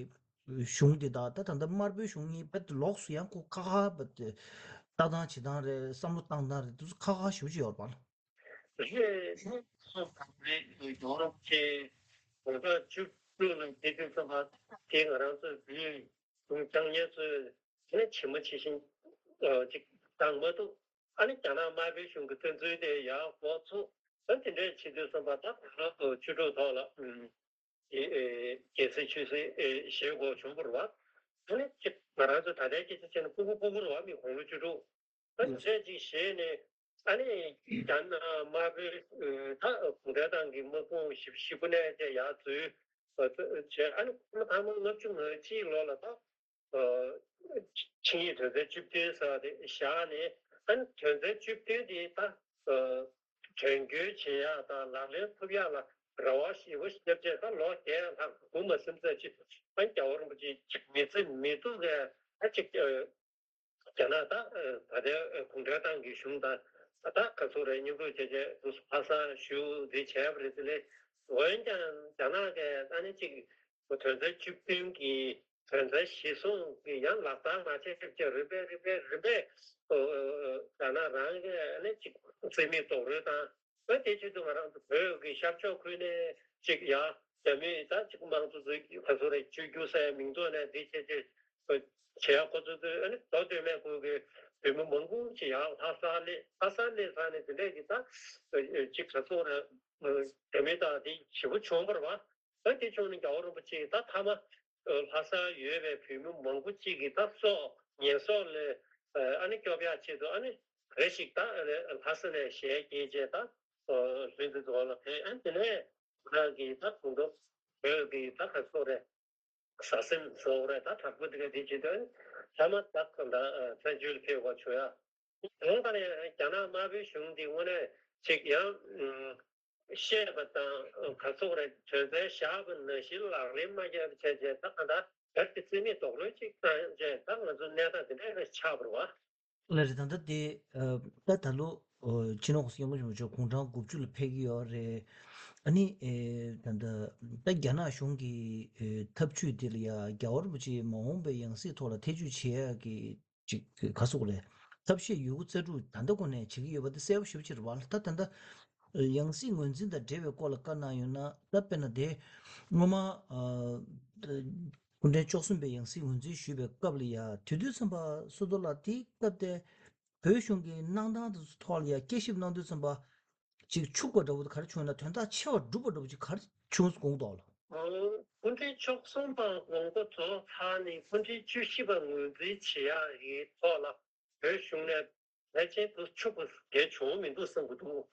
གཞུང་དེ་དང་ད་ད་ལྟ་དམར་པོའི་གཞུང་གཉིས་རྦད་དེ་ལོགས་སུ་ཡང་ཁོ་ཁ་ཁ་རྦད་དེ་ལྟ་སྟངས་བྱེད་སྟངས་རེད་བསམ་བློ་བཏང་སྟངས་རེད་དེ་ཚོ་ཁ་ཁ་ཞེ་པོ་ཅིག་ཡོད་རེད་པ། རེད། སོ་གང་རེད་རྒྱལ་བ་རིན་པོ་ཆེ་དགུང་གྲངས་བཅུ་དྲུག་ལ་དགེ་འདུན་ཚང་མ་དེ་ང་རང་ཚོའི་བོད་གཞུང་སྐྱོང་མཁན་ཚོས་དེ་ནས་ཇི་མ་ཇི་བཞིན་ཅིག་བཏང་མ་ཐུབ། ཨ་ནི་རྒྱ་ནག་དམར་པོའི་གཞུང་གི་བཙན་འཛུལ་དེ་ཡར་འགོ་ཚུགས། ཨ་དེ་འདྲས་བྱེད་དུས་ཙམ་པ་ད་དགུང་ལོ་བཅུ་དྲུག་ཐོག་ལ་རྒྱལ་སྲིད་ཆོས་སྲིད་བཞེས་དགོས་བྱུང་བ་རེད་བ། ཨ་ནི་ཅིག་ང་རང་ཚོ་ད་ལྟའི་སྐད་ཆ་བཤད་ན་ཕྲུ་གུ་ཕྲུ་གུ་རེད་བ། མི་དགུང་ལོ་བཅུ་དྲུག་ཨ་ནི་ཚད་ཅིག་བཞེས་ནས་ཨ་ནི་རྒྱ་ནག་དམར་པོའི་ད་གུང་ཁྲན་ཏང་གི་དམག་དཔུང་ཞིབ་ཞིབ་པོ་ནས་ཅིག་ཡར་འཛུལ་བྱས། ཨ་ནི་ཐ་མ་ལྔ་བཅུ་ང་གཅིག་ལོ་ལ་ད་ཆིངས་ཡིག་དོན་ཚན་བཅུ་བདུན་ཟེར་བ་དེ་བཞག་ནས་ཨ་ནི་དོན་ཚན་བཅུ་བདུན་དེ་ད་དོན་འཁྱོལ་བྱེད་ཡག་དང་ལག་ལེན་ཐུབ་ཡག་ལ་རེ་བ་ཞེ་པོ་བརྒྱབ་བྱས་ད་ལོ་བརྒྱད་ལྷག་འགོར་མ་ཟིན་ཙམ་ཅིག་ཨ་ནི་རྒྱལ་བ་རིན་པོ་ཆེ་ཅིག་མི་བརྩི་མི་ཐུབ་པའི་ཨ་ཅིག་རྒྱ་ནག་ད་ད་ལྟའི་གུང་ཁྲན་ཏང་གི་གཞུང་དང་ད་ག་ཚོད་རེད་མཉམ་རུབ་བྱས་བྱས་དུ་ལྷ་སར་ཞུ་འདི་བྱས་པ་རེད། དེ་ལས་འོན་ཀྱང་རྒྱ་ནག་གིས་ཨ་ནི་ཅིག་དོན་ཚན་བཅུ་བདུན་གྱི་དོན་ཚན་གཞིར་བཟུང་གི་ཡང་ལག་བསྟར་མ་བྱས་བྱས་རིམ་པས་རིམ་པས་རིམ་པས་རྒྱ་ནག་རང་གིས་ཨ་ནི་ཅིག་རྩིས་མེད་རྡོག་རོལ་དང་། ཨ་དེ་བྱེད་དུས་ང་རང་ཚོ་བོད་ཀྱི་ཤར་ཕྱོགས་ཁུལ་ནས་ཅིག་ཡ་རྒྱ་མིའི་ད་ཅིག་དམངས་གཙོ་ཚོའི་ག་ཚོད་རེད་བཅོས་བསྒྱུར་ཟེར་མིང་ཐོག་ནས་འདི་བྱེད་ཅིག་བྱེད་ཡག་ཁོ་ཚོ་ཚོས་ཨ་ནི་མདོ་སྟོད་སྨད་ཁུལ་གྱི་བོད་མི་མང་པོ་ཅིག་ཡར་ལྷ་སར་སླེབས། ལྷ་སར་སླེབས་ཚར་ནས་དེ་འདྲས་ཀྱི་ད་ཅིག་ག་ཚོད་རེད་རྒྱ་མི་དང་དེ་ཞེ་པོ་བྱུང་བ་རེད་བ། ཨ་དེ་བྱུང་ནས་རྒྱལ་བ་རིན་པོ་ཆེ་ད་མཐའ་མ་ལྷ་སར་ཡོད་པའི་བོད་མི་མང་པོ་ཅིག་གིས་ད་སྲོག་ངན་སྲོག་ལས་ཨ་ནི་སྐྱོབ་ཡག་ཆེད་དུ་ཨ་ནི་རེ་ཞིག་ད་ལྷ་ས་ནས་ཞལ་གྱེས་བྱས་ད་ལྷུན་རྩེ་རྫོང་ལ་ཕེབས། ཨ་དེ་ནས་ང་རང་གིས་ད་དགུང་ལོ་བོད་ཀྱི་ད་ག་ཚོད་རེད་ཟ་སེམས་བཟོ་རེད། ད་དྲག་པོ་དེ་ག་དེ་བྱེད་དུས་ཨ་ནི་མཐའ་མ་ད་ད་བཙན་བྱོལ་ཕེབས་དགོས་བྱུང་ཡ། དེ་ལྟར་ཡང་རྒྱ་ནག་དམར་པོའི་གཞུང་འདི་དངོས་གནས་ཅིག་ཡང་བཤད་པ་དང་ག་ཚོད་རེད་དོན་ཚན་བཞག་པ་ནང་བཞིན་ལག་ལེན་མ་བརྒྱབ་བྱས་བྱས་ད་ག་འདྲ་གར་གྱི་རྩིས་མེད་རྡོག་རོལ་ཅིག་བཏང་བྱས་ད་ང་ཚོ་གནས་སྟངས་དེ་འདྲ་རེ་ཆགས་པ་རེད་བ། ལགས་རེད། ད་ལྟ་དེ་ད་ད་ལོ་སྤྱི་ནོར་གོང་ས་སྐྱབས་མགོན་ཆེན་པོ་མཆོག་དགུང་གྲངས་དགུ་བཅུ་ལ་ཕེབས་ཀྱི་ཡོད་རེད། ཨ་ནི་ད་ལྟ་ད་རྒྱ་ནག་གཞུང་གི་ཐབས་ཇུས་དེ་ལ་ཡ་རྒྱལ་བ་རིན་པོ་ཆེ་མ་འོངས་པའི་ཡང་སྲིད་ཐོག་ལ་ཐེ་བྱུས་བྱེད་ཡག་གི་ཅིག་ག་ཟེར་དགོས་རེད། ཐབས་ཤེས་ཡོད་རྒུ་རྩལ་སྤྲུགས་ད་ལྟ་ཁོ་ནས་བྱེད་ཀྱི་ཡོད་པ་དེ་གསལ་པོ་ཞེ་པོ་ཅིག་རེད་བ། ད་ད་ལྟ་ཡང་སྲིད་ངོས་འཛིན་དང་འབྲེལ་བའི་སྐོར་ལ་བཀའ་གནང་ཡོད་ན་ད་དཔེར་ན་དེ་སྔོན་མ་སྐུ་ཕྲེང་བཅུ་གསུམ་པའི་ཡང་སྲིད་ངོས་འཛིན་ཞུས་པའི་སྐབས་ལ་ཡ་དེ་དུས་ཙམ་པ་སུ་དོ་ལ་དེའི་སྐབས་དེ་བོད་གཞུང་གི་གནང་སྟངས་དེ་ཚོ་ཐོག་ལ་ཡ་དཔྱད་ཞིབ་གནང་དུས་ཙམ་པ་ཅིག་འཆུག་པ་འདྲ་བོ་དེ་ག་རེ་བྱུང་ན་དོན་དག་ཆེ་བ་སྒྲུབ་པ་འདྲ་བོ་ཅིག་ག་རེ་བྱུང་སོང་དགོངས་དོགས་ལ། སྐུ་ཕྲེང་བཅུ་གསུམ་པ་དགོངས་པ་རྫོགས་ཚར་ནས་སྐུ་ཕྲེང་བཅུ་བཞི་པ་ངོས་འཛིན་བྱེད་ཡག་གི་ཐོག་ལ་བོད་གཞུང་ནས་ཕལ་ཆེར་དུ་འཆུག་པ་གལ་བྱུང་མི་འདུག་བསམ་གྱི་འདུག་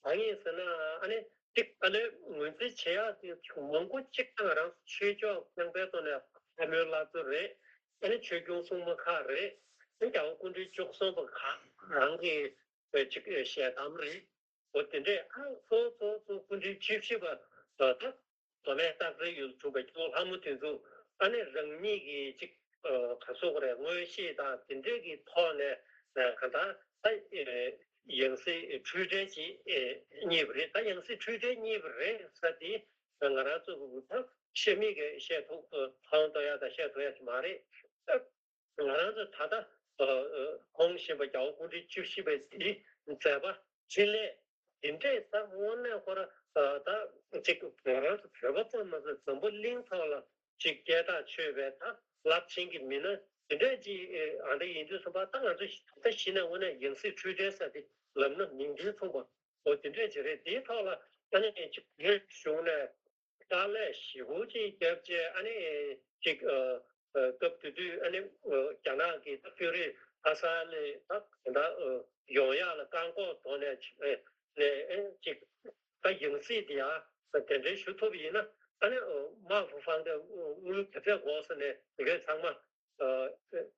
གང་ཡིན་ཟེར་ན་ཨ་ནི་ཅིག་ཨ་ནི་ངོས་འཛིན་བྱེད་ཡག་དེ་མང་པོ་ཅིག་དང་རང་ཆོས་ཕྱོགས་རྐྱང་པའི་ཐོག་ནས་ལྷ་མོའི་བླ་མཚོ་རེད། ཨ་ནི་ཆོས་སྐྱོང་སྲུང་མ་ཁག་རེད། ཨ་ནི་རྒྱལ་བ་སྐུ་ཕྲེང་བཅུ་གསུམ་པ་ཁག་རང་གི་ཅིག་ཞལ་གདམས་རེད། འོ་དེ་འདྲས་ཨ་གཙོ་གཙོ་གཙོ་སྐུ་ཕྲེང་བཅུ་བཞི་པ་ད་མདོ་སྨད་སྟག་རའི་ཡུལ་བྱུང་བའི་སྐྱོ་ལྷ་མོ་དེ་ཚོ་ཨ་ནི་རང་ཉིད་ཀྱི་ཅིག་ག་ཟེར་དགོས་རེད། མངོན་ཤེས་དང་དེ་འདྲས་ཀྱི་ཐོག་ནས་གང་ལྟར་ད་ ཡང་སྲིད་འཁྲུལ་བྲལ་ཅིག་རྙེད་པ་རེད། ད་ཡང་སྲིད་འཁྲུལ་བྲལ་རྙེད་པ་རེད་ཟེར་དེ་ང་རང་ཚོ་ད་བཤད་མེད་ཀྱི་བཤད་ཐུབ་ཐང་གཏོང་ཡག་དང་བཤད་ཐུབ་ཡག་ཅིག་མ་རེད། ང་རང་ཚོ་ད་ལྟ་ཁོང་ཞེས་པ་རྒྱལ་བ་སྐུ་ཕྲེང་བཅུ་བཞི་པའི་དེའི་མཛད་པ་འཕྲིན་ལས་དེ་འདྲས་ད་དངོས་གནས་ཁོ་ར་ད་ཅིག་ང་རང་ཚོ་བོད་པ་ཙམ་མ་ཟད་འཛམ་བུ་གླིང་ཐོག་ལ་ཅིག་སྐད་གྲགས་ཆོད་པའི་ད་རླབས་ཆེན་གྱི་མི་སྣ་དེ་འདྲས་ཅིག་ཨ་འདྲ་ཡིན་དུས་ཙམ་པ་ད་ང་ཚོ་ད་གཞི་ནས་དངོས་གནས་ཡང་སྲིད་འཁྲུལ་བྲལ་ཟེར་ཏེ་ལབ་ན་མིང་དོན་མཚུངས་པ་འོ་དེ་འདྲས་ཅིག་རེད། དེའི་ཐོག་ལ་ད་ནི་ཅིག་བོད་གཞུང་ནས། དཀའ་ལས་ཞེ་པོ་ཅིག་བརྒྱབ་བྱས་ཨ་ནི་ཅིག་ཨ་ཨ་སྐབས་དེ་དུས་ཨ་ནི་ཨ་རྒྱ་ནག་གི་ད་དཔོན་རིགས་ལྷ་ས་ནས་ད་ད་ཨ་ཡོང་ཡག་ལ་བཀག་འགོག་བཟོ་ནས་ཨ་ནས་ཨ་ཅིག་ད་ཡང་སྲིད་དེ་ཡང་གདན་འདྲེན་ཞུ་ཐུབ་པ་ཡིན་ན་ཨ་ནི་ཨ་དམག་ཧྥུ་ཧྥང་དེ་དངུལ་ག་ཚད་དགོས་ཟེར་ནས་དེ་གའི་ཚང་མ་ཨ་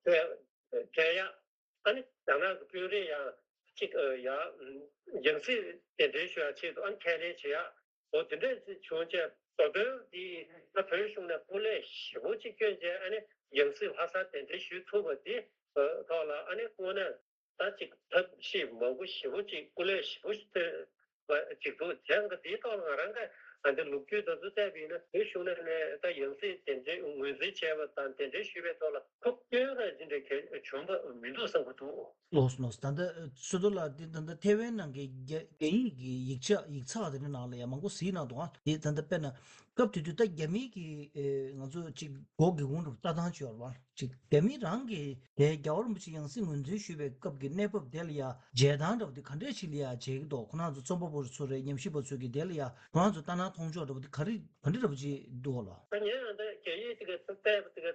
སྤྲད་སྤྲད་ཡག་ཨ་ནི་རྒྱ་ནག་གི་དཔོན་རིགས་ཡང་གཅིག་ཡང་ཡང་སྲིད་གདན་འདྲེན་ཞུ་ཡག་ཆེད་དུ་ཨ་ནི་ཁས་ལེན་བྱེད་ཡག་འོ་དེ་འདྲས་བྱུང་བྱས་མདོ་དོན་འདི་ད་བོད་གཞུང་ནས་སྐུ་ལས་ཞེ་པོ་གཅིག་བསྐྱོན་བྱས་ཨ་ནི་ཡང་སྲིད་ལྷ་སར་གདན་འདྲེན་ཞུ་ཐུབ་པ་འདི་ཐོག་ལ་ཨ་ནི་དངོས་གནས་ད་ཅིག་ཐབས་ཤེས་མང་པོ་ཞེ་པོ་གཅིག་སྐུ་ལས་ཞེ་པོ་ཞིག་ཐོན་པ་ཅིག་འདུག་དེ་ཡང་འདིའི་ཐོག་ལ་ང་རང་ག་ཨ་འདི་ལོ་རྒྱུས་དེ་ཚོ་བལྟས་པ་ཡིན་ན་བོད་གཞུང་ནས་ནས་ད་ཡང་སྲིད་གདན་འདྲེན་ངོས་འཛིན་བྱས་པ་དང་གདན་འདྲེན་ཞུས་པའི་ཐོག་ལ་ཐུགས་སྐྱོན་ར་ཅི་འདྲ་གལ་བྱུང་པ་མི་འདུག་བསམ་གྱི་འདུག་ལགས་སོ་ལགས་སོ། ད་ལྟ་ཚོད་ལྟ་ལ་འདི་ད་ལྟ་ཐེ་ཝན་ནང་གི་རྒྱ་རྒྱ་ཡིག་གི་ཡིག་ཆ་ཡིག་ཚགས་དེ་འདྲ་ནང་ལ་ཡང་མང་པོ་གཟིགས་གནང་འདུག་ཨ་དེ་ད་ལྟ་དཔེར་ན་སྐབས་དེ་དུས་ད་རྒྱ་མིའི་གི་ཨེ་ང་ཚོ་ཅིག་སྒོ་སྒེའུ་ཁུང་འདྲ་ལྟ་སྟངས་ཅིག་ཡོད་རེད་བ། ཅིག་རྒྱ་མི་རང་གིས་དེ་རྒྱལ་བ་རིན་པོ་ཆེ་ཡང་སྲིད་ངོས་འཛིན་ཞུས་པའི་སྐབས་ཀྱི་གནས་བབ་དེ་ལ་ཡང་མཇལ་སྟངས་འདྲ་བ་དེ་ག་འདྲས་ཞིག་ལ་ཡང་མཇལ་གྱི་འདུག་ཁོ་རང་ཚོ་རྩོམ་པ་པོ་ཚོ་རེད་ཉམས་ཞིབ་པ་ཚོས་ཀྱི་དེ་ལ་ཡང་ཁོ་རང་ཚོ་ལྟ་སྣང་མཐོང་ཕྱོགས་འདྲ་བ་དེ་ག་རེ་ག་འདྲ་འདྲ་བ་ཅིག་འདུག་ལ། ད་ངས་ཨ་ད་རྒྱ་ཡིག་དེ་ག་ཚོད་ལྟ་བ་དེ་ག་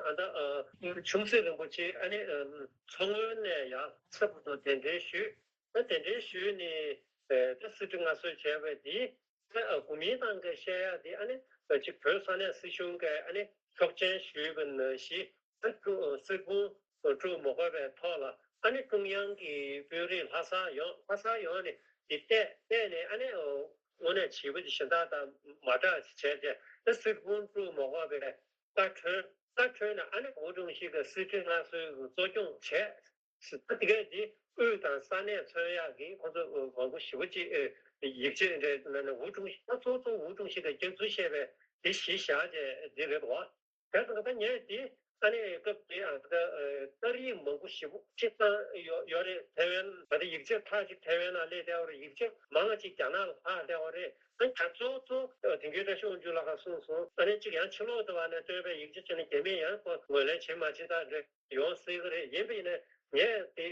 ཨ་ད་ཨ་ཆུང་སྲིད་རིན་པོ་ཆེ་ཨ་ནི་ཨ་མཚོ་སྔོན་ནས་ཡང་ཚབ་ཏུ་གདན་འདྲེན་ཞུས། ཨ་གདན་འདྲེན་ཞུས་ནས་ཨ་ད་སྲིད་ཁྲི་མངའ་གསོལ་བྱས་པ་དེ་ཨ་གོ་མིན་ཏང་གིས་བཤད་ཡ་དེ་ཨ་ནི་ཅིག་བོད་ས་གནས་སྲིད་གཞུང་གིས་ཨ་ནི་ཆོག་མཆན་ཞུས་པ་ནང་བཞིན་ཨ་ཀྲུ་སྲིད་དཔོན་སྤྲུག་མ་དགོས་པའི་ཐོག་ལ་ཨ་ནི་ཀྲུང་དབྱང་གི་དཔོན་རིགས་ལྷ་ས་ཡོང་ལྷ་ས་ཡོང་ནས་དེ་བལྟས་བལྟས་ནས་ཨ་ནི་དངོས་གནས་བྱིས་པ་དེ་གཞན་དག་དང་མ་འདྲ་བྱས་ཏེ་ཨ་སྲིད་དཔོན་སྤྲུག་མ་དགོས་པའི། བཀའ་འཁྲོལ། བཀའ་འཁྲོལ་ནས་ཨ་ནི་ཝུའུ་ཀྲུང་ཧྲི་གི་སྲིད་ཁྲི་མངའ་གསོལ་གྱི་གཙོ་སྐྱོང་བྱས། ད་དེ་གས་དེ་དབུས་དང་ས་གནས་མཚོན་ཡག་གི་ཁོ་ཚོ་མང་པོ་ཞེ་པོ་ཅིག་ཡིག་ཆ་འདྲ་ནང་ནས་ཝུའུ་ཀྲུང་ཧྲི་ད་གཙོ་གཙོ་ཝུའུ་ཀྲུང་ཧྲི་གི་སྐྱག་རྫུན་བཤད་པའི་དེ་གཞི་བཞག་བྱས་དེ་རེད་བ། དེ་ཙང་ད་ངས་དེ་ཨ་ནི་སྐབས་དེ་ཨ་ད་ཏར་ཡིག་མང་པོ་ཞེ་པོ་ཅིག་བཏང་ཡོད་ཡོད་རེད། ཐེ་ཝན་ད་ལྟ་ཡིག་ཆ་ཁག་ཅིག་ཐེ་ཝན་ནང་སླེབས་བསྡད་པ་རེད། ཡིག་ཆ་མང་ཅིག་རྒྱ་ནག་ལ་ལྷག་བསྡད་པ་རེད། ཨ་ད་གཙོ་གཙོ་དེང་གི་བཀྲ་ཤིས་དབང་ཕྱུག་ལགས་ཀྱིས་གསུངས་སོང་། ཨ་ནི་གཅིག་ཡང་ཕྱི་ལོགས་དུ་བ་ནས་བཏོན་པའི་ཡིག་ཆ་བྱས་ན་རྒྱ་མིས་ཡང་ཁོ་ངོས་ལེན་བྱེད་མ་བྱེད་ད་འདྲ་ཡོང་སྲིད་ཀྱི་རེད། ཡིན་པ་ཡིན་ན་ངས་དེ་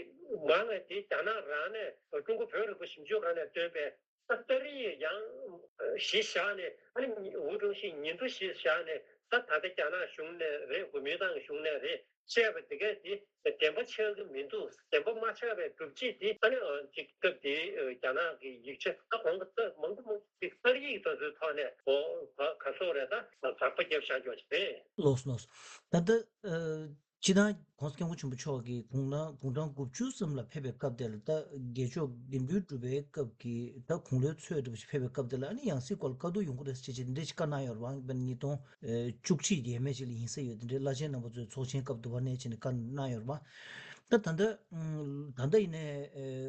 མང་ང་དེ་རྒྱ་ནག་རང་ནས་ཀྲུང་གོ་བོད་རིག་པ་ཞིབ་འཇུག་ཁང་ནས་བཏོན་པའི་ད་ཏར་ཡིག་ཡང་གཞི་བཞག་ནས་ཨ་ནི་ཝུའུ་ཀྲུང་ཧྲི་ཉིན་ཐོ་གཞི་བཞག་ནས་ད་ད་ལྟ་རྒྱ་ནག་གཞུང་ནས་རེད། གོ་མིན་ཏང་གཞུང་ནས་རེད། བཤད་པ་དེ་གས་དེ་བདེན་པ་ཆགས་ཀྱི་མི་འདུག་བདེན་པ་མ་ཆགས་པའི་སྒྲུབ་བྱེད་དེ་ཨ་ནི་ཅིག་སྐབས་དེའི་རྒྱ་ནག་གི་ཡིག་ཆ་ད་གོང་གི་ད་མང་པོ་མང་པོ་ཅིག་ཏར་ཡིག་དེ་ཚོའི་ཐོག་ནས་གོ་ག་ག་སོགས་རེད་ད་ཟག་པ་བརྒྱབ་བཞག་རྒྱུ་ཞིག་རེད། ལགས་སོ་ལགས་སོ། ད་ལྟ་སྤྱི་བཏང་༸གོང་ས་༸སྐྱབས་མགོན་ཆེན་པོ་མཆོག་གིས་དགུང་ན་དགུང་གྲངས་དགུ་བཅུ་ཙམ་ལ་ཕེབས་པའི་སྐབས་དེ་ལ་ད་རྒྱལ་མཆོག་དགེ་འདུན་གྲུབ་པའི་སྐབས་ཀྱི་ད་དགུང་ལོའི་ཚོད་འདྲ་པོ་ཞིག་ཕེབས་པའི་སྐབས་དེ་ལ་ཨ་ནི་ཡང་སྲིད་སྐོར་ལ་བཀའ་བསྡུར་ཡོང་གི་རེད་ཟེར་བྱས་བྱས་འདི་འདྲ་ཞིག་བཀའ་གནང་ཡོད་རེད་བ། དཔེར་ན་ཉིས་སྟོང་བཅུ་གཅིག་ཡས་མས་ཅིག་ལ་ཡིན་ས་ཡོད། དེ་འདྲའི་བླ་ཆེན་རྣམ་པ་ཚོའི་ཚོགས་ཆེན་སྐབས་དུ་བ་ནས་བྱས་ནས་བཀའ་གནང་ཡོད་རེད་བ། ད་ད་ལྟ་ད་ལྟ་ཡིན་ནའི་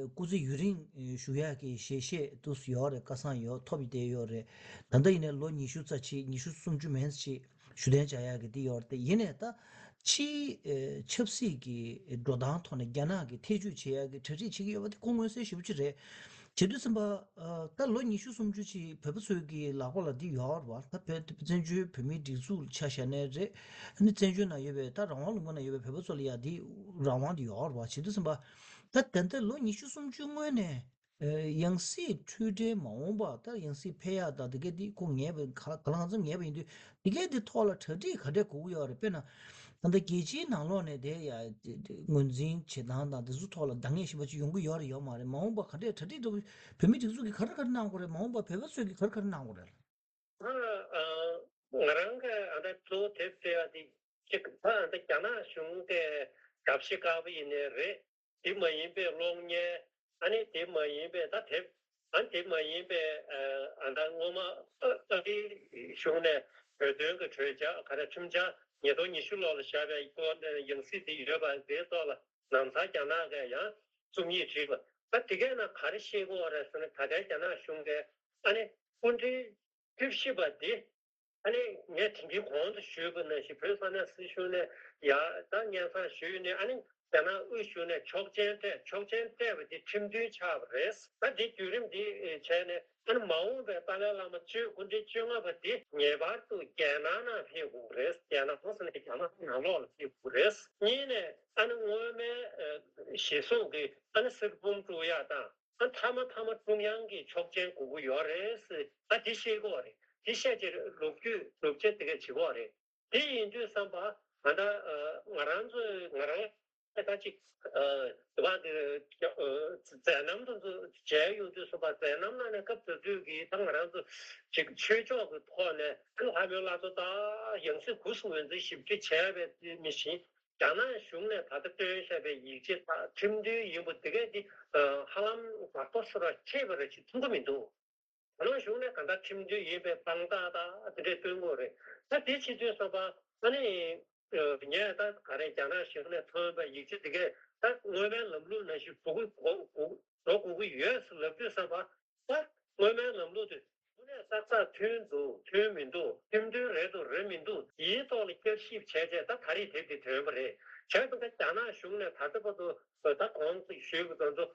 སྐུ་ཚེ་ཡུན་རིང་བཞུགས་ཡག་གི་ཞལ་བཞེས་དུ་ཡོད་རེད། བཀའ་བཟང་ཡོད་ཐོབ་ཡི་དེ་ཡོད་རེད། ད་ལྟ་ཡིན་ནའི་ལོ་ཉི་ཤུ་རྩ་གཅིག་ཉི་ཤུ་སུམ་ཅུ་མན་ཙམ་ཞིག་བཞུགས་གདན་འཇགས་ཡག་གི་དེ་ཡོད་རེད། དེ་ཡིན་ནའི་ད་ཕྱིའི་ཨེ་ཆབ་སྲིད་ཀྱི་འགྲོ་སྟངས་ཐོག་ནས་རྒྱ་ནག་གིས་ཐེ་བྱུས་བྱེད་ཡག་གི་གྲ་སྒྲིག་བྱེད་ཀྱི་ཡོད་པ་དེ་ཁོ་མངོན་གསལ་ཞེ་པོ་ཅིག་རེད། བྱེད་དུས་ཙམ་པ་ཨ་ད་ལོ་ཉི་ཤུ་སུམ་ཅུ་ཅིག་བོད་པ་ཚོའི་གི་ལག་པ་ལ་འདི་ཡོད་རེད་བ། ད་བོད་བཙན་བྱོལ་བོད་མིའི་སྒྲིག་འཛུགས་ཆ་བཞག་ནའི་རེད། ཨ་ནི་བཙན་བྱོལ་ནང་ཡོད་པའི་ད་རང་དབང་ལུང་པ་ནང་ཡོད་པའི་བོད་པ་ཚོ་ལ་ཡ་འདི་རང་དབང་འདི་ཡོད་རེད་བ། བྱེད་དུས་ཙམ་པ་ད་ད་ལྟ་ལོ་ཉི་ཤུ་སུམ་ཅུ་སྔོན་ནས་ཨ་ཡང་སྲིད་འཁྲུལ་བྲལ་མ་འོངས་པ་ད་ཡང་སྲིད་ཕེབས་ཡག་ད་དེ་ག་འདི་ཁོ་ངེས་པ་ག་ག་ལ་གང་འཚམ་ངེས་པ་ཡིན་དུས་དེ་གའི་འདི་ཐོག་ལ་གྲ་སྒྲིག་ག་འདྲས་དགོས་ཀྱི་ཡོད་རེད། དཔེར་ན་ད་ལྟ་རྒྱལ་སྤྱིའི་ནང་ལོགས་ནས་དེ་ཡ་ངོས་འཛིན་བྱེད་སྟངས་དང་དེ་ཚོ་ཐོག་ལ་འདང་ངེས་ཤེས་པ་ཅིག་ཡོང་གི་ཡོད་རེད་ཡོད་མ་རེད། མ་འོངས་པ་ག་འདྲས་གྲ་སྒྲིག་འདྲ་པོ་བོད་མི་སྒྲིག་འཛུགས་ཀྱིས་ག་རེ་ག་རེ་གནང་དགོས་རེད། མ་འོངས་པ་བོད་པ་ཚོས་ཀྱིས་ག་རེ་ག་རེ་གནང་དགོས་རེད། ང་ང་རང་གི་ཨ་ད་གཙོ་བོ་དེབ་བྲིས་པ་དེ་གཅིག་ད་ཨ་ད་རྒྱ་ནག་གཞུང་གི་གྲབས་གཤིས་དཀར་པོ་ཡིན་ནའི་རེད། དེ་མ་ཡིན་པའི་གློག་བརྙན། ཨ་ནི་དེ་མ་ཡིན་པའི་ད་དེབ། ཨ་ནི་དེ་མ་ཡིན་པའི་ཨ་ད་སྔོན་མ་ཨ་ཨ་རིའི་གཞུང་ནས་བོད་དོན་གྱི་གྲོས་འཆར་ག་རེ་ཁྲིམས་འཆར་ཉིས་སྟོང་ཉི་ཤུ་ལོ་ལ་བཞག་པའི་སྐོར་ནས་ཡང་སྲིད་དེ་ཡོད་པ་དེའི་ཐོག་ལ་ལམ་སང་རྒྱ་ནག་གིས་ཡང་རྩོམ་ཡིག་བྲིས་པ། ད་དེ་གའི་ནང་ག་རེ་བཤད་ཀྱི་ཡོད་རེད་ཟེར་ན། ད་ལྟའི་རྒྱ་ནག་གཞུང་གིས་ཨ་ནི་སྐུ་ཕྲེང་བཅུ་བཞི་པ་འདི། ཨ་ནི་ངས་དེང་གི་གོང་དུ་ཞུས་པ་ནང་བཞིན་བོད་ས་གནས་སྲིད་གཞུང་ནས་ཡར་ད་སྙན་སེང་ཞུས་ནས། ཨ་ནི་རྒྱ་ནག་དབུས་གཞུང་ནས་ཆོག་མཆན་སྤྲད། ཆོག་མཆན་སྤྲད་པ་འདི་ཁྲིམས་མཐུན་ཆགས་པ་རེད། ད་འདི་བརྒྱུད་རིམ་འདི་བྱས་ནས། ཨ་ནི་མ་འོངས་པའི་ཏཱ་ལའི་བླ་མ་བཅུ། སྐུ་ཕྲེང་བཅོ་ལྔ་པ་འདི་ངེས་པར་དུ་རྒྱལ་ནང་ནང་ཕེབས་དགོས་རེད། རྒྱལ་ནང་ཟེར་ན་རྒྱ་ནག་ནང་ལོགས་ལ་ཕེབས་དགོས་རེད། གཉིས་ནས་ཨ་ནི་སྔོན་མའི་ཨ་ཞེ་སོང་གི་ཨ་ནི་སིར་བུམ་བཀྲུ་ཡག་དང་། ཨ་མཐའ་མ་མཐའ་མ་ཀྲུང་དབྱང་གི་ཆོག་མཆན་དགོས་ཀྱི་ཡོད་རེད་ཟེར། ད་འདི་བཤད་ཀྱི་ཡོད་རེད། འདི་བཤད་ཀྱི་རེད། ལོ་རྒྱུས་ལོ་རྒྱུས་དེ་ག་བྱེད་ཀྱི་ཡོད་རེད། དེ་ཡིན་དུས་ཙམ་པ་ང་ད་ང་རང་ཚོས་ང་རང་ད་ཅིག་ཨ་དེ་བ་དེ་མཛད་རྣམ་དེ་ཚོ་མཇལ་ཡོང་དུས་ཙམ་པ། མཛད་རྣམ་ནང་ནས་སྐབས་དེ་དུས་ཀྱི་ད་ང་རང་ཚོ་ཅིག་ཆོས་ཕྱོགས་ཀྱི་ཐོག་ནས་ལྷ་མོའི་བླ་མཚོ་དང་ཡང་སྲིད་དགུ་སོང་བའི་ཚེ་ཞིབ་འབྲི་བྱས་པའི་མི་བཞིན། རྒྱ་ནག་གཞུང་ནས་ད་ལྟ་བཏོན་བཞག་པའི་ཡིག་ཆ་དག་ཁྲིམས་མཐུན་ཡིན་པ་དེ་གས་དེ་ཧ་ལམ་དགག་པ་སོ་ར་ཁྱད་པར་ཅིག་མཐོང་གི་མི་འདུག་རྒྱ་ནག་གཞུང་ནས་གང་ལྟར་ཁྲིམས་མཐུན་ཡིན་པའི་དཔང་རྟགས་དང་དེ་འདྲས་སྟོན་དགོས་རེད། ད་དེ་བྱེད་དུས་ཙམ་པ་ཨ་ནི་ངས་ད་ག་རེ་རྒྱ་ནག་གཞུང་ནས་ཐོན་པའི་ཡིག་ཆ་དེ་གས་ད་སྔོན་མའི་ལམ་ལུགས་ནང་བཞིན་འགྲོ་དགོས་འགྲོ་དགོས་ཀྱི་ཡོད་ཟེར་ལབ་དུས་ཙམ་པ། ད་སྔོན་མའི་ལམ་ལུགས་དེ་དངོས་གནས་ས་མཐུན་འདུག་མཐུན་མི་འདུག་ཁྲིམས་མཐུན་རེད་འདུག་རེད་མི་འདུག་དེའི་ཐོག་ལ་བསྐྱར་ཞིབ་བྱས་རྗེས་ད་ད་རེས་དེབ་དེ་ཐོན་པ་རེད། བྱས་ཙང་ད་རྒྱ་ནག་གཞུང་ནས་ད་ལྟ་བར་དུ་ད་གོང་དུ་ཞུས་པ་དང་ཚོ་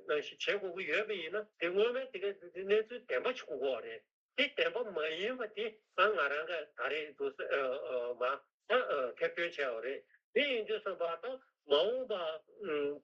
ནང་བཞིན་བྱེད་དགོས་ཀྱི་ཡོད་པ་ཡིན་ན། དེ་སྔོན་མའི་དེ་ག་དེ་གནས་ཚུལ་བདེན་པ་ཞིག་དགོས་ཀྱི་ཡོད་རེད། དེ་བདེན་པ་མ་ཡིན་པ་དེ་ད་ང་རང་ག་ད་རེས་འདུག་ས་མ་ད་ཐེར་འདོན་བྱས་པ་རེད། དེ་ཡིན་དུས་ཙམ་པ་ད་མ་འོངས་པ་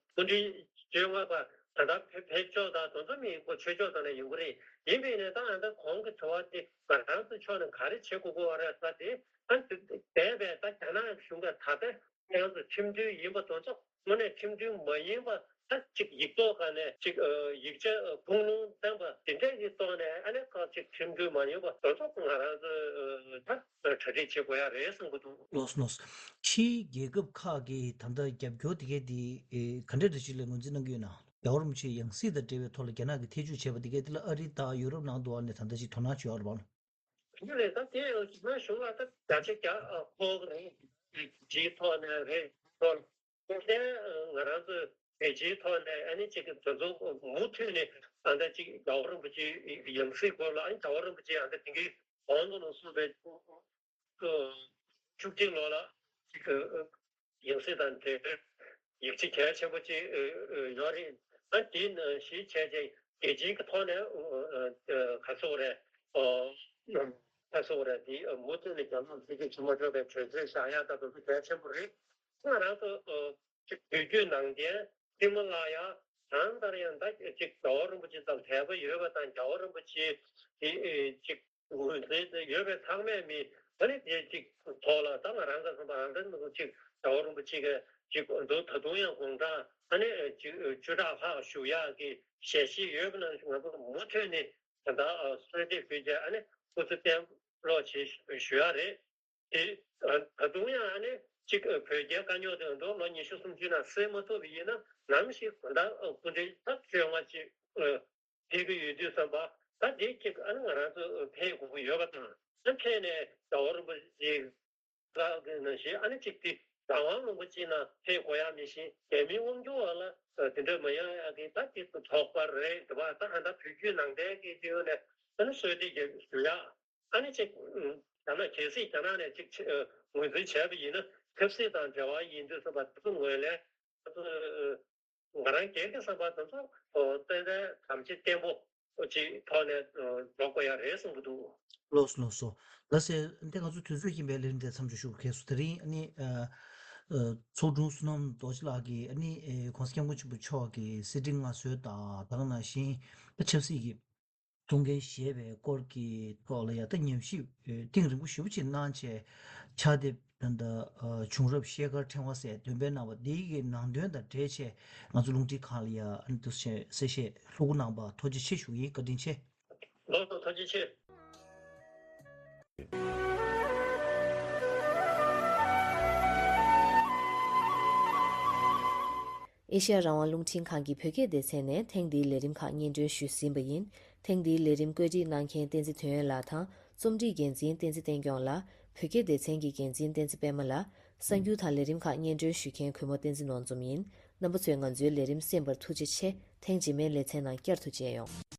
སྐུ་ཕྲེང་བཅོ་ལྔ་པ་ད་ལྟ་ཕེབས་ཕེབས་ཕྱོགས་དང་དེ་ཚོ་མི་ཁོ་ཆོས་ཕྱོགས་དང་ནས་ཡོང་གི་རེད། ཡིན་པས་ནས་ད་ཨ་ད་གོང་གི་དྲི་བ་དེ་ང་རང་ཚོ་ཕྱོགས་ནས་ག་རེ་བྱེད་དགོས་ཀྱི་ཡོད་རེད་ཟེར་དེ། ཨ་འདས་པའི་ད་རྒྱ་ནག་གཞུང་ག་ད་ལྟ་ཁྱེད་རང་ཚོ་ཁྲིམས་མཐུན་ཡིན་པ་དེ་ཚོ་དངོས་གནས་ཁྲིམས་མཐུན་མ་ཡིན་པ་ད་ཅིག་ཡིག་ཐོག་ག་ནས་ཅིག་ཡིག་ཆ་ཁུངས་ལུང་བསྟན་པ་དེ་འདྲས་ཀྱི་ཐོག་ནས། ཨ་ནི་ཁག་ཅིག་ཁྲིམས་མཐུན་མ་ཡིན་པ་དེ་ཚོ་ང་རང་ཚོས་ད་གྲ་སྒྲིག་བྱེད་དགོས་ཡ་རེད་བསམ་གྱི་འདུག་ལགས་སོ་ལགས་སོ། ཕྱིའི་རྒྱལ་ཁབ་ཁག་གིས་ད་ལྟ་རྒྱབ་སྐྱོར་དེ་གས་དེ་ག་འདྲས་འདྲ་ཞིག་ལ་ངོས་འཛིན་གནང་གི་ཡོད་ན། རྒྱལ་བ་རིན་པོ་ཆེའི་ཡང་སྲིད་དང་འབྲེལ་བའི་ཐོག་ལ་རྒྱ་ནག་གིས་ཐེ་བྱུས་བྱས་པ་དེ་གས་དེ་ལ་ཨ་རི་དང་ཡུ་རོབ་ནང་དུ་བ་ནས་ད་ལྟ་ཅིག་དོ་སྣང་བྱེད་ཡོད་རེད་པ། དེ་ལས་ད་དེ་ཡང་གཞུང་ལ་ད་བརྒྱ་ཆ་བརྒྱ་ཕོག་རེད། རྒྱལ་སྤྱིའི་ཐོག་ནས་རེད། ཐོག་ལ་ང་རང་ཚོ་རྒྱལ་སྤྱིའི་ཐོག་ནས་ཨ་ནི་ཅིག་གི་དོན་ཚོགས་མུ་མཐུད་ནས་ཨ་ད་ཅིག་རྒྱལ་བ་རིན་པོ་ཆེའི་ཡང་སྲིད་སྐོར་ལ། ཨ་ནི་རྒྱལ་བ་རིན་པོ་ཆེ་ཨ་ད་དེང་གི་གོང་དུ་ལ་གསུངས་པའི་བཅུ་གཅིག་ལོ་ལ་ཅིག་གི་ཡང་སྲིད་དང་འབྲེལ་ཡིག་ཆ་གལ་ཆེན་པོ་ཅིག་ཡོད་རེད། ཨ་དེ་ནང་བཞིན་བྱས་རྗེས་རྒྱལ་སྤྱིའི་ཐོག་ནས་ག་ཚོད་རེད། ཨོ་ད་སོ་རེད། དེ་མུ་མཐུད་ནས་རྒྱ་ནག་འཛིན་སྐྱོང་བྱེད་མ་ཆོག་པའི་གྲོས་ཆོད་བཞག་ཡག་ད་དེ་ཚོ་གལ་ཆེན་པོ་རེད། ང་རང་ཚོ་ཅིག་བོད་བརྒྱུད་ནང་བསྟན་སྲིད་མ་ལ་ཡ་གང་ལྟར་ཡང་ད་ཅིག་རྒྱལ་བ་རིན་པོ་ཆེ་དང་དད་པ་ཡོད་པ་དང་། རྒྱལ་བ་རིན་པོ་ཆེ་དེ་ཅིག་ངོས་འཛིན་ཡོད་པའི་ཚང་མས་མི་ད་ནི་དེ་ཅིག་ཐོག་ལ་ད་ང་རང་ཚོ་ཚང་མ་རང་ཚོ་ཅིག་རྒྱལ་བ་རིན་པོ་ཆེ་གི་ཅིག་འདུག་ད་དུང་ཡང་དགུང་གྲངས་ཨ་ནི་ཅིག་བཅུ་ཕྲག་ལྷག་བཞུགས་ཡག་གི་ཞལ་བཞེས་ཡོད་པ་ནང་བཞིན་ང་ཚོ་མུ་མཐུད་ནས་ད་ལྟ་གསོལ་འདེབས་ཕུལ་རྗེས་ཨ་ནི་སྐུ་ཚེ་བརྟན་ལོག་བྱེད་ཞུ་ཡག་རེད། དེ་ད་དུང་ཡང་ཨ་ནི་གཅིག་བོད་རྒྱའི་དཀའ་རྙོག་དེ་འདྲ་ལོ་ཉི་ཤུ་སུམ་ཅུ་ནང་སེལ་མ་ཐུབ་པ་ཡིན་ན། ནམ་ཞིག་ད་ལྟ་སྐུ་ཕྲེང་ད་བཅོ་ལྔ་ཅིག་ཕེབས་ཀྱི་ཡོད་དུས་ཙམ་པ། ད་དེ་གཅིག་ཨ་ནི་ང་རང་ཚོ་ཕེབས་དགོས་ཀྱི་ཡོད་པ་དང་། ད་ཕེབས་ནས་རྒྱལ་བ་རིན་པོ་ཆེ་ལགས་ཀྱི་ནང་བཞིན་ཨ་ནི་གཅིག་དེ་རང་དབང་ལུང་པ་གཅིག་ནང་ཕེབས་དགོས་ཡག་མི་ཤེས། རྒྱ་མིའི་དབང་སྒྱུར་བ་ལ་དེ་འདྲ་མ་ཡོང་ཡག་གི་ད་དེ་དོགས་པ་རེད་འདུག་པ། ད་ཧ་ད་བོད་བརྒྱུད་ནང་བསྟན་གྱི་སྤྱི་ཡོངས་ནས་ཨ་ནི་གསོལ་འདེབས་ཞུ་ཡག་ཨ་ནི་ཅིག་ཨུམ། རྒྱ་ནག་གལ་སྲིད་རྒྱ་ནག་ནས་ཅིག་ཆེ་ཨ་ངོས་འཛིན་བྱས་པ་ཡིན་ན། ཆབ་སྲིད་དང་འབྲེལ་བ་ཡིན་དུས་ཙམ་པ་དེ་ཚོ་ངོས་ལེན། ཨ་ང་རང་སྒེར་གྱི་བསམ་པ་དེ་ཚོ་ཨོ་ཏན་ཏན་དམ་བཅའ་བརྟན་པོ་ཅིག་ཐོག་ནས་ཨ་འགྲོ་དགོས་ཡ་རེད་བསམ་གྱི་འདུག་ལགས་སོ་ལགས་སོ། ལགས་སེ། འདི་ང་ཚོ་དུས་ཚོད་ཀྱིས་འབད་ལས་རིམ་དེ་མཚམས་འཇོག་ཞུ་དགོས་སོ། དེ་རིང་ཨ་ནི་ཨ་ཨ་ཚོགས་དྲུང་བསོད་ནམས་རྡོ་རྗེ་ལགས་ཀྱིས་ཨ་ནི་ཨ་༸གོང་ས་༸སྐྱབས་མགོན་ཆེན་པོ་མཆོག་གི་གསེར་ཁྲི་མངའ་གསོལ་དང་། དེ་ག་ནང་བཞིན་ཆབ་སྲིད་ཀྱི་ཐུགས་འགན་བཞེས་པའི་སྐོར་གྱི་ཐོག་ལ་ཡ་ད་ཉམས་ཞིབ་ཨེ་གཏིང་རིང་པོ་ཞེ་པོ་ཅིག་གནང་བྱས། ཕྱག་དེབ་ད་ལྟ་ཨ་བྱུང་རབས་ཤེལ་དཀར་ཕྲེང་བ་ཟེར་འདོན་སྤེལ་གནང་བ་འདི་གི་ནང་དོན་དང་འབྲེལ་བྱས་ང་ཚོ་རླུང་འཕྲིན་ཁང་ལ་ཡ་ཨ་ནི་འདུག་སེ་གསལ་བཤད་ལྷུག་པོ་གནང་བར་ཐུགས་རྗེ་ཆེ་ཞུ་གི་ཡིན། བཀའ་དྲིན་ཆེ། ལགས་སོ། ཐུགས་རྗེ་ཆེ། ཨེ་ཤེ་ཡ་རང་དབང་རླུང་འཕྲིན་ཁང་གི་བོད་སྐད་སྡེ་ཚན་ནས་ཐེངས་འདིའི་ལས་རིམ་ཁག་སྙན་སྒྲོན་ཞུས་ཟིན་པ་ཡིན། ཐེངས་འདིའི་ལས་རིམ་བཀོད་སྒྲིག་གནང་མཁན་བསྟན་འཛིན་དོན་ཡོད་ལགས་དང་། རྩོམ་སྒྲིག་འགན་འཛིན་བསྟན་འཛིན་བསྟན་སྐྱོང་ལགས། བོད་སྐད་སྡེ་ཚན་གྱི་འགན་འཛིན་བསྟན་འཛིན་པད་མ་ལགས། གསར་འགྱུར་དང་ལས་རིམ་ཁག་སྙན་སྒྲོན་ཞུ་མཁན་གུས་མོ་བསྟན་འཛིན་ནོར་འཛོམས་ཡིན། རྣམ་པ་ཚོས་ང་ཚོའི་ལས་རིམ་གསན་པར་ཐུགས་རྗེ་ཆེ། ཐེངས་རྗེས་མའི་ལེ་ཚན་ནང་བསྐྱར་དུ་མཇལ་ཡོང་།